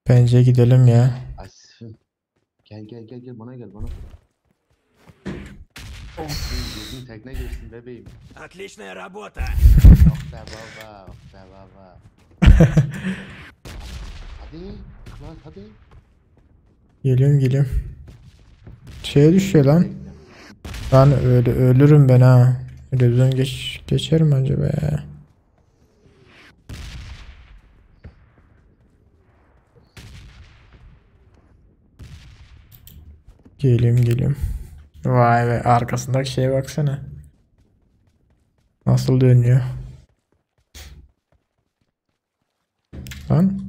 Bence gidelim ya. Asif'im. Gel gel gel gel bana gel bana. Gözün tekne geçsin bebeğim. Отличная работа. Oh be baba, oh be baba. Hadi, lan hadi. Geliyorum geliyorum. Şeye düşüyor lan. Tekne. Lan öyle ölürüm ben ha. Öyle uzun geç geçerim acaba ya. Geliyorum geliyorum. Vay be arkasındaki şeye baksana. Nasıl dönüyor? Lan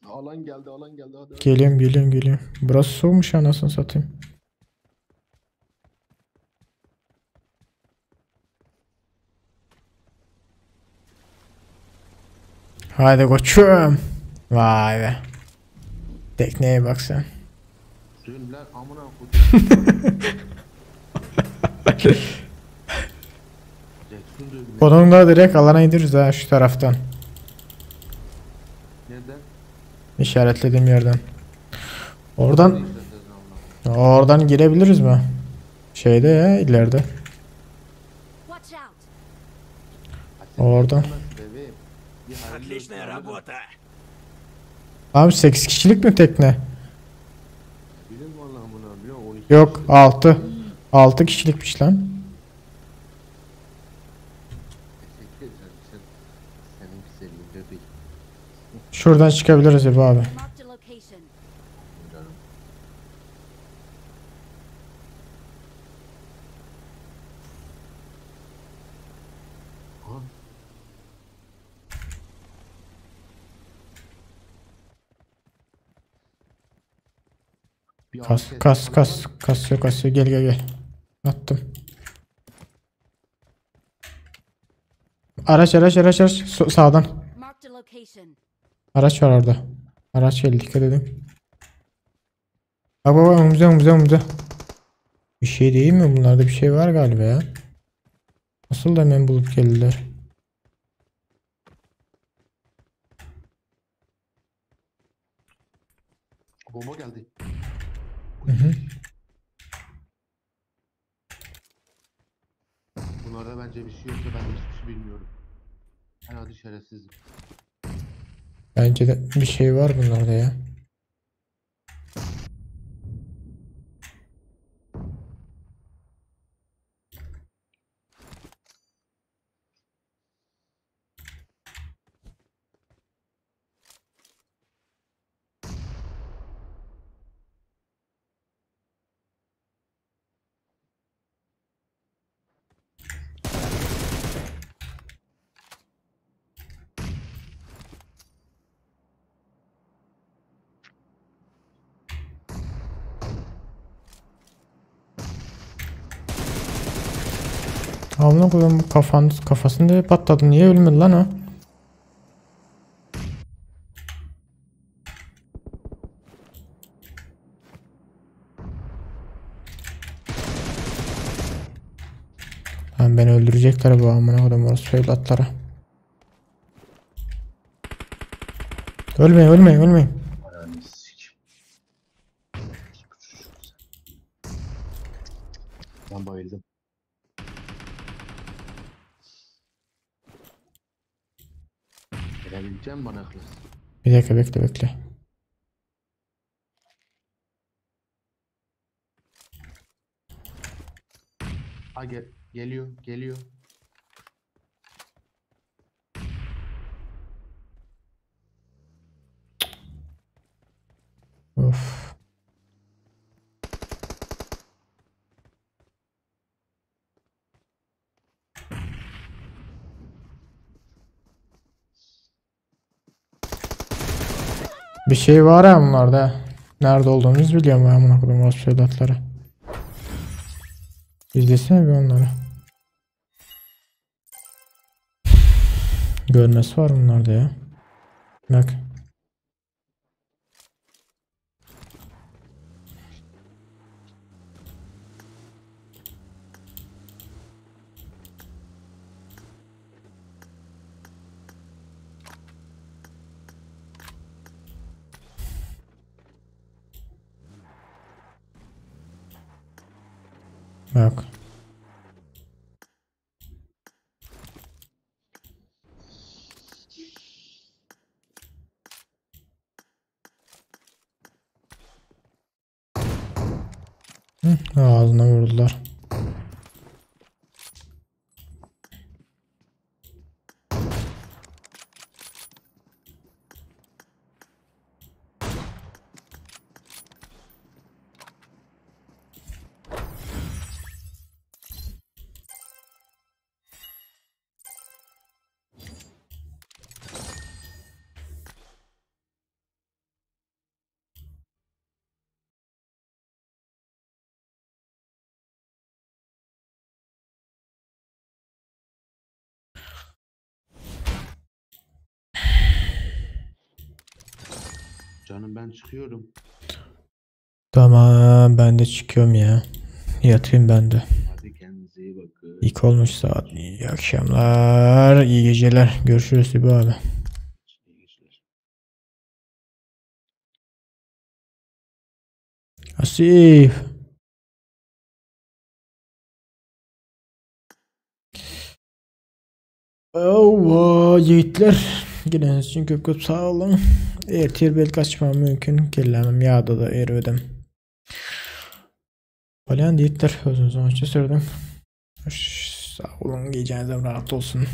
Alan geldi alan geldi hadi. hadi. geliyorum geliyorum geliyorum. Burası soğumuş anasını satayım. Haydi koçum. Vay be. Tekneye bak sen. Dön lan amına koyayım. Jackson dön. Onunla direkt alana gidiyoruz ha şu taraftan. Nereden? İşaretlediğim yerden. Oradan Nereye işaretledin amına koyayım? oradan girebiliriz mi? Şeyde ya ileride. Watch out! Asif, Oradan. Bebeğim. Bir hayırlı olsun Отличная alırım. работа. Abi 8 kişilik mi tekne? Bilin vallahi amına. Biliyor musun? 12 Yok kişi. 6. 6 kişilikmiş lan. Teşekkür ederim. Sen, senin güzelliğin bebeğim. Şuradan çıkabiliriz İbo abi. Marked a location. Canım. Aha. Bir Kas AKS kas falan kas var mı? kasıyor kasıyor gel gel gel. Attım. Araç araç araç araç sağdan. Marked a location. Araç var orada. Araç geldi dikkat edin. Bak bak bak önümüzde önümüzde önümüzde. Bir şey değil mi? Bunlarda bir şey var galiba ya. Nasıl da hemen bulup geldiler. Bomba geldi. Hı hı. Bunlarda bence bir şey yoksa ben de hiçbir şey bilmiyorum. Ben adı şerefsizim. Bence de bir şey var bunlarda ya. Amına koyayım bu kafan, kafasında patladı. Niye ölmedi lan o? Lan beni öldürecekler bu amına koyayım orospu evlatları. Ölmeyin ölmeyin ölmeyin. Ananı sikim. Ben bayıldım. Gelebileceğim bana Ihlas. Bir dakika bekle bekle. Ha gel geliyor geliyor. Of. Bir şey var ya bunlarda. Nerede olduğumuzu biliyorum ben amına koyayım orospu evlatları. İzlesene bir onları. Görmesi var bunlarda ya. Bak. Bak. Hı, ağzına vurdular. Canım ben çıkıyorum. Tamam ben de çıkıyorum ya. Yatayım ben de. Hadi kendinize iyi bakın. İlk olmuş saat. İyi akşamlar, iyi geceler. Görüşürüz İbo abi. İyi geceler. Asif. Allah yiğitler. Geleniz için köp köp sağ olun. Ertir belki açmam mümkün. Kellemim yağda da eridim. Bolýan diýipdir. Özüňiz oňatja sürüň. Sag boluň, gijäňizem rahat bolsun.